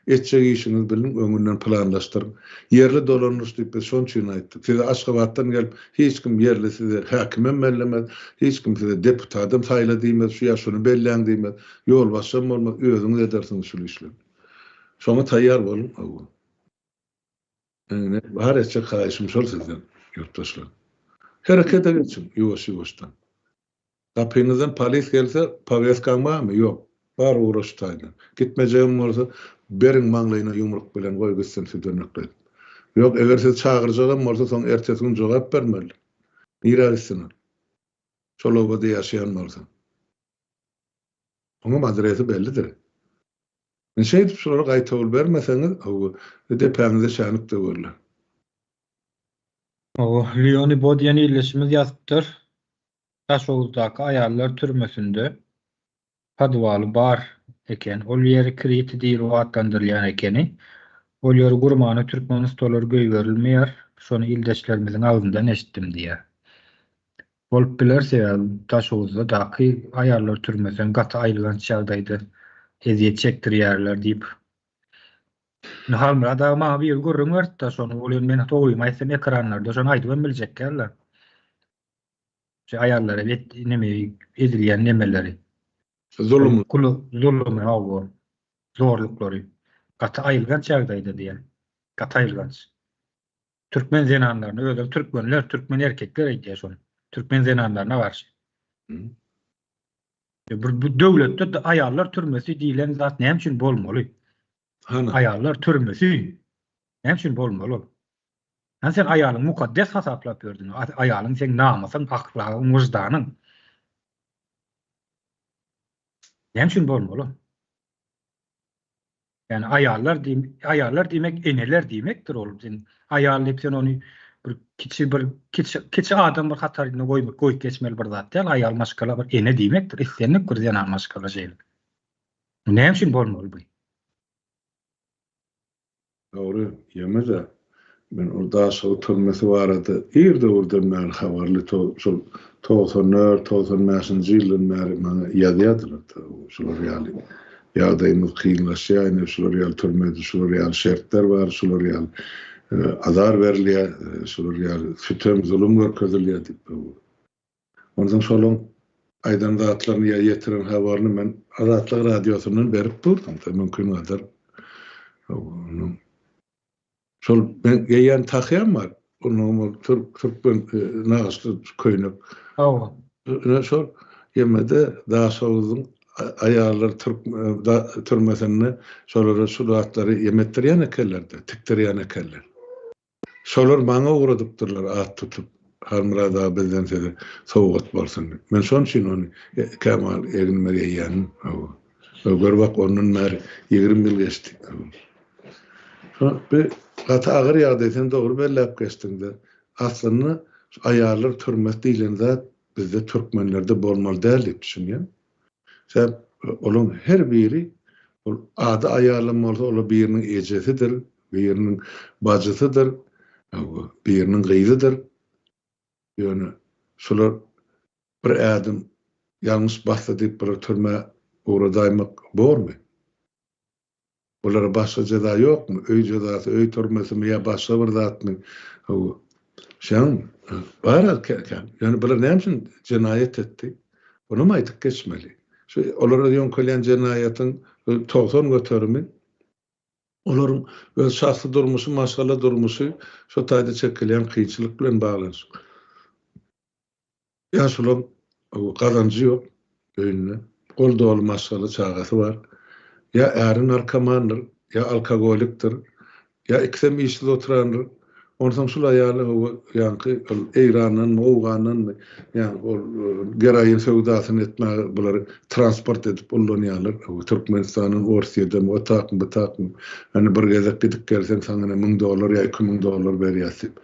Etjek işiňizi biliň, öňünden planlaşdyryň. Ýerli dolandyryş diýip biz şonuň üçin aýtdyk. Size Aşgabatdan gelip hiç kim ýerli size häkimem bellemez, hiç kim size deputadam saýla diýmez, şu ýa şuny belläň diýmez, ýolbaşçam bolmaz, özüňiz edersiňiz şul işleri. Şoňa taýýar boluň. Hawa. Ine, bar etjek haýyşym şol sizden, ýurtdaşlar. Herekete geçiň ýuwaş-ýuwaşdan. Gapyňyzdan polis gelse, poweskaň barmy? Ýok. Bar ugra şu taýdan. Gitmejegem bolsa, beriň maňlaýyna ýumruk bilen goý gitsin südenekledip. Ýok, eger sizi çagyrjagam bolsa, soň ertesi gün jogap bermeli. Nirä gitsin ol? Şol obada ýaşaýan bolsa. Oňam adresi bellidir. Indi şeýdip şulara gaýtawul bermeseňiz, hawa, depäňize şänik döwerler. Hawa, Leoni Bo diýen ildeşimiz ýazypdyr. Daşoguzdaky aýallar türmesinde podwaly bar eken. Ol ýeri Kriti diýlip atlandyrylýan ekeni. Ol ýeri gurmana türkmen ustalary goýberilmeýär. Şony ildeşlerimiziň agzyndan eşitdim diýýär. Bolup biler, sebäbi Daşoguzda daky aýallar türmesem gaty aýylganç ýagdaýda ezýet çekdirýärler diýip. Indi Halmyrat aga maňa biri gürrüň berdi-de şony, ol indi men dogrymy aýtsam ekranlarda şony aýdybam biljek däl-de. Şu aýallara et, neme edilýän nemeleri. Zulum. Zulumy, hawa. Zorluklary. Gaty aýylganç ýagdaýda diýýär. Gaty aýylganç. Türkmen zenanlaryna, özem türkmenler, türkmen erkekler aýdýar şony. Türkmen zenanlaryna garşy. Bir bu döwletde aýallar türmesi diýlen zat näme üçin bolmaly? Hany? Aýallar türmesi näme üçin bolmaly ol? Hany sen aýalyňy mukaddes hasaplap ýördüň. Aýalyň seň namysyň, ahlagyň, wyždanyň. Näme üçin bolmaly? Ýani aýallar diýim, aýallar diýmek eneler diýmekdir ol. Sen aýal diýip sen ony bir kiçi bir kiçi kiçi adam bir hatarynda goýmak, goýup geçmeli bir zat däl. Aýal maşgala bir ene diýmekdir. Islendik bir zenan maşgala şeýle. Näme üçin bolmaly bu? Dogry, ýeme-de. Men ol Daşoguz türmesi barada ir döwürden bäri habarly, şol 94, 95-nji ýyldan bäri maňa ýazýardylar, şular ýaly ýagdaýymyz kynlaşýar, ine şular ýaly türmede şular ýaly şertler bar, şular ýaly azar berilýär, şular ýaly sütem, zulum görkezilýär diýip. Onsoň şolaň aýdan zatlaryny ýa ýetiren habaryny men Azatlyk Radiosyndan berip durdum, mümkin gadar. Şol men geýýän tahýam bar. Onuň ol türkmen nagyşly köýnek. Hawa. Ine şol ýemede Daşoguzyň aýallar türmesinde şolara şu zatlary ýemetdirýän ekenler-de, tikdirýän ekenler. Şolar maňa ugradypdyrlar at tutup, Halmyrat aga bizden size sowgat bolsun diýip. Men şonuň üçin ony kämahal egnime geýýänim. Hawa. Gör bak ondan bäri 20 ýyl geçdi. Şo bu gaty agyr ýagdaý sen dogry belläp geçdiňde. Aslynda şu aýallar türmesi diýlen zat bizde türkmenlerde bolmaly däl diýip düşünýän. Sebäp olaryň her biri. Ol ady aýalam bolsa, olar biriniň ejesidir, biriniň bajysydyr, biriniň gyzydyr. Ýöne şular bir ädim ýalňyş basdy diýip bular türmä ugradaýmak bormy? Bulara başga jeza ýokmy? Öý jezasy, öý türmesimi ýa başga bir zatmy? Hawa. Şeň bar kän. Ýöne bular näme üçin jenaýat etdi? Onam aýdyp geçmeli. Şu olara ýöňkelýän jenaýatyň 90 göterimi olaryň öz şahsy durmuşy, maşgala durmuşy şo taýda çekilýän kynçylyk bilen baglanyşykly. Ýa şolaň gazanjy ýok öýünde, gol doly maşgala, çagasy bar. Ýa äri narkomandyr, ýa alkogolikdir, ýa ikisem işsiz oturandyr. Onsoň şul aýaly hawa ýaňky ol Eýrandanmy, Owgandanmy, ýaňky ol geroin söwdasyny etmäge bulary transport edip ullanýarlar. Hawa Türkmenistandan Orsýedemi, o takmy, bu takmy. Ýöne bir gezek gidip gelseň saňa ine 1000 dollar ýa 2000 dollar berýäs diýip.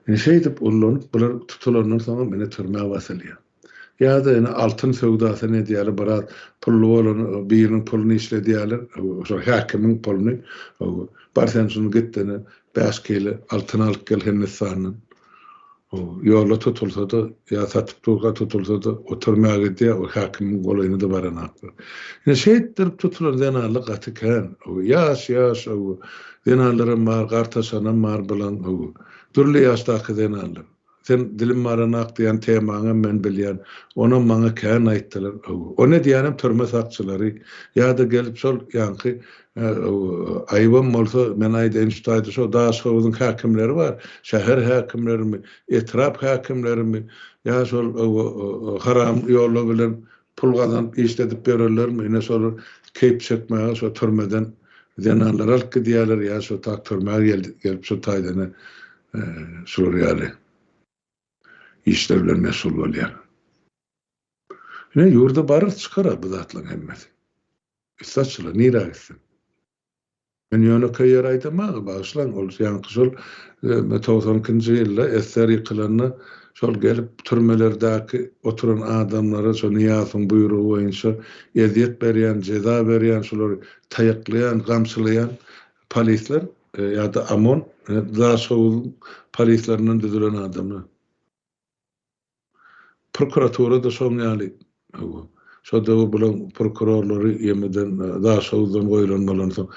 Ine şeýdip ullanyp bular tutulandan soňam ine türmä basylýar. Ýa-da ine altyn söwdasyny edýärler biraz pully bolan biriniň puluny işledýärler şol häkimiň puluny bar sen şuny git ine bäş kile altyn alyp gel Hindistandan. Ýolda tutulsa-da ýa satyp durka tutulsa-da o türmä gidýär o häkimiň golaýyna-da baranaklar. Ine şeýtdirip tutulan zenanlar gaty kän. Ýaş ýaş zenanlaram bar gartaşanam bar bilen. Dürli ýaşdaky zenanlar. Sen dilim baranak diýen temaňam men bilýän. Onam maňa kän aýtdylar. Ony edýänem türme sakçylary. Ýa-da gelip şol ýaňky aýybam bolsa men aýdaýyn şu taýda şo Daşhowuzyň häkimleri bar. Şäher häkimlerimi, etrap häkimlerimi ýa şol haram ýollar bilen Pul gazanyp işledip ýörenlermi ine şolar keýp çekmäge şo türmeden zenanlary alyp gidýärler ýa şo tak türmä gelip şo taýdana şular ýaly işler bilen meşgul bolýar. Ine ýurda barar çykar bu zatlaryň hemmesi. Üsti açylar nirä gitsin. Men ýönekeý ýer aýdamaga, bagyşlaň, ol ýaňky şol 92-nji ýylda SSR ýykylanda şol gelip türmelerdäki oturan adamlara şo Nyýazowyň buýrugy boýunça ezýet berýän, jeza berýän, şolary taýaklaýan, gamçylaýan polisler ýa-da OMON, Daşhowuzyň polislerinden düzülen adamlar. Prokuratura-da şoň ýaly. Hawa. Şo döwür bulaň prokurorlary ýemeden Daşoguzdan goýlan bolansoň,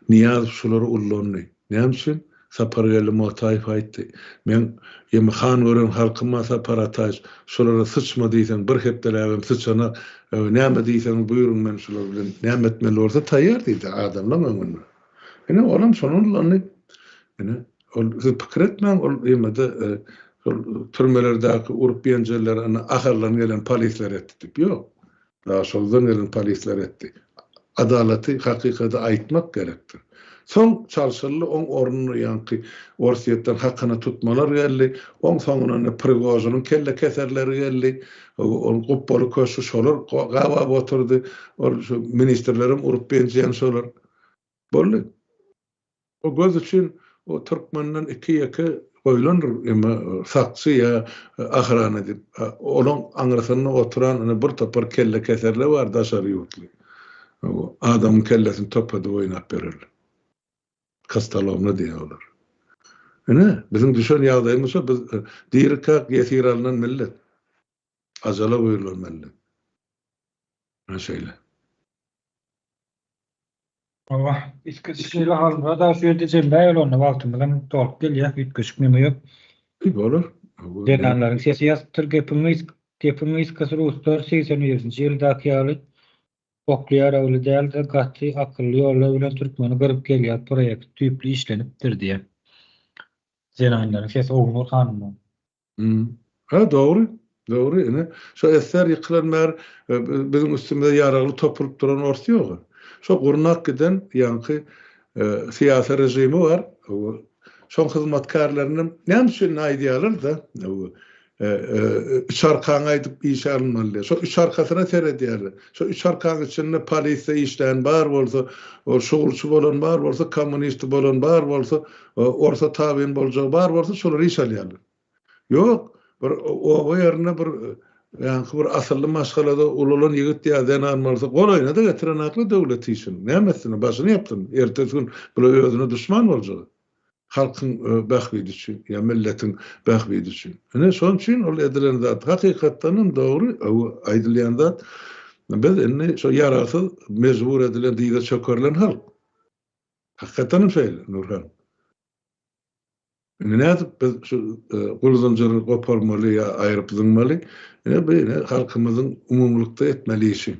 Nyýazow şulary ullandy. Näme üçin? Sapargeldi Motaýew aýtdy. Meň ýemi han gören halkym bar Sapar Ataýew, şulara syçma diýseň bir hepdeläbem syçanak, näme diýseňiz buýruň men şular bilen näme etmeli bolsa taýýar diýdi adamlaň öňünde. Ine olam şony ullandy. Ine ol siz pikir etmäň ol ýemede şol türmelerdäki urup ýenjenleri ine Ahaldan gelen polisler etdi diýip. Ýok. Daşoguzdan gelen polisler etdi. Adalaty, hakykady aýtmak gerekdir. Soň çalşyldy, oň ornuna ýaňky Orsýetden hakyna tutmalar geldi. Oň soňundan ine Prigožiniň kelle keserleri geldi. Ol gupbaly köşgi şolar gabap oturdy. Ol şu ministrlerem urup ýenjeýän şolar. Boldy. O göz üçin o türkmenden iki-ýeke goýlandyr eme sakçy ýa ahrana diýip. Olaň aňyrsynda oturan ine bir topar kelle keserler bar daşary ýurtly. Adamyň kellesini top edip oýnap ýörerler. Kostolomna diýýär olar. Ine, biziň düşen ýagdaýymyz şo, biz dirikäk ýesir alnan millet. Ajala buýrulan millet. Ine şeýle. Hawa, üýtgeşik şeýle Halmyrat aga şu ýerde jemläýeli onda wagtymyzam dolup gelýär, üýtgeşik neme ýok. Bolar. Zenanlaryň sesi ýazypdyr gepiň gepiň gysgasy ruslar 81-nji ýyldaky ýaly okly ýaragly däl-de gaty akylly ýollar bilen türkmeni gyryp gelýär proýekt düýpli işlenipdir diýýär. Zenanlaryň sesi Ognur hanymdan. Hä, dogry. Dogry, ine, şo SSR ýykylan bäri biziň üstümize ýaragly topulyp duran ors ýog-a. Şo gurnak giden ýaňky syýasy režimi bar. Şoň hyzmatkärlerinem näme üçin aýdýarlar-da, üç arkaňy aýdyp işe alynmaly diýýär. Şo üç arkasyna seredýärler. Şo üç arkaň içinde polisiýa işlän bar bolsa, şugulçy bolan bar bolsa, kommunisti bolan bar bolsa, Orsa tabyn boljagy bar bolsa şolar iş alýarlar. Ýok, bir oba ýerinde bir. Ýaňky bir asylly maşgalada ulalan ýigit ýa zenan bolsa, golaýyna-da getirenakly döwlet işini. Näme etsin, başyny ýapsyn. Ertesi gün bular özüne duşman boljak. Halkyň bähbidi üçin ýa milletiň bähbidi üçin. Ine, şonuň üçin ol edilen zat hakykatdan hem dogry, aýdylýan zat. Biz indi şo ýaragsyz, mejbur edilen, dyza çökerilen halk. Hakykatdan hem şeýle, Nurhan. Indi nädip biz şu gul zynjyry goparmaly ýa aýryp zyňmaly? Ine bu ine halkymyzyň umumylykda etmeli işi.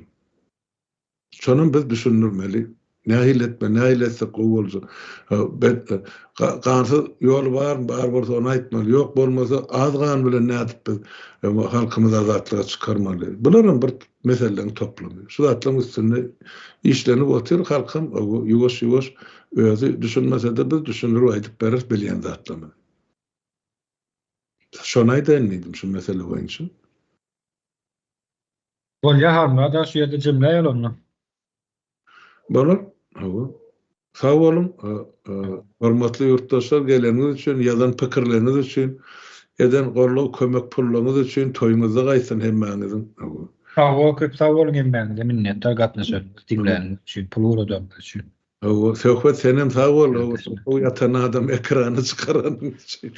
Şonam biz düşündirmeli. Nähili etmeli, nähili etsek gowy boljak. Gansyz ýoly barmy, bar bolsa ony aýtmaly. Ýok bolmasa az gan bilen nädip biz halkymyzy azatlyga çykarmaly. Bularam bir meseleleriň toplumy. Şu zatlaryň üstünde işlenip otyr, halkam ýuwaş-ýuwaş özi düşünmese-de biz düşündirip aýdyp bereris bilýän zatlarymyzy. Şony aýdaýyn diýdim şu mesele boýunça. Bolýar Halmyrat aga şu ýerde jemläýeli onda. Bolar. Hawa. Sag boluň, hormatly ýurtdaşlar, geleniňiz üçin, ýazan pikirleriňiz üçin, eden goldaw, kömek pullaryňyz üçin toýuňyzda gaýtsyn hemmäňiziň. Hawa. Sag bol, köp sag boluň hemmäňize minnetdar gatnaşanyňyz, diňläniňiz üçin, pul ugradanyňyz üçin. Hawa, Söhbet senem sag bol, hawa, ýatan adam ekrana çykaranyň üçin.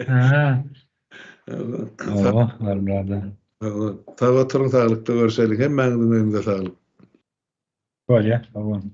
Hä. Hawa, Halmyrada. Hawa, sag oturyň, saglykda görşeliň, hemmäňiziň öýüňize saglyk. Bolýar, sag boluň.